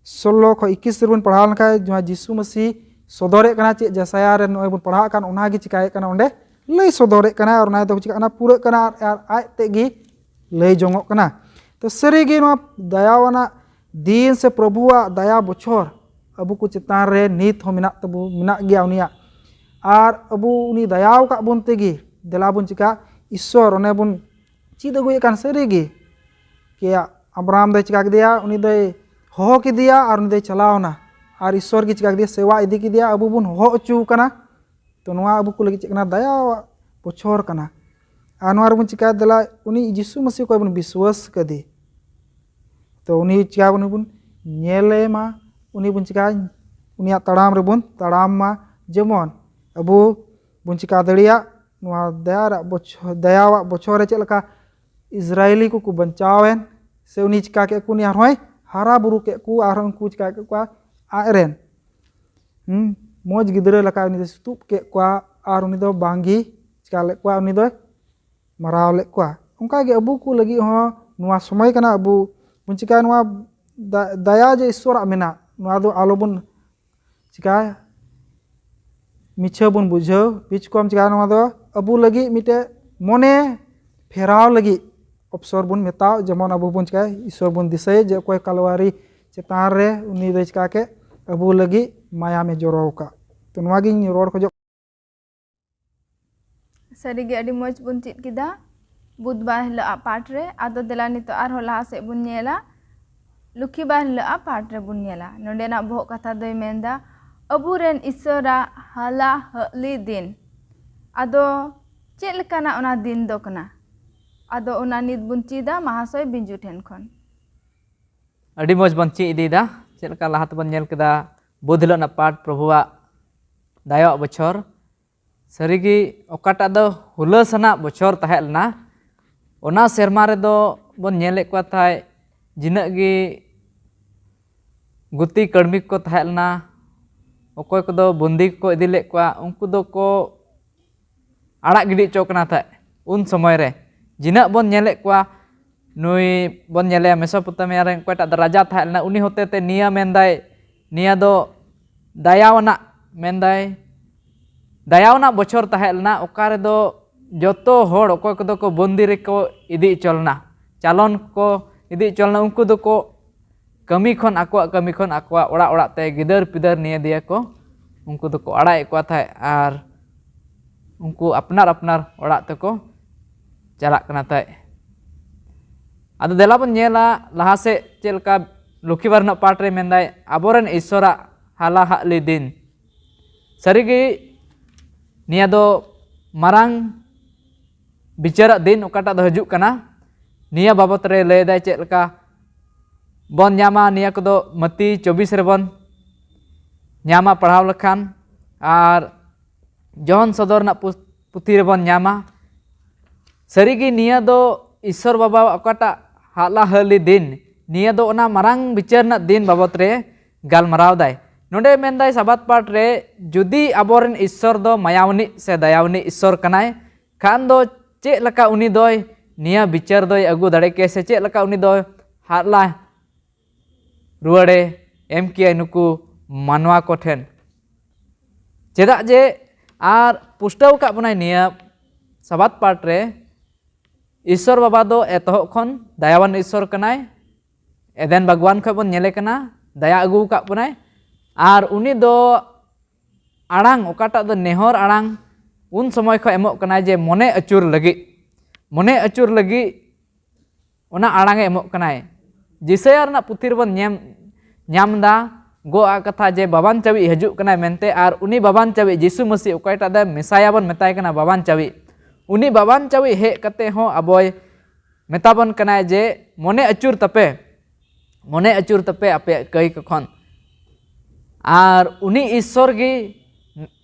ᱥᱳᱞᱞᱳ ᱠᱷᱚᱱ ᱤᱠᱤᱥ ᱨᱮᱵᱚᱱ ᱯᱟᱲᱦᱟᱣ ᱞᱮᱱᱠᱷᱟᱱ, ᱡᱟᱦᱟᱸ ᱡᱤᱥᱩ ᱢᱟᱹᱥᱤ ᱥᱚᱫᱚᱨᱮᱫ ᱠᱟᱱᱟ, ᱪᱮᱫ ᱡᱮᱥᱟᱭᱟ ᱨᱮ ᱱᱚᱜᱼᱚᱭ ᱵᱚᱱ ᱯᱟᱲᱦᱟᱜ ᱠᱟᱱ, ᱚᱱᱟᱜᱮ ᱪᱤᱠᱟᱭᱮᱫ ᱠᱟᱱᱟ, ᱚᱸᱰᱮ ᱞᱟᱹᱭ ᱥᱚᱫᱚᱨᱮᱫ ᱠᱟᱱᱟ᱾ ᱟᱨ ᱚᱱᱟ ᱫᱚ ᱪᱤᱠᱟᱜ ᱠᱟᱱᱟ? ᱯᱩᱨᱟᱹᱜ ᱠᱟᱱᱟ᱾ ᱟᱨ, ᱟᱨ ᱟᱡ ᱛᱮᱫ ᱜᱮ ᱞᱟᱹᱭ ᱡᱚᱝᱚᱜ ᱠᱟᱱᱟ᱾ ᱛᱚ ᱥᱟᱹᱨᱤᱜᱮ ᱱᱚᱣᱟ ᱫᱟᱭᱟᱣᱟᱱᱟᱜ ᱫᱤᱱ ᱥᱮ ᱯᱨᱚᱵᱷᱩᱣᱟᱜ ᱫᱟᱭᱟ ᱵᱚᱪᱷᱚᱨ ᱟᱵᱚ ᱠᱚ ᱪᱮᱛᱟᱱ ᱨᱮ ᱱᱤᱛ ᱦᱚᱸ ᱢᱮᱱᱟᱜ ᱛᱟᱵᱚ, ᱢᱮᱱᱟᱜ ᱜᱮᱭᱟ ᱩᱱᱤᱭᱟᱜ᱾ ᱟᱨ ᱟᱵᱚ ᱩᱱᱤ ᱫᱟᱭᱟᱣ ᱟᱠᱟᱫ ᱵᱚᱱ ᱛᱮᱜᱮ ᱫᱮᱞᱟ ᱵᱚᱱ ᱪᱤᱠᱟ, ᱤᱥᱥᱚᱨ ᱚᱱᱮ ᱵᱚᱱ ᱪᱮᱫ ᱟᱹᱜᱩᱭᱮᱫ ᱠᱟᱱ ᱥᱟᱹᱨᱤ ᱜᱮ᱾ ᱠᱮ ᱟᱵᱨᱟᱢ ᱫᱚᱭ ᱪᱤᱠᱟ ᱠᱮᱫᱮᱭᱟ? ᱩᱱᱤ ᱫᱚᱭ ᱦᱚᱦᱚ ᱠᱮᱫᱮᱭᱟ ᱟᱨ ᱩᱱᱤ ᱫᱚᱭ ᱪᱟᱞᱟᱣ ᱮᱱᱟ᱾ ᱟᱨ ᱤᱥᱥᱚᱨ ᱜᱮ ᱪᱤᱠᱟ ᱠᱮᱫᱮᱭᱟ? ᱥᱮᱣᱟ ᱤᱫᱤ ᱠᱮᱫᱮᱭᱟ᱾ ᱟᱵᱚ ᱵᱚᱱ ᱦᱚᱦᱚ ᱦᱚᱪᱚ ᱠᱟᱱᱟ᱾ ᱛᱚ ᱱᱚᱣᱟ ᱟᱵᱚ ᱠᱚ ᱞᱟᱹᱜᱤᱫ ᱪᱮᱫ ᱠᱟᱱᱟ? ᱫᱟᱭᱟᱣᱟᱜ ᱵᱚᱪᱷᱚᱨ ᱠᱟᱱᱟ᱾ ᱟᱨ ᱱᱚᱣᱟ ᱨᱮᱵᱚᱱ ᱪᱤᱠᱟ, ᱫᱮᱞᱟ ᱩᱱᱤ ᱡᱤᱥᱩ ᱢᱟᱹᱥᱤ ᱚᱠᱚᱭ ᱵᱚᱱ ᱵᱤᱥᱣᱟᱥ ᱠᱟᱫᱮ, ᱛᱚ ᱩᱱᱤ ᱪᱤᱠᱟ ᱵᱚᱱ, ᱵᱚᱱ ᱧᱮᱞᱮ ᱢᱟ, ᱩᱱᱤ ᱵᱚᱱ ᱪᱤᱠᱟ, ᱩᱱᱤᱭᱟᱜ ᱛᱟᱲᱟᱢ ᱨᱮᱵᱚᱱ ᱛᱟᱲᱟᱢ ᱢᱟ᱾ ᱡᱮᱢᱚᱱ ᱟᱵᱚ ᱵᱚᱱ ᱪᱤᱠᱟ ᱫᱟᱲᱮᱭᱟᱜ, ᱱᱚᱣᱟ ᱫᱟᱭᱟ ᱨᱮᱭᱟᱜ ᱵᱚᱪᱷᱚᱨ, ᱫᱟᱭᱟᱣᱟᱜ ᱵᱚᱪᱷᱚᱨ ᱨᱮ ᱪᱮᱫ ᱞᱮᱠᱟ ᱤᱥᱨᱟᱭᱮᱞᱤ ᱠᱚᱠᱚ ᱵᱟᱧᱪᱟᱣᱮᱱ, ᱥᱮ ᱩᱱᱤ ᱪᱤᱠᱟ ᱠᱮᱫ ᱠᱚ, ᱩᱱᱤ ᱟᱨᱦᱚᱸᱭ ᱦᱟᱨᱟ ᱵᱩᱨᱩ ᱠᱮᱫ ᱠᱚ, ᱟᱨᱦᱚᱸ ᱩᱱᱠᱩ ᱪᱤᱠᱟ ᱠᱮᱫ ᱠᱚᱣᱟ, ᱟᱡ ᱨᱮᱱ, ᱦᱩᱸ, ᱢᱚᱡᱽ ᱜᱤᱫᱽᱨᱟᱹ ᱞᱮᱠᱟ ᱩᱱᱤ ᱫᱚᱭ ᱥᱩᱛᱩᱜ ᱠᱮᱫ ᱠᱚᱣᱟ᱾ ᱟᱨ ᱩᱱᱤ ᱫᱚ ᱵᱟᱝᱜᱮ ᱪᱤᱠᱟ ᱞᱮᱫ ᱠᱚᱣᱟ, ᱩᱱᱤ ᱫᱚᱭ ᱢᱟᱨᱟᱣ ᱞᱮᱫ ᱠᱚᱣᱟ᱾ ᱚᱱᱠᱟᱜᱮ ᱟᱵᱚ ᱠᱚ ᱞᱟᱹᱜᱤᱫ ᱦᱚᱸ ᱱᱚᱣᱟ ᱥᱚᱢᱚᱭ ᱠᱟᱱᱟ, ᱟᱵᱚ ᱵᱚᱱ ᱪᱤᱠᱟᱹᱭᱟ, ᱱᱚᱣᱟ ᱫᱟ-, ᱫᱟᱭᱟ ᱡᱮ ᱤᱥᱥᱚᱨᱟᱜ ᱢᱮᱱᱟᱜ, ᱱᱚᱣᱟ ᱫᱚ ᱟᱞᱚᱵᱚᱱ ᱪᱤᱠᱟᱹᱭᱟ, ᱢᱤᱪᱷᱟᱹ ᱵᱚᱱ ᱵᱩᱡᱷᱟᱹᱣ᱾ ᱵᱤᱪ ᱠᱚᱢ ᱪᱤᱠᱟᱹᱭᱟ, ᱱᱚᱣᱟ ᱫᱚ ᱟᱵᱚ ᱞᱟᱹᱜᱤᱫ ᱢᱤᱫᱴᱮᱡ ᱢᱚᱱᱮ ᱯᱷᱮᱨᱟᱣ ᱞᱟᱹᱜᱤᱫ ᱚᱯᱥᱚᱨ ᱵᱚᱱ ᱢᱮᱛᱟᱣ᱾ ᱡᱮᱢᱚᱱ ᱟᱵᱚ ᱵᱚᱱ ᱪᱤᱠᱟᱹᱭᱟ, ᱤᱥᱥᱚᱨ ᱵᱚᱱ ᱫᱤᱥᱟᱹᱭᱟ ᱡᱮ ᱚᱠᱚᱭ ᱠᱟᱞᱣᱟᱨᱤ ᱪᱮᱛᱟᱱ ᱨᱮ ᱩᱱᱤ ᱫᱚᱭ ᱪᱤᱠᱟ ᱠᱮᱫ, ᱟᱵᱚ ᱞᱟᱹᱜᱤᱫ ᱢᱟᱭᱟᱢᱮ ᱡᱚᱨᱚ ᱟᱠᱟᱫ᱾ ᱛᱚ ᱱᱚᱣᱟᱜᱤᱧ ᱨᱚᱲ ᱠᱷᱚᱡᱚᱜ᱾ ᱥᱟᱹᱨᱤᱜᱮ ᱟᱹᱰᱤ ᱢᱚᱡᱽ ᱵᱚᱱ ᱪᱮᱫ ᱠᱮᱫᱟ᱾ ᱵᱩᱫᱷᱵᱟᱨ ᱦᱤᱞᱳᱜ ᱟᱜ ᱯᱟᱴ ᱨᱮ᱾ ᱟᱫᱚ ᱫᱮᱞᱟ ᱱᱤᱛᱚᱜ ᱟᱨᱦᱚᱸ ᱞᱟᱦᱟ ᱥᱮᱫ ᱵᱚᱱ ᱧᱮᱞᱟ, ᱞᱩᱠᱷᱤᱵᱟᱨ ᱦᱤᱞᱳᱜ ᱟᱜ ᱯᱟᱴ ᱨᱮᱵᱚᱱ ᱧᱮᱞᱟ᱾ ᱱᱚᱰᱮᱱᱟᱜ ᱵᱚᱦᱚᱜ ᱠᱟᱛᱷᱟ ᱫᱚᱭ ᱢᱮᱱᱫᱟ, ᱟᱵᱚᱨᱮᱱ ᱤᱥᱥᱚᱨᱟᱜ ᱦᱟᱞᱟ ᱦᱟᱹᱞᱤ ᱫᱤᱱ᱾ ᱟᱫᱚ ᱪᱮᱫ ᱞᱮᱠᱟᱱᱟᱜ ᱚᱱᱟ ᱫᱤᱱ ᱫᱚ ᱠᱟᱱᱟ? ᱟᱫᱚ ᱚᱱᱟ ᱱᱤᱛ ᱵᱚᱱ ᱪᱮᱫᱟ ᱢᱟᱦᱟᱥᱚᱭ ᱵᱤᱧᱡᱩ ᱴᱷᱮᱱ ᱠᱷᱚᱱ᱾ ᱟᱹᱰᱤ ᱢᱚᱡᱽ ᱵᱚᱱ ᱪᱮᱫ ᱤᱫᱤᱭᱮᱫᱟ᱾ ᱪᱮᱫ ᱞᱮᱠᱟ ᱞᱟᱦᱟ ᱛᱮᱵᱚᱱ ᱧᱮᱞ ᱠᱮᱫᱟ, ᱵᱩᱫᱷ ᱦᱤᱞᱳᱜ ᱨᱮᱱᱟᱜ ᱯᱟᱴ, ᱯᱨᱚᱵᱷᱩᱣᱟᱜ ᱫᱟᱭᱟᱣᱟᱜ ᱵᱚᱪᱷᱚᱨ᱾ ᱥᱟᱹᱨᱤᱜᱮ ᱚᱠᱟᱴᱟᱜ ᱫᱚ ᱦᱩᱞᱟᱹᱥ ᱟᱱᱟᱜ ᱵᱚᱪᱷᱚᱨ ᱛᱟᱦᱮᱸ ᱞᱮᱱᱟ, ᱚᱱᱟ ᱥᱮᱨᱢᱟ ᱨᱮᱫᱚ ᱵᱚᱱ ᱧᱮᱞᱮᱫ ᱠᱚᱣᱟ ᱛᱟᱦᱮᱸᱫ, ᱡᱤᱱᱟᱹᱜ ᱜᱮ ᱜᱩᱛᱤ ᱠᱟᱹᱲᱢᱤ ᱠᱚ ᱛᱟᱦᱮᱸ ᱞᱮᱱᱟ, ᱚᱠᱚᱭ ᱠᱚᱫᱚ ᱵᱚᱱᱫᱤ ᱠᱚᱠᱚ ᱤᱫᱤ ᱞᱮᱫ ᱠᱚᱣᱟ, ᱩᱱᱠᱩ ᱫᱚᱠᱚ ᱟᱲᱟᱜ ᱜᱤᱰᱤ ᱦᱚᱪᱚ ᱠᱟᱱᱟ ᱛᱟᱦᱮᱸᱫ᱾ ᱩᱱ ᱥᱚᱢᱚᱭ ᱨᱮ ᱡᱤᱱᱟᱹᱜ ᱵᱚᱱ ᱧᱮᱞᱮᱫ ᱠᱚᱣᱟ, ᱱᱩᱭ ᱵᱚᱱ ᱧᱮᱞᱮᱭᱟ ᱢᱮᱥᱳᱯᱚᱛᱟᱢᱤᱭᱟ ᱨᱮᱱ ᱚᱠᱚᱭᱴᱟᱜ ᱫᱚ ᱨᱟᱡᱟ ᱛᱟᱦᱮᱸ ᱞᱮᱱᱟ, ᱩᱱᱤ ᱦᱚᱛᱮᱛᱮ ᱱᱤᱭᱟᱹ ᱢᱮᱱᱫᱟᱭ, ᱱᱤᱭᱟᱹ ᱫᱚ ᱫᱟᱭᱟᱣᱟᱱᱟᱜ, ᱢᱮᱱᱫᱟᱭ, ᱫᱟᱭᱟᱣᱟᱱᱟᱜ ᱵᱚᱪᱷᱚᱨ ᱛᱟᱦᱮᱸ ᱞᱮᱱᱟ, ᱚᱠᱟ ᱨᱮᱫᱚ ᱡᱚᱛᱚ ᱦᱚᱲ ᱚᱠᱚᱭ ᱠᱚᱫᱚ ᱠᱚ ᱵᱚᱱᱫᱤ ᱨᱮᱠᱚ ᱤᱫᱤ ᱦᱚᱪᱚ ᱞᱮᱱᱟ, ᱪᱟᱞᱚᱱ ᱠᱚ ᱤᱫᱤ ᱦᱚᱪᱚ ᱞᱮᱱᱟ, ᱩᱱᱠᱩ ᱫᱚᱠᱚ ᱠᱟᱹᱢᱤ ᱠᱷᱚᱱ, ᱟᱠᱚᱣᱟᱜ ᱠᱟᱹᱢᱤ ᱠᱷᱚᱱ ᱟᱠᱚᱣᱟᱜ ᱚᱲᱟᱜ ᱚᱲᱟᱜ ᱛᱮ ᱜᱤᱫᱟᱹᱨ ᱯᱤᱫᱟᱹᱨ ᱱᱤᱭᱟᱹ ᱫᱤᱭᱮ ᱠᱚ, ᱩᱱᱠᱩ ᱫᱚᱠᱚ ᱟᱲᱟᱜ ᱮᱫ ᱠᱚᱣᱟ ᱛᱟᱦᱮᱸᱫ ᱟᱨ ᱩᱱᱠᱩ ᱟᱯᱱᱟᱨ ᱟᱯᱱᱟᱨ ᱚᱲᱟᱜ ᱛᱮᱠᱚ ᱪᱟᱞᱟᱜ ᱠᱟᱱᱟ ᱛᱟᱦᱮᱸᱫ᱾ ᱟᱫᱚ ᱫᱮᱞᱟ ᱵᱚᱱ ᱧᱮᱞᱟ ᱞᱟᱦᱟ ᱥᱮᱫ ᱪᱮᱫ ᱞᱮᱠᱟ ᱞᱚᱠᱠᱷᱤ ᱵᱟᱨ ᱨᱮᱱᱟᱜ ᱯᱟᱴ ᱨᱮ ᱢᱮᱱᱫᱟᱭ, ᱟᱵᱚᱨᱮᱱ ᱤᱥᱥᱚᱨᱟᱜ ᱦᱟᱞᱟ ᱦᱟᱜᱞᱤ ᱫᱤᱱ᱾ ᱥᱟᱹᱨᱤᱜᱮ ᱱᱤᱭᱟᱹ ᱫᱚ ᱢᱟᱨᱟᱝ ᱵᱤᱪᱟᱹᱨᱟᱜ ᱫᱤᱱ ᱚᱠᱟᱴᱟᱜ ᱫᱚ ᱦᱤᱡᱩᱜ ᱠᱟᱱᱟ, ᱱᱤᱭᱟᱹ ᱵᱟᱵᱚᱛ ᱨᱮ ᱞᱟᱹᱭ ᱮᱫᱟᱭ ᱪᱮᱫ ᱞᱮᱠᱟ ᱵᱚᱱ ᱧᱟᱢᱟ᱾ ᱱᱤᱭᱟᱹ ᱠᱚᱫᱚ ᱢᱟᱹᱛᱤ ᱪᱚᱵᱵᱤᱥ ᱨᱮᱵᱚᱱ ᱧᱟᱢᱟ ᱯᱟᱲᱦᱟᱣ ᱞᱮᱠᱷᱟᱱ, ᱟᱨ ᱡᱚᱦᱚᱱ ᱥᱚᱫᱚᱨ ᱨᱮᱱᱟᱜ ᱯᱩ- ᱯᱩᱛᱷᱤ ᱨᱮᱵᱚᱱ ᱧᱟᱢᱟ᱾ ᱥᱟᱹᱨᱤᱜᱮ ᱱᱤᱭᱟᱹ ᱫᱚ ᱤᱥᱥᱚᱨ ᱵᱟᱵᱟᱣᱟᱜ ᱚᱠᱟᱴᱟᱜ ᱦᱟᱞᱟ ᱦᱟᱹᱞᱤ ᱫᱤᱱ, ᱱᱤᱭᱟᱹ ᱫᱚ ᱚᱱᱟ ᱢᱟᱨᱟᱝ ᱵᱤᱪᱟᱹᱨ ᱨᱮᱱᱟᱜ ᱫᱤᱱ ᱵᱟᱵᱚᱛ ᱨᱮ ᱜᱟᱞᱢᱟᱨᱟᱣ ᱫᱟᱭ᱾ ᱱᱚᱰᱮ ᱢᱮᱱᱫᱟᱭ ᱥᱟᱵᱟᱛ ᱯᱟᱴ ᱨᱮ, ᱡᱩᱫᱤ ᱟᱵᱚᱨᱮᱱ ᱤᱥᱥᱚᱨ ᱫᱚ ᱢᱟᱭᱟᱣᱱᱤᱡ ᱥᱮ ᱫᱟᱭᱟᱣᱱᱤᱡ ᱤᱥᱥᱚᱨ ᱠᱟᱱᱟᱭ, ᱠᱷᱟᱱ ᱫᱚ ᱪᱮᱫ ᱞᱮᱠᱟ ᱩᱱᱤ ᱫᱚᱭ ᱱᱤᱭᱟᱹ ᱵᱤᱪᱟᱹᱨ ᱫᱚᱭ ᱟᱹᱜᱩ ᱫᱟᱲᱮ ᱠᱮᱭᱟ, ᱥᱮ ᱪᱮᱫ ᱞᱮᱠᱟ ᱩᱱᱤ ᱫᱚ ᱦᱟᱞᱟ ᱨᱩᱣᱟᱹᱲᱮ ᱮᱢ ᱠᱮᱭᱟᱭ ᱱᱩᱠᱩ ᱢᱟᱱᱣᱟ ᱠᱚ ᱴᱷᱮᱱ? ᱪᱮᱫᱟᱜ ᱡᱮ ᱟᱨ ᱯᱩᱥᱴᱟᱹᱣ ᱟᱠᱟᱫ ᱵᱚᱱᱟᱭ ᱱᱤᱭᱟᱹ ᱥᱟᱵᱟᱛ ᱯᱟᱴ ᱨᱮ, ᱤᱥᱥᱚᱨ ᱵᱟᱵᱟ ᱫᱚ ᱮᱛᱚᱦᱚᱵ ᱠᱷᱚᱱ ᱫᱟᱭᱟᱣᱟᱱ ᱤᱥᱥᱚᱨ ᱠᱟᱱᱟᱭ᱾ ᱮᱫᱮᱱ ᱵᱟᱜᱽᱣᱟᱱ ᱠᱷᱚᱱ ᱵᱚᱱ ᱧᱮᱞᱮ ᱠᱟᱱᱟ, ᱫᱟᱭᱟ ᱟᱹᱜᱩ ᱟᱠᱟᱫ ᱵᱚᱱᱟᱭ᱾ ᱟᱨ ᱩᱱᱤ ᱫᱚ ᱟᱲᱟᱝ, ᱚᱠᱟᱴᱟᱜ ᱫᱚ ᱱᱮᱦᱚᱨ ᱟᱲᱟᱝ, ᱩᱱ ᱥᱚᱢᱚᱭ ᱠᱷᱚᱱ ᱮᱢᱚᱜ ᱠᱟᱱᱟᱭ ᱡᱮ ᱢᱚᱱᱮ ᱟᱹᱪᱩᱨ ᱞᱟᱹᱜᱤᱫ᱾ ᱢᱚᱱᱮ ᱟᱹᱪᱩᱨ ᱞᱟᱹᱜᱤᱫ ᱚᱱᱟ ᱟᱲᱟᱝ ᱮ ᱮᱢᱚᱜ ᱠᱟᱱᱟᱭ᱾ ᱡᱤᱥᱟᱭᱟ ᱨᱮᱱᱟᱜ ᱯᱩᱛᱷᱤ ᱨᱮᱵᱚᱱ ᱧᱮᱢ ᱧᱟᱢ ᱮᱫᱟ ᱜᱚ ᱟᱜ ᱠᱟᱛᱷᱟ ᱡᱮ ᱵᱟᱵᱟᱱ ᱪᱟᱵᱤᱡ ᱦᱤᱡᱩᱜ ᱠᱟᱱᱟᱭ ᱢᱮᱱᱛᱮ, ᱟᱨ ᱩᱱᱤ ᱵᱟᱵᱟᱱ ᱪᱟᱵᱤᱡ ᱡᱤᱥᱩ ᱢᱟᱹᱥᱤ ᱚᱠᱚᱭᱴᱟᱜ ᱫᱚ ᱢᱮᱥᱟᱭᱟ ᱵᱚᱱ ᱢᱮᱛᱟᱭ ᱠᱟᱱᱟ ᱵᱟᱵᱟᱱ ᱪᱟᱵᱤᱡ, ᱩᱱᱤ ᱵᱟᱵᱟᱱ ᱪᱟᱵᱤᱡ ᱦᱮᱡ ᱠᱟᱛᱮ ᱦᱚᱸ ᱟᱵᱚᱭ ᱢᱮᱛᱟ ᱵᱚᱱ ᱠᱟᱱᱟᱭ ᱡᱮ ᱢᱚᱱᱮ ᱟᱹᱪᱩᱨ ᱛᱟᱯᱮ, ᱢᱚᱱᱮ ᱟᱹᱪᱩᱨ ᱛᱟᱯᱮ ᱟᱯᱮᱭᱟᱜ ᱠᱟᱹᱭ ᱠᱚ ᱠᱷᱚᱱ᱾ ᱟᱨ ᱩᱱᱤ ᱤᱥᱥᱚᱨ ᱜᱮ,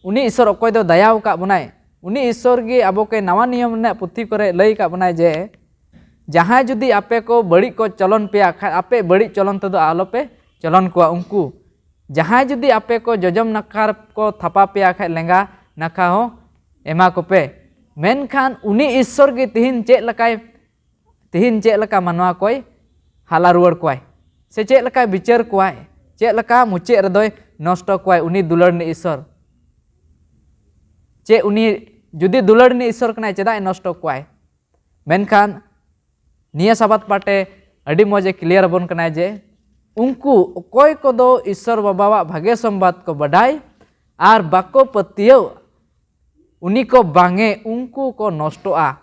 ᱩᱱᱤ ᱤᱥᱥᱚᱨ ᱚᱠᱚᱭ ᱫᱚ ᱫᱟᱭᱟᱣ ᱟᱠᱟᱫ ᱵᱚᱱᱟᱭ, ᱩᱱᱤ ᱤᱥᱥᱚᱨ ᱜᱮ ᱟᱵᱚ ᱠᱚ ᱱᱟᱣᱟ ᱱᱤᱭᱚᱢ ᱨᱮᱱᱟᱜ ᱯᱩᱛᱷᱤ ᱠᱚᱨᱮ ᱞᱟᱹᱭ ᱟᱠᱟᱫ ᱵᱚᱱᱟᱭ ᱡᱮ ᱡᱟᱦᱟᱸᱭ ᱡᱩᱫᱤ ᱟᱯᱮ ᱠᱚ ᱵᱟᱹᱲᱤᱡ ᱠᱚ ᱪᱚᱞᱚᱱ ᱯᱮᱭᱟ ᱠᱷᱟᱡ ᱟᱯᱮ ᱵᱟᱹᱲᱤᱡ ᱪᱚᱞᱚᱱ ᱛᱮᱫᱚ ᱟᱞᱚᱯᱮ ᱪᱚᱞᱚᱱ ᱠᱚᱣᱟ᱾ ᱩᱱᱠᱩ ᱡᱟᱦᱟᱸᱭ ᱡᱩᱫᱤ ᱟᱯᱮ ᱠᱚ ᱡᱚᱡᱚᱢ ᱱᱟᱠᱷᱟ ᱠᱚ ᱛᱷᱟᱯᱟ ᱯᱮᱭᱟ ᱠᱷᱟᱡ ᱞᱮᱸᱜᱟ ᱱᱟᱠᱷᱟ ᱦᱚᱸ ᱮᱢᱟ ᱠᱚᱯᱮ᱾ ᱢᱮᱱᱠᱷᱟᱱ ᱩᱱᱤ ᱤᱥᱥᱚᱨ ᱜᱮ ᱛᱤᱦᱤᱧ ᱪᱮᱫ ᱞᱮᱠᱟᱭ ᱛᱤᱦᱤᱧ ᱪᱮᱫ ᱞᱮᱠᱟ ᱢᱟᱱᱣᱟ ᱠᱚᱭ ᱦᱟᱞᱟ ᱨᱩᱣᱟᱹᱲ ᱠᱚᱣᱟᱭ, ᱥᱮ ᱪᱮᱫ ᱞᱮᱠᱟᱭ ᱵᱤᱪᱟᱹᱨ ᱠᱚᱣᱟᱭ, ᱪᱮᱫ ᱞᱮᱠᱟ ᱢᱩᱪᱟᱹᱫ ᱨᱮᱫᱚᱭ ᱱᱚᱥᱴᱚ ᱠᱚᱣᱟᱭ ᱩᱱᱤ ᱫᱩᱞᱟᱹᱲ ᱨᱤᱱᱤᱡ ᱤᱥᱥᱚᱨ? ᱪᱮᱫ ᱩᱱᱤ ᱡᱩᱫᱤ ᱫᱩᱞᱟᱹᱲ ᱨᱤᱱᱤᱡ ᱤᱥᱥᱚᱨ ᱠᱟᱱᱟᱭ, ᱪᱮᱫᱟᱜ ᱮ ᱱᱚᱥᱴᱚ ᱠᱚᱣᱟᱭ? ᱢᱮᱱᱠᱷᱟᱱ ᱱᱤᱭᱟᱹ ᱥᱟᱵᱟᱫ ᱯᱟᱴᱮ ᱟᱹᱰᱤ ᱢᱚᱡᱽ ᱮ ᱠᱞᱤᱭᱟᱨ ᱟᱵᱚᱱ ᱠᱟᱱᱟᱭ ᱡᱮ ᱩᱱᱠᱩ ᱚᱠᱚᱭ ᱠᱚᱫᱚ ᱤᱥᱥᱚᱨ ᱵᱟᱵᱟᱣᱟᱜ ᱵᱷᱟᱜᱮ ᱥᱚᱢᱵᱟᱫ ᱠᱚ ᱵᱟᱰᱟᱭ ᱟᱨ ᱵᱟᱠᱚ ᱯᱟᱹᱛᱭᱟᱹᱣ, ᱩᱱᱤ ᱠᱚ ᱵᱟᱝᱮ, ᱩᱱᱠᱩ ᱠᱚ ᱱᱚᱥᱴᱚᱜᱼᱟ᱾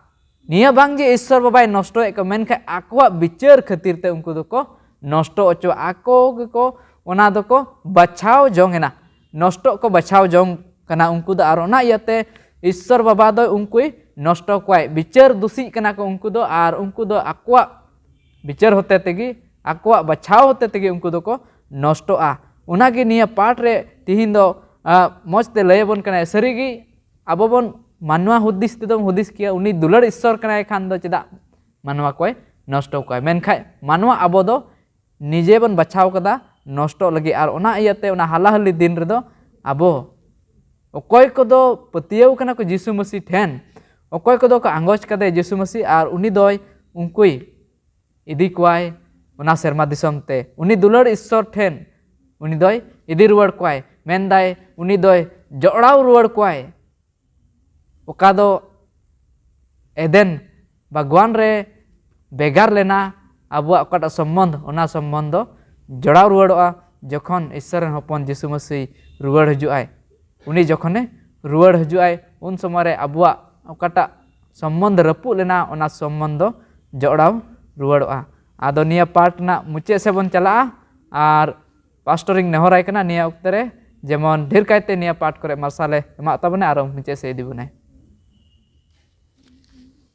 ᱱᱤᱭᱟᱹ ᱵᱟᱝ ᱡᱮ ᱤᱥᱥᱚᱨ ᱵᱟᱵᱟᱭ ᱱᱚᱥᱴᱚᱭᱮᱫ ᱠᱚᱣᱟ, ᱢᱮᱱᱠᱷᱟᱱ ᱟᱠᱚᱣᱟᱜ ᱵᱤᱪᱟᱹᱨ ᱠᱷᱟᱹᱛᱤᱨ ᱛᱮ ᱩᱱᱠᱩ ᱫᱚᱠᱚ ᱱᱚᱥᱴᱚ ᱚᱪᱚᱜᱼᱟ᱾ ᱟᱠᱚ ᱜᱮᱠᱚ ᱚᱱᱟ ᱫᱚᱠᱚ ᱵᱟᱪᱷᱟᱣ ᱡᱚᱝ ᱮᱱᱟ, ᱱᱚᱥᱴᱚᱜ ᱠᱚ ᱵᱟᱪᱷᱟᱣ ᱡᱚᱝ ᱠᱟᱱᱟ ᱩᱱᱠᱩ ᱫᱚ᱾ ᱟᱨ ᱚᱱᱟ ᱤᱭᱟᱹᱛᱮ ᱤᱥᱥᱚᱨ ᱵᱟᱵᱟ ᱫᱚ ᱩᱱᱠᱩᱭ ᱱᱚᱥᱴᱚ ᱠᱚᱣᱟᱭ᱾ ᱵᱤᱪᱟᱹᱨ ᱫᱩᱥᱤᱜ ᱠᱟᱱᱟ ᱠᱚ ᱩᱱᱠᱩ ᱫᱚ, ᱟᱨ ᱩᱱᱠᱩ ᱫᱚ ᱟᱠᱚᱣᱟᱜ ᱵᱤᱪᱟᱹᱨ ᱦᱚᱛᱮ ᱛᱮᱜᱮ, ᱟᱠᱚᱣᱟᱜ ᱵᱟᱪᱷᱟᱣ ᱦᱚᱛᱮ ᱛᱮᱜᱮ ᱩᱱᱠᱩ ᱫᱚᱠᱚ ᱱᱚᱥᱴᱚᱜᱼᱟ᱾ ᱚᱱᱟᱜᱮ ᱱᱤᱭᱟᱹ ᱯᱟᱴ ᱨᱮ ᱛᱤᱦᱤᱧ ᱫᱚ, ᱟ, ᱢᱚᱡᱽ ᱛᱮ ᱞᱟᱹᱭ ᱟᱵᱚᱱ ᱠᱟᱱᱟᱭ᱾ ᱥᱟᱹᱨᱤᱜᱮ ᱟᱵᱚ ᱵᱚᱱ ᱢᱟᱱᱣᱟ ᱦᱩᱫᱤᱥ ᱛᱮᱫᱚᱢ ᱦᱩᱫᱤᱥ ᱠᱮᱭᱟ, ᱩᱱᱤ ᱫᱩᱞᱟᱹᱲ ᱤᱥᱥᱚᱨ ᱠᱟᱱᱟᱭ ᱠᱷᱟᱱ ᱫᱚ ᱪᱮᱫᱟᱜ ᱢᱟᱱᱣᱟ ᱠᱚᱭ ᱱᱚᱥᱴᱚ ᱠᱚᱣᱟᱭ? ᱢᱮᱱᱠᱷᱟᱡ ᱢᱟᱱᱣᱟ ᱟᱵᱚ ᱫᱚ ᱱᱤᱡᱮ ᱵᱚᱱ ᱵᱟᱪᱷᱟᱣ ᱠᱟᱫᱟ ᱱᱚᱥᱴᱚᱜ ᱞᱟᱹᱜᱤᱫ, ᱟᱨ ᱚᱱᱟ ᱤᱭᱟᱹᱛᱮ ᱚᱱᱟ ᱦᱟᱞᱟᱦᱟᱹᱞᱤ ᱫᱤᱱ ᱨᱮᱫᱚ ᱟᱵᱚ ᱚᱠᱚᱭ ᱠᱚᱫᱚ ᱯᱟᱹᱛᱭᱟᱹᱣ ᱠᱟᱱᱟ ᱠᱚ ᱡᱤᱥᱩ ᱢᱟᱹᱥᱤ ᱴᱷᱮᱱ, ᱚᱠᱚᱭ ᱠᱚᱫᱚ ᱠᱚ ᱟᱸᱜᱚᱪ ᱠᱟᱫᱮ ᱡᱤᱥᱩ ᱢᱟᱹᱥᱤ, ᱟᱨ ᱩᱱᱤ ᱫᱚᱭ ᱩᱱᱠᱩᱭ ᱤᱫᱤ ᱠᱚᱣᱟᱭ ᱚᱱᱟ ᱥᱮᱨᱢᱟ ᱫᱤᱥᱚᱢ ᱛᱮ᱾ ᱩᱱᱤ ᱫᱩᱞᱟᱹᱲ ᱤᱥᱥᱚᱨ ᱴᱷᱮᱱ ᱩᱱᱤ ᱫᱚᱭ ᱤᱫᱤ ᱨᱩᱣᱟᱹᱲ ᱠᱚᱣᱟᱭ, ᱢᱮᱱᱫᱟᱭ ᱩᱱᱤ ᱫᱚᱭ ᱡᱚᱲᱟᱣ ᱨᱩᱣᱟᱹᱲ ᱠᱚᱣᱟᱭ᱾ ᱚᱠᱟ ᱫᱚ ᱮᱫᱮᱱ ᱵᱟᱜᱽᱣᱟᱱ ᱨᱮ ᱵᱷᱮᱜᱟᱨ ᱞᱮᱱᱟ ᱟᱵᱚᱣᱟᱜ ᱚᱠᱟᱴᱟᱜ ᱥᱚᱢᱵᱚᱱᱫᱷ, ᱚᱱᱟ ᱥᱚᱢᱵᱚᱱᱫᱷ ᱫᱚ ᱡᱚᱲᱟᱣ ᱨᱩᱣᱟᱹᱲᱚᱜᱼᱟ ᱡᱚᱠᱷᱚᱱ ᱤᱥᱥᱚᱨ ᱨᱮᱱ ᱦᱚᱯᱚᱱ ᱡᱤᱥᱩ ᱢᱟᱹᱥᱤ ᱨᱩᱣᱟᱹᱲ ᱦᱤᱡᱩᱜᱼᱟᱭ᱾ ᱩᱱᱤ ᱡᱚᱠᱷᱚᱱᱮ ᱨᱩᱣᱟᱹᱲ ᱦᱤᱡᱩᱜᱼᱟᱭ, ᱩᱱ ᱥᱚᱢᱚᱭ ᱨᱮ ᱟᱵᱚᱣᱟᱜ ᱚᱠᱟᱴᱟᱜ ᱥᱚᱢᱵᱚᱱᱫᱷ ᱨᱟᱹᱯᱩᱫ ᱞᱮᱱᱟ, ᱚᱱᱟ ᱥᱚᱢᱵᱚᱱᱫᱷ ᱫᱚ ᱡᱚᱲᱟᱣ ᱨᱩᱣᱟᱹᱲᱚᱜᱼᱟ᱾ ᱟᱫᱚ ᱱᱤᱭᱟᱹ ᱯᱟᱴ ᱨᱮᱱᱟᱜ ᱢᱩᱪᱟᱹᱫ ᱥᱮᱫ ᱵᱚᱱ ᱪᱟᱞᱟᱜᱼᱟ ᱟᱨ ᱯᱟᱥᱴᱚᱨᱤᱧ ᱱᱮᱦᱚᱨᱟᱭ ᱠᱟᱱᱟ ᱱᱤᱭᱟᱹ ᱚᱠᱛᱮ ᱨᱮ, ᱡᱮᱢᱚᱱ ᱰᱷᱮᱨ ᱠᱟᱭᱛᱮ ᱱᱤᱭᱟᱹ ᱯᱟᱴ ᱠᱚᱨᱮ ᱢᱟᱨᱥᱟᱞᱮ ᱮᱢᱟᱜ ᱛᱟᱵᱚᱱᱟ ᱟᱨ ᱢᱩᱪᱟᱹᱫ ᱥᱮᱫ ᱤᱫᱤ ᱵᱚᱱᱟᱭ᱾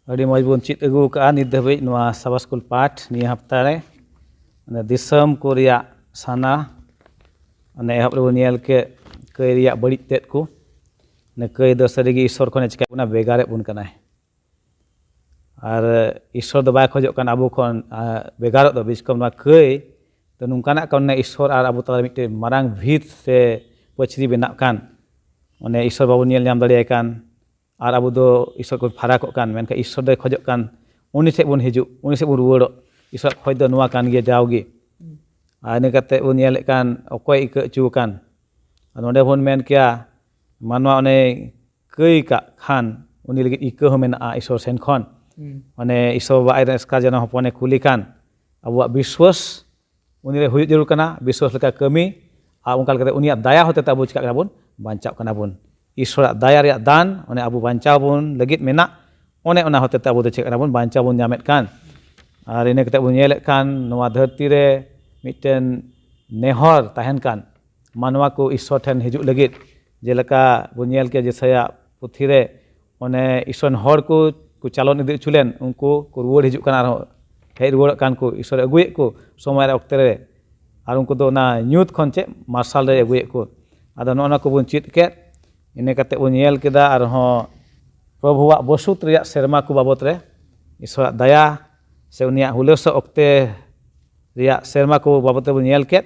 ᱟᱹᱰᱤ ᱢᱚᱡᱽ ᱵᱚᱱ ᱪᱮᱫ ᱟᱹᱜᱩ ᱟᱠᱟᱫᱼᱟ ᱱᱤᱛ ᱫᱷᱟᱹᱵᱤᱡ ᱱᱚᱣᱟ ᱥᱟᱵᱟ ᱥᱠᱩᱞ ᱯᱟᱴ ᱱᱤᱭᱟᱹ ᱦᱟᱯᱛᱟ ᱨᱮ᱾ ᱚᱱᱮ ᱫᱤᱥᱚᱢ ᱠᱚ ᱨᱮᱭᱟᱜ ᱥᱟᱱᱟ, ᱚᱱᱮ ᱮᱦᱚᱵ ᱨᱮᱵᱚᱱ ᱧᱮᱞ ᱠᱮᱫ ᱠᱟᱹᱭ ᱨᱮᱭᱟᱜ ᱵᱟᱹᱲᱤᱡ ᱛᱮᱫ ᱠᱚ᱾ ᱚᱱᱮ ᱠᱟᱹᱭ ᱫᱚ ᱥᱟᱹᱨᱤᱜᱮ ᱤᱥᱥᱚᱨ ᱠᱷᱚᱱᱮ ᱪᱤᱠᱟᱹ ᱵᱚᱱᱟ, ᱵᱷᱮᱜᱟᱨᱮᱫ ᱵᱚᱱ ᱠᱟᱱᱟᱭ᱾ ᱟᱨ ᱤᱥᱥᱚᱨ ᱫᱚ ᱵᱟᱭ ᱠᱷᱚᱡᱚᱜ ᱠᱟᱱ ᱟᱵᱚ ᱠᱷᱚᱱ ᱟᱨ ᱵᱷᱮᱜᱟᱨᱚᱜ ᱫᱚ᱾ ᱵᱮᱥ ᱠᱚᱢ ᱱᱚᱣᱟ ᱠᱟᱹᱭ ᱫᱚ ᱱᱚᱝᱠᱟᱱᱟᱜ ᱠᱟᱱᱟ, ᱤᱥᱥᱚᱨ ᱟᱨ ᱟᱵᱚ ᱛᱟᱞᱟᱨᱮ ᱢᱤᱫᱴᱮᱱ ᱢᱟᱨᱟᱝ ᱵᱷᱤᱛ ᱥᱮ ᱯᱟᱹᱪᱨᱤ ᱵᱮᱱᱟᱜ ᱠᱟᱱ᱾ ᱚᱱᱮ ᱤᱥᱥᱚᱨ ᱵᱟᱵᱚᱱ ᱧᱮᱞ ᱧᱟᱢ ᱫᱟᱲᱮᱭᱟᱭ ᱠᱟᱱ, ᱟᱨ ᱟᱵᱚ ᱫᱚ ᱤᱥᱥᱚᱨ ᱠᱷᱚᱱ ᱯᱷᱟᱨᱟᱠᱚᱜ ᱠᱟᱱ, ᱢᱮᱱᱠᱷᱟᱱ ᱤᱥᱥᱚᱨ ᱫᱚᱭ ᱠᱷᱚᱡᱚᱜ ᱠᱟᱱ ᱩᱱᱤ ᱴᱷᱮᱱ ᱵᱚᱱ ᱦᱤᱡᱩᱜ, ᱩᱱᱤ ᱴᱷᱮᱱ ᱵᱚᱱ ᱨᱩᱣᱟᱹᱲᱚᱜ᱾ ᱤᱥᱥᱚᱨᱟᱜ ᱠᱷᱚᱡ ᱫᱚ ᱱᱚᱣᱟ ᱠᱟᱱ ᱜᱮᱭᱟ ᱡᱟᱣᱜᱮ᱾ ᱟᱨ ᱤᱱᱟᱹ ᱠᱟᱛᱮ ᱵᱚᱱ ᱧᱮᱞᱮᱫ ᱠᱟᱱ ᱚᱠᱚᱭ ᱤᱠᱟᱹ ᱦᱚᱪᱚ ᱟᱠᱟᱱ᱾ ᱟᱨ ᱱᱚᱰᱮ ᱵᱚᱱ ᱢᱮᱱ ᱠᱮᱭᱟ ᱢᱟᱱᱣᱟ ᱚᱱᱮ ᱠᱟᱹᱭ ᱠᱟᱜ ᱠᱷᱟᱱ ᱩᱱᱤ ᱞᱟᱹᱜᱤᱫ ᱤᱠᱟᱹ ᱦᱚᱸ ᱢᱮᱱᱟᱜᱼᱟ ᱤᱥᱥᱚᱨ ᱥᱮᱱ ᱠᱷᱚᱱ᱾ ᱚᱱᱮ ᱤᱥᱥᱚᱨ ᱵᱟᱵᱟ ᱟᱡ ᱨᱮᱱ ᱮᱥᱠᱟᱨ ᱡᱮᱱᱚ ᱦᱚᱯᱚᱱᱮ ᱠᱩᱞᱤ ᱠᱟᱱ, ᱟᱵᱚᱣᱟᱜ ᱵᱤᱥᱣᱟᱥ ᱩᱱᱤ ᱨᱮ ᱦᱩᱭᱩᱜ ᱡᱟᱹᱨᱩᱲ ᱠᱟᱱᱟ, ᱵᱤᱥᱣᱟᱥ ᱞᱮᱠᱟ ᱠᱟᱹᱢᱤ, ᱟᱨ ᱚᱱᱠᱟ ᱞᱮᱠᱟᱛᱮ ᱩᱱᱤᱭᱟᱜ ᱫᱟᱭᱟ ᱦᱚᱛᱮ ᱛᱮ ᱟᱵᱚ ᱪᱤᱠᱟᱹᱜ ᱠᱟᱱᱟ ᱵᱚᱱ? ᱵᱟᱧᱪᱟᱜ ᱠᱟᱱᱟ ᱵᱚᱱ᱾ ᱤᱥᱥᱚᱨᱟᱜ ᱫᱟᱭᱟ ᱨᱮᱭᱟᱜ ᱫᱟᱱ ᱚᱱᱮ ᱟᱵᱚ ᱵᱟᱧᱪᱟᱣ ᱵᱚᱱ ᱞᱟᱹᱜᱤᱫ ᱢᱮᱱᱟᱜ, ᱚᱱᱮ ᱚᱱᱟ ᱦᱚᱛᱮ ᱛᱮ ᱟᱵᱚ ᱫᱚ ᱪᱤᱠᱟᱹᱜ ᱠᱟᱱᱟ ᱵᱚᱱ? ᱵᱟᱧᱪᱟᱣ ᱵᱚᱱ ᱧᱟᱢᱮᱫ ᱠᱟᱱ᱾ ᱟᱨ ᱤᱱᱟᱹ ᱠᱟᱛᱮ ᱵᱚᱱ ᱧᱮᱞᱮᱫ ᱠᱟᱱ ᱱᱚᱣᱟ ᱫᱷᱟᱹᱨᱛᱤ ᱨᱮ ᱢᱤᱫᱴᱮᱱ ᱱᱮᱦᱚᱨ ᱛᱟᱦᱮᱱ ᱠᱟᱱ ᱢᱟᱱᱣᱟ ᱠᱚ ᱤᱥᱥᱚᱨ ᱴᱷᱮᱱ ᱦᱤᱡᱩᱜ ᱞᱟᱹᱜᱤᱫ᱾ ᱡᱮᱞᱮᱠᱟ ᱵᱚᱱ ᱧᱮᱞ ᱠᱮᱫ ᱡᱮᱥᱟᱭᱟ ᱯᱩᱛᱷᱤ ᱨᱮ ᱚᱱᱮ ᱤᱥᱥᱚᱨ ᱨᱮᱱ ᱦᱚᱲ ᱠᱚ, ᱠᱚ ᱪᱟᱞᱚᱱ ᱤᱫᱤ ᱦᱚᱪᱚ ᱞᱮᱱ, ᱩᱱᱠᱩ ᱠᱚ ᱨᱩᱣᱟᱹᱲ ᱦᱤᱡᱩᱜ ᱠᱟᱱᱟ ᱟᱨᱦᱚᱸ, ᱦᱮᱡ ᱨᱩᱣᱟᱹᱲᱚᱜ ᱠᱟᱱ ᱠᱚ, ᱤᱥᱥᱚᱨᱮ ᱟᱹᱜᱩᱭᱮᱫ ᱠᱚ ᱥᱚᱢᱚᱭ ᱨᱮ, ᱚᱠᱛᱮ ᱨᱮ᱾ ᱟᱨ ᱩᱱᱠᱩ ᱫᱚ ᱚᱱᱟ ᱧᱩᱛ ᱠᱷᱚᱱ ᱪᱮᱫ ᱢᱟᱨᱥᱟᱞ ᱨᱮ ᱟᱹᱜᱩᱭᱮᱫ ᱠᱚ᱾ ᱟᱫᱚ ᱱᱚᱜᱼᱚ ᱱᱚᱣᱟ ᱠᱚᱵᱚᱱ ᱪᱮᱫ ᱠᱮᱫ᱾ ᱤᱱᱟᱹ ᱠᱟᱛᱮ ᱵᱚᱱ ᱧᱮᱞ ᱠᱮᱫᱟ ᱟᱨᱦᱚᱸ ᱯᱨᱚᱵᱷᱩᱣᱟᱜ ᱵᱚᱥᱩᱛ ᱨᱮᱭᱟᱜ ᱥᱮᱨᱢᱟ ᱠᱚ ᱵᱟᱵᱚᱛ ᱨᱮ, ᱤᱥᱥᱚᱨᱟᱜ ᱫᱟᱭᱟ ᱥᱮ ᱩᱱᱤᱭᱟᱜ ᱦᱩᱞᱟᱹᱥᱚᱜ ᱚᱠᱛᱮ ᱨᱮᱭᱟᱜ ᱥᱮᱨᱢᱟ ᱠᱚ ᱵᱟᱵᱚᱛ ᱛᱮᱵᱚᱱ ᱧᱮᱞ ᱠᱮᱫ᱾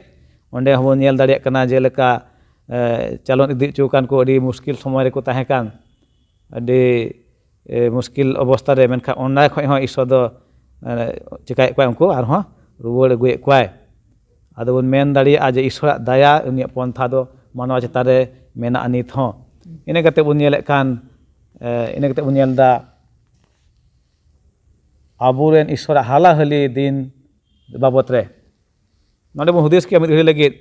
ᱚᱸᱰᱮ ᱦᱚᱸᱵᱚᱱ ᱧᱮᱞ ᱫᱟᱲᱮᱭᱟᱜ ᱠᱟᱱᱟ ᱡᱮᱞᱮᱠᱟ ᱮ, ᱪᱟᱞᱚᱱ ᱤᱫᱤ ᱦᱚᱪᱚ ᱟᱠᱟᱱ ᱠᱚ ᱟᱹᱰᱤ ᱢᱩᱥᱠᱤᱞ ᱥᱚᱢᱚᱭ ᱨᱮᱠᱚ ᱛᱟᱦᱮᱸ ᱠᱟᱱ, ᱟᱹᱰᱤ ᱮ, ᱢᱩᱥᱠᱤᱞ ᱚᱵᱚᱥᱛᱟ ᱨᱮ, ᱢᱮᱱᱠᱷᱟᱱ ᱚᱱᱟ ᱠᱷᱚᱱ ᱦᱚᱸ ᱤᱥᱥᱚᱨ ᱫᱚ ᱮ, ᱪᱤᱠᱟᱹᱭᱮᱫ ᱠᱚᱣᱟᱭ, ᱩᱱᱠᱩ ᱟᱨᱦᱚᱸ ᱨᱩᱣᱟᱹᱲ ᱟᱹᱜᱩᱭᱮᱫ ᱠᱚᱣᱟᱭ᱾ ᱟᱫᱚ ᱵᱚᱱ ᱢᱮᱱ ᱫᱟᱲᱮᱭᱟᱜᱼᱟ ᱡᱮ ᱤᱥᱥᱚᱨᱟᱜ ᱫᱟᱭᱟ, ᱩᱱᱤᱭᱟᱜ ᱯᱚᱱᱛᱷᱟ ᱫᱚ ᱢᱟᱱᱣᱟ ᱪᱮᱛᱟᱱ ᱨᱮ ᱢᱮᱱᱟᱜᱼᱟ ᱱᱤᱛ ᱦᱚᱸ᱾ ᱤᱱᱟᱹ ᱠᱟᱛᱮ ᱵᱚᱱ ᱧᱮᱞᱮᱫ ᱠᱟᱱ ᱮ, ᱤᱱᱟᱹ ᱠᱟᱛᱮ ᱵᱚᱱ ᱧᱮᱞ ᱮᱫᱟ ᱟᱵᱚᱨᱮᱱ ᱤᱥᱥᱚᱨᱟᱜ ᱦᱟᱞᱟᱦᱟᱹᱞᱤ ᱫᱤᱱ ᱵᱟᱵᱚᱛ ᱨᱮ᱾ ᱱᱚᱰᱮ ᱵᱚᱱ ᱦᱩᱫᱤᱥ ᱠᱮᱭᱟ ᱢᱤᱫ ᱜᱷᱟᱹᱲᱤ ᱞᱟᱹᱜᱤᱫ,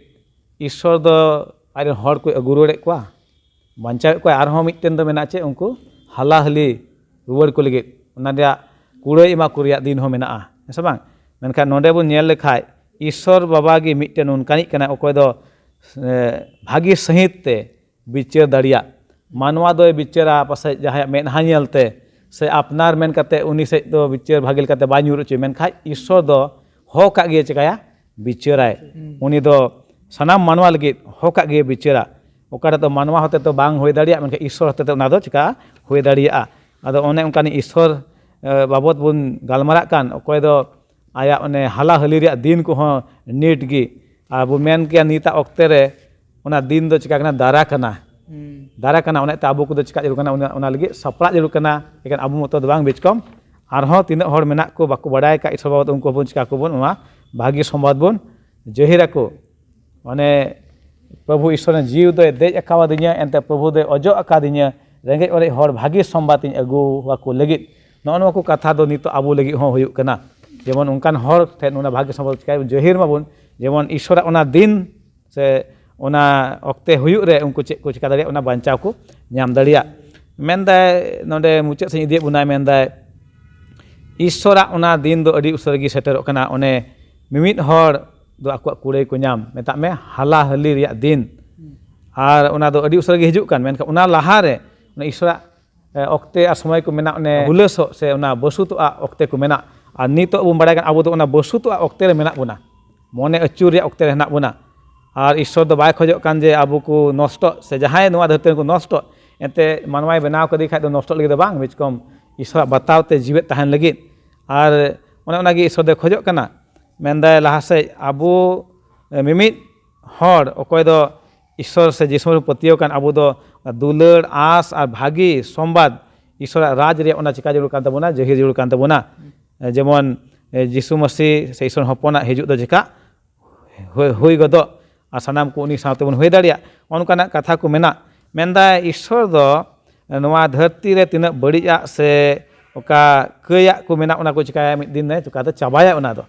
ᱤᱥᱥᱚᱨ ᱫᱚ ᱟᱡ ᱨᱮᱱ ᱦᱚᱲ ᱠᱚᱭ ᱟᱹᱜᱩ ᱨᱩᱣᱟᱹᱲᱮᱫ ᱠᱚᱣᱟ, ᱵᱟᱧᱪᱟᱣᱮᱫ ᱠᱚᱣᱟ᱾ ᱟᱨᱦᱚᱸ ᱢᱤᱫᱴᱮᱱ ᱫᱚ ᱢᱮᱱᱟᱜᱼᱟ ᱪᱮᱫ, ᱩᱱᱠᱩ ᱦᱟᱞᱟᱦᱟᱹᱞᱤ ᱨᱩᱣᱟᱹᱲ ᱠᱚ ᱞᱟᱹᱜᱤᱫ ᱚᱱᱟ ᱨᱮᱭᱟᱜ ᱠᱩᱲᱟᱹᱭ ᱮᱢᱟ ᱠᱚ ᱨᱮᱭᱟᱜ ᱫᱤᱱ ᱦᱚᱸ ᱢᱮᱱᱟᱜᱼᱟ, ᱦᱮᱸ ᱥᱮ ᱵᱟᱝ? ᱢᱮᱱᱠᱷᱟᱱ ᱱᱚᱰᱮ ᱵᱚᱱ ᱧᱮᱞ ᱞᱮᱠᱷᱟᱡ ᱤᱥᱥᱚᱨ ᱵᱟᱵᱟ ᱜᱮ ᱢᱤᱫᱴᱮᱱ ᱚᱱᱠᱟᱱᱤᱡ ᱠᱟᱱᱟᱭ, ᱚᱠᱚᱭ ᱫᱚ ᱮ, ᱵᱷᱟᱹᱜᱤ ᱥᱟᱺᱦᱤᱡ ᱛᱮ ᱵᱤᱪᱟᱹᱨ ᱫᱟᱲᱮᱭᱟᱜ᱾ ᱢᱟᱱᱣᱟ ᱫᱚᱭ ᱵᱤᱪᱟᱹᱨᱟ ᱯᱟᱥᱮᱡ ᱡᱟᱦᱟᱸᱭᱟᱜ ᱢᱮᱫᱦᱟ ᱧᱮᱞᱛᱮ, ᱥᱮ ᱟᱯᱱᱟᱨ ᱢᱮᱱ ᱠᱟᱛᱮ ᱩᱱᱤ ᱥᱮᱫ ᱫᱚ ᱵᱤᱪᱟᱹᱨ ᱵᱷᱟᱹᱜᱤ ᱞᱮᱠᱟᱛᱮ ᱵᱟᱭ ᱧᱩᱨ ᱦᱚᱪᱚᱭ, ᱢᱮᱱᱠᱷᱟᱡ ᱤᱥᱥᱚᱨ ᱫᱚ ᱦᱚᱠᱟᱜ ᱜᱮ ᱪᱮᱠᱟᱭᱟ? ᱵᱤᱪᱟᱹᱨᱟᱭ᱾ ᱩᱱᱤ ᱫᱚ ᱥᱟᱱᱟᱢ ᱢᱟᱱᱣᱟ ᱞᱟᱹᱜᱤᱫ ᱦᱚᱠᱟᱜ ᱜᱮ ᱵᱤᱪᱟᱹᱨᱟ᱾ ᱚᱠᱟᱴᱟᱜ ᱫᱚ ᱢᱟᱱᱣᱟ ᱦᱚᱛᱮ ᱛᱮ ᱵᱟᱝ ᱦᱩᱭ ᱫᱟᱲᱮᱭᱟᱜ, ᱢᱮᱱᱠᱷᱟᱱ ᱤᱥᱥᱚᱨ ᱦᱚᱛᱮ ᱛᱮ ᱚᱱᱟ ᱫᱚ ᱪᱮᱠᱟ ᱦᱩᱭ ᱫᱟᱲᱮᱭᱟᱜᱼᱟ? ᱟᱫᱚ ᱚᱱᱮ ᱚᱱᱠᱟᱱᱤᱡ ᱤᱥᱥᱚᱨ, ᱮ, ᱵᱟᱵᱚᱛ ᱵᱚᱱ ᱜᱟᱞᱢᱟᱨᱟᱜ ᱠᱟᱱ, ᱚᱠᱚᱭ ᱫᱚ ᱟᱭᱟᱜ ᱚᱱᱮ ᱦᱟᱞᱟ ᱦᱟᱹᱞᱤ ᱨᱮᱭᱟᱜ ᱫᱤᱱ ᱠᱚᱦᱚᱸ ᱱᱤᱴ ᱜᱮ᱾ ᱟᱨ ᱵᱚ ᱢᱮᱱ ᱠᱮᱭᱟ ᱱᱤᱛᱟᱜ ᱚᱠᱛᱮ ᱨᱮ ᱚᱱᱟ ᱫᱤᱱ ᱫᱚ ᱪᱤᱠᱟ ᱠᱟᱱᱟ? ᱫᱟᱨᱟ ᱠᱟᱱᱟ᱾ ᱦᱩᱸ᱾ ᱫᱟᱨᱟ ᱠᱟᱱᱟ, ᱚᱱᱟᱛᱮ ᱟᱵᱚ ᱠᱚᱫᱚ ᱪᱤᱠᱟ ᱡᱟᱹᱨᱩᱲ ᱠᱟᱱᱟ? ᱚᱱᱟ, ᱚᱱᱟ ᱞᱟᱹᱜᱤᱫ ᱥᱟᱯᱲᱟᱜ ᱡᱟᱹᱨᱩᱲ ᱠᱟᱱᱟ᱾ ᱮᱠᱮᱱ ᱟᱵᱚ ᱢᱚᱛᱚ ᱫᱚ ᱵᱟᱝ, ᱵᱮᱪᱠᱚᱢ ᱟᱨᱦᱚᱸ ᱛᱤᱱᱟᱹᱜ ᱦᱚᱲ ᱢᱮᱱᱟᱜ ᱠᱚ ᱵᱟᱠᱚ ᱵᱟᱲᱟᱭ ᱟᱠᱟᱫ ᱤᱥᱥᱚᱨ ᱵᱟᱵᱚᱛ, ᱩᱱᱠᱩ ᱦᱚᱸᱵᱚᱱ ᱪᱤᱠᱟ ᱠᱚᱵᱚᱱ, ᱚᱱᱟ ᱵᱷᱟᱹᱜᱤ ᱥᱚᱢᱵᱟᱫ ᱵᱚᱱ ᱡᱟᱹᱦᱤᱨ ᱟᱠᱚ᱾ ᱢᱟᱱᱮ ᱯᱨᱚᱵᱷᱩ ᱤᱥᱥᱚᱨ ᱨᱮᱱ ᱡᱤᱣᱤ ᱫᱚᱭ ᱫᱮᱡ ᱟᱠᱟᱣᱟᱫᱤᱧᱟ, ᱮᱱᱛᱮ ᱯᱨᱚᱵᱷᱩ ᱫᱚᱭ ᱚᱡᱚᱜ ᱟᱠᱟᱫᱤᱧᱟ, ᱨᱮᱸᱜᱮᱡ ᱚᱨᱮᱡ ᱦᱚᱲ ᱵᱷᱟᱹᱜᱤ ᱥᱚᱢᱵᱟᱫ ᱤᱧ ᱟᱹᱜᱩ ᱟᱠᱚ ᱞᱟᱹᱜᱤᱫ᱾ ᱱᱚᱜᱼᱚ ᱱᱚᱣᱟ ᱠᱚ ᱠᱟᱛᱷᱟ ᱫᱚ ᱱᱤᱛᱚᱜ ᱟᱵᱚ ᱞᱟᱹᱜᱤᱫ ᱦᱚᱸ ᱦᱩᱭᱩᱜ ᱠᱟᱱᱟ᱾ ᱡᱮᱢᱚᱱ ᱚᱱᱠᱟᱱ ᱦᱚᱲ ᱴᱷᱮᱱ ᱚᱱᱟ ᱵᱷᱟᱹᱜᱤ ᱥᱚᱢᱵᱟᱫ ᱪᱤᱠᱟᱹᱭ ᱡᱟᱹᱦᱤᱨ ᱢᱟᱵᱚᱱ, ᱡᱮᱢᱚᱱ ᱤᱥᱥᱚᱨᱟᱜ ᱚᱱᱟ ᱫᱤᱱ ᱥᱮ ᱚᱱᱟ ᱚᱠᱛᱮ ᱦᱩᱭᱩᱜ ᱨᱮ ᱩᱱᱠᱩ ᱪᱮᱫ ᱠᱚ ᱪᱤᱠᱟ ᱫᱟᱲᱮᱭᱟᱜᱼᱟ, ᱚᱱᱟ ᱵᱟᱧᱪᱟᱣ ᱠᱚ ᱧᱟᱢ ᱫᱟᱲᱮᱭᱟᱜ᱾ ᱢᱮᱱᱫᱟᱭ, ᱱᱚᱰᱮ ᱢᱩᱪᱟᱹᱫ ᱥᱮᱫ ᱤᱧ ᱤᱫᱤᱭᱮᱫ ᱵᱚᱱᱟᱭ, ᱢᱮᱱᱫᱟᱭ, ᱤᱥᱥᱚᱨᱟᱜ ᱚᱱᱟ ᱫᱤᱱ ᱫᱚ ᱟᱹᱰᱤ ᱩᱥᱟᱹᱨᱟ ᱜᱮ ᱥᱮᱴᱮᱨᱚᱜ ᱠᱟᱱᱟ᱾ ᱚᱱᱮ ᱢᱤᱢᱤᱫ ᱦᱚᱲ ᱫᱚ ᱟᱠᱚᱣᱟᱜ ᱠᱩᱲᱟᱹᱭ ᱠᱚ ᱧᱟᱢ, ᱢᱮᱛᱟᱜ ᱢᱮ ᱦᱟᱞᱟ ᱦᱟᱹᱞᱤ ᱨᱮᱭᱟᱜ ᱫᱤᱱ᱾ ᱟᱨ ᱚᱱᱟ ᱫᱚ ᱟᱹᱰᱤ ᱩᱥᱟᱹᱨᱟ ᱜᱮ ᱦᱤᱡᱩᱜ ᱠᱟᱱ, ᱢᱮᱱᱠᱷᱟᱱ ᱚᱱᱟ ᱞᱟᱦᱟᱨᱮ ᱚᱱᱟ ᱤᱥᱥᱚᱨᱟᱜ, ᱮ, ᱚᱠᱛᱮ ᱟᱨ ᱥᱚᱢᱚᱭ ᱠᱚ ᱢᱮᱱᱟᱜ, ᱚᱱᱮ ᱦᱩᱞᱟᱹᱥᱚᱜ ᱥᱮ ᱚᱱᱟ ᱵᱟᱹᱥᱩᱛᱚᱜᱼᱟ ᱚᱠᱛᱮ ᱠᱚ ᱢᱮᱱᱟᱜ᱾ ᱟᱨ ᱱᱤᱛᱚᱜ ᱵᱚᱱ ᱵᱟᱲᱟᱭ ᱠᱟᱱ ᱟᱵᱚ ᱫᱚ ᱚᱱᱟ ᱵᱟᱹᱥᱩᱛᱚᱜᱼᱟ ᱚᱠᱛᱮ ᱨᱮ ᱢᱮᱱᱟᱜ ᱵᱚᱱᱟ, ᱢᱚᱱᱮ ᱟᱹᱪᱩᱨ ᱨᱮᱭᱟᱜ ᱚᱠᱛᱮ ᱨᱮ ᱦᱮᱱᱟᱜ ᱵᱚᱱᱟ᱾ ᱟᱨ ᱤᱥᱥᱚᱨ ᱫᱚ ᱵᱟᱭ ᱠᱷᱚᱡᱚᱜ ᱠᱟᱱ ᱡᱮ ᱟᱵᱚ ᱠᱚ ᱱᱚᱥᱴᱚᱜ ᱥᱮ ᱡᱟᱦᱟᱸᱭ ᱱᱚᱣᱟ ᱫᱷᱟᱹᱨᱛᱤ ᱨᱮᱠᱚ ᱱᱚᱥᱴᱚᱜ᱾ ᱮᱱᱛᱮ ᱢᱟᱱᱣᱟᱭ ᱵᱮᱱᱟᱣ ᱠᱟᱫᱮ ᱠᱷᱟᱡ ᱫᱚ ᱱᱚᱥᱴᱚᱜ ᱞᱟᱹᱜᱤᱫ ᱫᱚ ᱵᱟᱝ, ᱵᱮᱪᱠᱚᱢ ᱤᱥᱥᱚᱨᱟᱜ ᱵᱟᱛᱟᱣ ᱛᱮ ᱡᱤᱣᱮᱫ ᱛᱟᱦᱮᱱ ᱞᱟᱹᱜᱤᱫ᱾ ᱟᱨ ᱚᱱᱮ ᱚᱱᱟᱜᱮ ᱤᱥᱥᱚᱨ ᱫᱚᱭ ᱠᱷᱚᱡᱚᱜ ᱠᱟᱱᱟ᱾ ᱢᱮᱱᱫᱟᱭ ᱞᱟᱦᱟ ᱥᱮᱫ ᱟᱵᱚ, ᱮ, ᱢᱤᱢᱤᱫ ᱦᱚᱲ ᱚᱠᱚᱭ ᱫᱚ ᱤᱥᱥᱚᱨ ᱥᱮ ᱡᱤᱥᱩ ᱵᱚᱱ ᱯᱟᱹᱛᱭᱟᱹᱣ ᱠᱟᱱ, ᱟᱵᱚ ᱫᱚ ᱫᱩᱞᱟᱹᱲ, ᱟᱸᱥ ᱟᱨ ᱵᱷᱟᱹᱜᱤ ᱥᱚᱢᱵᱟᱫ, ᱤᱥᱥᱚᱨᱟᱜ ᱨᱟᱡᱽ ᱨᱮᱭᱟᱜ ᱚᱱᱟ ᱪᱤᱠᱟ ᱡᱟᱹᱨᱩᱲ ᱠᱟᱱ ᱛᱟᱵᱚᱱᱟ, ᱡᱟᱹᱦᱤᱨ ᱡᱟᱹᱨᱩᱲ ᱠᱟᱱ ᱛᱟᱵᱚᱱᱟ᱾ ᱡᱮᱢᱚᱱ, ᱮ, ᱡᱤᱥᱩ ᱢᱟᱹᱥᱤ ᱥᱮ ᱤᱥᱥᱚᱨ ᱦᱚᱯᱚᱱᱟᱜ ᱦᱤᱡᱩᱜ ᱫᱚ ᱪᱮᱠᱟ ᱦᱩᱭ, ᱦᱩᱭ ᱜᱚᱫᱚᱜ ᱟᱨ ᱥᱟᱱᱟᱢ ᱠᱚ ᱩᱱᱤ ᱥᱟᱶᱛᱮ ᱵᱚᱱ ᱦᱩᱭ ᱫᱟᱲᱮᱭᱟᱜ, ᱚᱱᱠᱟᱱᱟᱜ ᱠᱟᱛᱷᱟ ᱠᱚ ᱢᱮᱱᱟᱜ᱾ ᱢᱮᱱᱫᱟᱭ ᱤᱥᱥᱚᱨ ᱫᱚ ᱱᱚᱣᱟ ᱫᱷᱟᱹᱨᱛᱤ ᱨᱮ ᱛᱤᱱᱟᱹᱜ ᱵᱟᱹᱲᱤᱡᱟᱜ ᱥᱮ ᱚᱠᱟ ᱠᱟᱹᱭᱟᱜ ᱠᱚ ᱢᱮᱱᱟᱜ, ᱚᱱᱟ ᱠᱚ ᱪᱤᱠᱟᱭᱟ, ᱢᱤᱫ ᱫᱤᱱ ᱨᱮ ᱪᱤᱠᱟᱛᱮ ᱪᱟᱵᱟᱭᱟ, ᱚᱱᱟ ᱫᱚ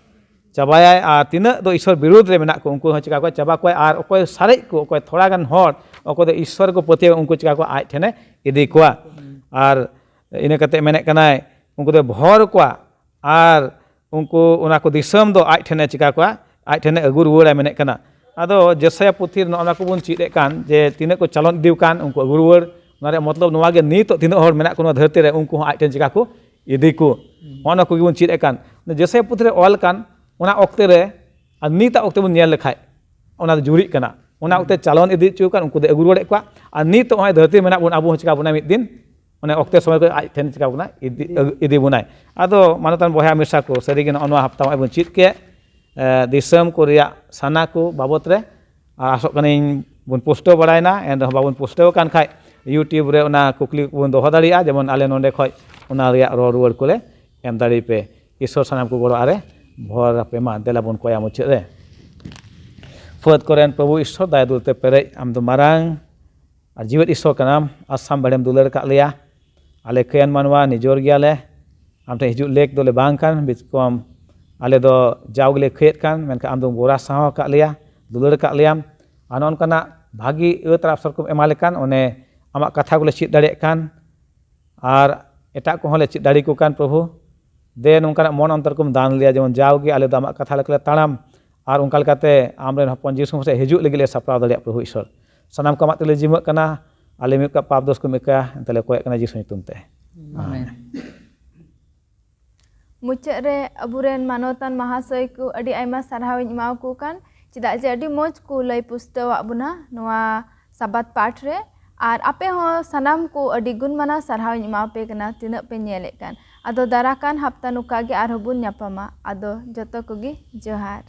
ᱪᱟᱵᱟᱭᱟᱭ᱾ ᱟᱨ ᱛᱤᱱᱟᱹᱜ ᱫᱚ ᱤᱥᱥᱚᱨ ᱵᱤᱨᱩᱫᱽ ᱨᱮ ᱢᱮᱱᱟᱜ ᱠᱚ, ᱩᱱᱠᱩ ᱦᱚᱸ ᱪᱤᱠᱟ ᱠᱚᱣᱟ, ᱪᱟᱵᱟ ᱠᱚᱣᱟᱭ᱾ ᱟᱨ ᱚᱠᱚᱭ ᱥᱟᱨᱮᱡ ᱠᱚ, ᱚᱠᱚᱭ ᱛᱷᱚᱲᱟ ᱜᱟᱱ ᱦᱚᱲ, ᱚᱠᱚᱭ ᱫᱚ ᱤᱥᱥᱚᱨ ᱠᱚ ᱯᱟᱹᱛᱭᱟᱹᱣ, ᱩᱱᱠᱩ ᱪᱤᱠᱟ ᱠᱚᱣᱟ, ᱟᱡ ᱴᱷᱮᱱᱮ ᱤᱫᱤ ᱠᱚᱣᱟ᱾ ᱟᱨ ᱤᱱᱟᱹ ᱠᱟᱛᱮ ᱢᱮᱱᱮᱫ ᱠᱟᱱᱟᱭ, ᱩᱱᱠᱩ ᱫᱚᱭ ᱵᱷᱚᱨ ᱠᱚᱣᱟ ᱟᱨ ᱩᱱᱠᱩ ᱚᱱᱟ ᱠᱚ ᱫᱤᱥᱚᱢ ᱫᱚ ᱟᱡ ᱴᱷᱮᱱᱮ ᱪᱤᱠᱟ ᱠᱚᱣᱟ, ᱟᱡ ᱴᱷᱮᱱᱮ ᱟᱹᱜᱩ ᱨᱩᱣᱟᱹᱲᱟᱭ ᱢᱮᱱᱮᱫ ᱠᱟᱱᱟ᱾ ᱟᱫᱚ ᱡᱮᱥᱟᱭᱟ ᱯᱩᱛᱷᱤ ᱨᱮ ᱱᱚᱜᱼᱚ ᱱᱚᱣᱟ ᱠᱚᱵᱚᱱ ᱪᱮᱫ ᱮᱫ ᱠᱟᱱ ᱡᱮ ᱛᱤᱱᱟᱹᱜ ᱠᱚ ᱪᱟᱞᱚᱱ ᱤᱫᱤ ᱠᱟᱱ ᱩᱱᱠᱩ ᱟᱹᱜᱩ ᱨᱩᱣᱟᱹᱲ, ᱚᱱᱟ ᱨᱮᱭᱟᱜ ᱢᱚᱛᱞᱚᱵ ᱱᱚᱣᱟ ᱜᱮ ᱱᱤᱛᱚᱜ ᱛᱤᱱᱟᱹᱜ ᱦᱚᱲ ᱢᱮᱱᱟᱜ ᱠᱚ ᱱᱚᱣᱟ ᱫᱷᱟᱹᱨᱛᱤ ᱨᱮ ᱩᱱᱠᱩ ᱦᱚᱸ ᱟᱡ ᱴᱷᱮᱱ ᱪᱤᱠᱟ ᱠᱚ ᱤᱫᱤ ᱠᱚ᱾ ᱦᱚᱸᱜᱼᱚ ᱱᱚᱣᱟ ᱠᱚᱜᱮ ᱵᱚᱱ ᱪᱮᱫ ᱮᱫ ᱠᱟᱱ᱾ ᱡᱮᱥᱟᱭᱟ ᱯᱩᱛᱷᱤ ᱨᱮ ᱚᱞ ᱠᱟᱱ ᱚᱱᱟ ᱚᱠᱛᱮ ᱨᱮ ᱟᱨ ᱱᱤᱛᱟᱜ ᱚᱠᱛᱮ ᱵᱚᱱ ᱧᱮᱞ ᱞᱮᱠᱷᱟᱡ ᱚᱱᱟ ᱫᱚ ᱡᱩᱨᱤᱜ ᱠᱟᱱᱟ᱾ ᱚᱱᱟ ᱚᱠᱛᱮ ᱪᱟᱞᱚᱱ ᱤᱫᱤ ᱦᱚᱪᱚ ᱠᱟᱱ, ᱩᱱᱠᱩ ᱫᱚ ᱟᱹᱜᱩ ᱨᱩᱣᱟᱹᱲᱮᱫ ᱠᱚᱣᱟ᱾ ᱟᱨ ᱱᱤᱛᱚᱜ ᱦᱚᱸᱜᱼᱚᱭ ᱫᱷᱟᱹᱨᱛᱤ ᱨᱮ ᱢᱮᱱᱟᱜ ᱵᱚᱱ, ᱟᱵᱚ ᱦᱚᱸ ᱪᱤᱠᱟ ᱵᱚᱱᱟ ᱢᱤᱫ ᱫᱤᱱ ᱚᱱᱮ ᱚᱠᱛᱮ ᱥᱚᱢᱚᱭ ᱠᱚ ᱟᱡ ᱴᱷᱮᱱ ᱪᱤᱠᱟ ᱵᱚᱱᱟ ᱤᱫᱤ, ᱤᱫᱤ ᱵᱚᱱᱟᱭ᱾ ᱟᱫᱚ ᱢᱟᱱᱚᱛᱟᱱ ᱵᱚᱭᱦᱟ ᱢᱤᱥᱨᱟ ᱠᱚ, ᱥᱟᱹᱨᱤᱜᱮ ᱱᱚᱜᱼᱚ ᱱᱚᱣᱟ ᱦᱟᱯᱛᱟ ᱦᱚᱸᱜᱼᱚᱭ ᱵᱚᱱ ᱪᱮᱫ ᱠᱮᱫ, ᱮ, ᱫᱤᱥᱚᱢ ᱠᱚ ᱨᱮᱭᱟᱜ ᱥᱟᱱᱟ ᱠᱚ ᱵᱟᱵᱚᱛ ᱨᱮ᱾ ᱟᱨ ᱟᱥᱚᱜ ᱠᱟᱹᱱᱟᱹᱧ ᱵᱚᱱ ᱯᱩᱥᱴᱟᱹᱣ ᱵᱟᱲᱟᱭᱮᱱᱟ, ᱮᱱ ᱨᱮᱦᱚᱸ ᱵᱟᱵᱚᱱ ᱯᱩᱥᱴᱟᱹᱣ ᱟᱠᱟᱱ ᱠᱷᱟᱡ YouTube ᱨᱮ ᱚᱱᱟ ᱠᱩᱠᱞᱤ ᱠᱚᱵᱚᱱ ᱫᱚᱦᱚ ᱫᱟᱲᱮᱭᱟᱜᱼᱟ, ᱡᱮᱢᱚᱱ ᱟᱞᱮ ᱱᱚᱸᱰᱮ ᱠᱷᱚᱡ ᱚᱱᱟ ᱨᱮᱭᱟᱜ ᱨᱚᱲ ᱨᱩᱣᱟᱹᱲ ᱠᱚᱞᱮ ᱮᱢ ᱫᱟᱲᱮ ᱯᱮ᱾ ᱤᱥᱚᱨ ᱥᱟᱱᱟᱢ ᱠᱚ ᱜᱚᱲᱚ ᱟᱨᱮ ᱵᱷᱚᱨ ᱟᱯᱮ ᱢᱟ᱾ ᱫᱮᱞᱟ ᱵᱚᱱ ᱠᱚᱭᱟ ᱢᱩᱪᱟᱹᱫ ᱨᱮ᱾ ᱯᱷᱟᱹᱫ ᱠᱚᱨᱮᱱ ᱯᱨᱚᱵᱷᱩ ᱤᱥᱚᱨ, ᱫᱟᱭᱟ ᱫᱩᱞᱟᱹᱲ ᱛᱮ ᱯᱮᱨᱮᱡ, ᱟᱢ ᱫᱚ ᱢᱟᱨᱟᱝ ᱟᱨ ᱡᱤᱣᱮᱫ ᱤᱥᱚᱨ ᱠᱟᱱᱟᱢ᱾ ᱟᱥᱟᱢ ᱵᱮᱲᱮᱢ ᱫᱩᱞᱟᱹᱲ ᱟᱠᱟᱫ ᱞᱮᱭᱟ᱾ ᱟᱞᱮ ᱠᱷᱟᱹᱭᱟᱱ ᱢᱟᱱᱣᱟ ᱱᱤᱡᱚᱨ ᱜᱮᱭᱟᱞᱮ᱾ ᱟᱢ ᱴᱷᱮᱱ ᱦᱤᱡᱩᱜ ᱞᱮᱠ ᱫᱚᱞᱮ ᱵᱟᱝ ᱠᱟᱱ, ᱵᱤᱪᱠᱚᱢ ᱟᱞᱮ ᱫᱚ ᱡᱟᱣ ᱜᱮᱞᱮ ᱠᱷᱟᱹᱭᱟᱹᱫ ᱠᱟᱱ, ᱢᱮᱱᱠᱷᱟᱱ ᱟᱢ ᱫᱚᱢ ᱜᱚᱲᱟ ᱥᱟᱶ ᱟᱠᱟᱫ ᱞᱮᱭᱟ, ᱫᱩᱞᱟᱹᱲ ᱟᱠᱟᱫ ᱞᱮᱭᱟᱢ᱾ ᱟᱨ ᱱᱚᱜᱼᱚ ᱱᱚᱝᱠᱟᱱᱟᱜ ᱵᱷᱟᱹᱜᱤ ᱟᱹᱛ ᱟᱨ ᱟᱯᱥᱟᱨ ᱠᱚᱢ ᱮᱢᱟ ᱞᱮᱠᱟᱱ, ᱚᱱᱮ ᱟᱢᱟᱜ ᱠᱟᱛᱷᱟ ᱠᱚᱞᱮ ᱪᱮᱫ ᱫᱟᱲᱮᱭᱟᱜ ᱠᱟᱱ, ᱟᱨ ᱮᱴᱟᱜ ᱠᱚᱦᱚᱸ ᱞᱮ ᱪᱮᱫ ᱫᱟᱲᱮ ᱟᱠᱚ ᱠᱟᱱ, ᱯᱨᱚᱵᱷᱩ᱾ ᱫᱮ ᱱᱚᱝᱠᱟᱱᱟᱜ ᱢᱚᱱ ᱚᱱᱛᱚᱨ ᱠᱚᱢ ᱫᱟᱱ ᱞᱮᱭᱟ, ᱡᱮᱢᱚᱱ ᱡᱟᱣᱜᱮ ᱟᱞᱮ ᱫᱚ ᱟᱢᱟᱜ ᱠᱟᱛᱷᱟ ᱞᱮᱠᱟᱞᱮ ᱛᱟᱲᱟᱢ ᱟᱨ ᱚᱱᱠᱟ ᱞᱮᱠᱟᱛᱮ ᱟᱢᱨᱮᱱ ᱦᱚᱯᱚᱱ ᱡᱤᱥᱩ ᱢᱟᱥᱮ ᱦᱤᱡᱩᱜ ᱞᱟᱹᱜᱤᱫ ᱞᱮ ᱥᱟᱯᱲᱟᱣ ᱫᱟᱲᱮᱭᱟᱜ, ᱯᱨᱚᱵᱷᱩ ᱤᱥᱚᱨ᱾ ᱥᱟᱱᱟᱢ ᱠᱚ ᱟᱢᱟᱜ ᱛᱮᱞᱮ ᱡᱤᱢᱟᱹᱜ ᱠᱟᱱᱟ, ᱟᱞᱮ ᱢᱤᱫ ᱠᱟᱜ ᱯᱟᱯ ᱫᱳᱥ ᱠᱚᱢ ᱤᱠᱟᱹᱭᱟ, ᱮᱱᱛᱮ ᱞᱮ ᱠᱚᱭᱮᱜ ᱠᱟᱱᱟ ᱡᱤᱥᱩ ᱧᱩᱛᱩᱢ ᱛᱮ᱾ ᱟᱢᱮᱱ᱾ ᱢᱩᱪᱟᱹᱫ ᱨᱮ ᱟᱵᱚᱨᱮᱱ ᱢᱟᱱᱚᱛᱟᱱ ᱢᱟᱦᱟᱥᱚᱭ ᱠᱚ ᱟᱹᱰᱤ ᱟᱭᱢᱟ ᱥᱟᱨᱦᱟᱣ ᱤᱧ ᱮᱢᱟᱣᱟᱠᱚ ᱠᱟᱱ, ᱪᱮᱫᱟᱜ ᱡᱮ ᱟᱹᱰᱤ ᱢᱚᱡᱽ ᱠᱚ ᱞᱟᱹᱭ ᱯᱩᱥᱴᱟᱹᱣᱟᱜ ᱵᱚᱱᱟ ᱱᱚᱣᱟ ᱥᱟᱵᱟᱛ ᱯᱟᱴ ᱨᱮ᱾ ᱟᱨ ᱟᱯᱮ ᱦᱚᱸ ᱥᱟᱱᱟᱢ ᱠᱚ ᱟᱹᱰᱤ ᱜᱩᱱ ᱢᱟᱱᱟᱣ ᱥᱟᱨᱦᱟᱣ ᱤᱧ ᱮᱢᱟᱣᱟᱯᱮ ᱠᱟᱱᱟ, ᱛᱤᱱᱟᱹᱜ ᱯᱮ ᱧᱮᱞᱮᱫ ᱠᱟᱱ᱾ ᱟᱫᱚ ᱫᱟᱨᱟ ᱠᱟᱱ ᱦᱟᱯᱛᱟ ᱱᱚᱝᱠᱟ ᱜᱮ ᱟᱨᱦᱚᱸ ᱵᱚᱱ ᱧᱟᱯᱟᱢᱟ᱾ ᱟᱫᱚ ᱡᱚᱛᱚ ᱠᱚᱜᱮ ᱡᱚᱦᱟᱨ᱾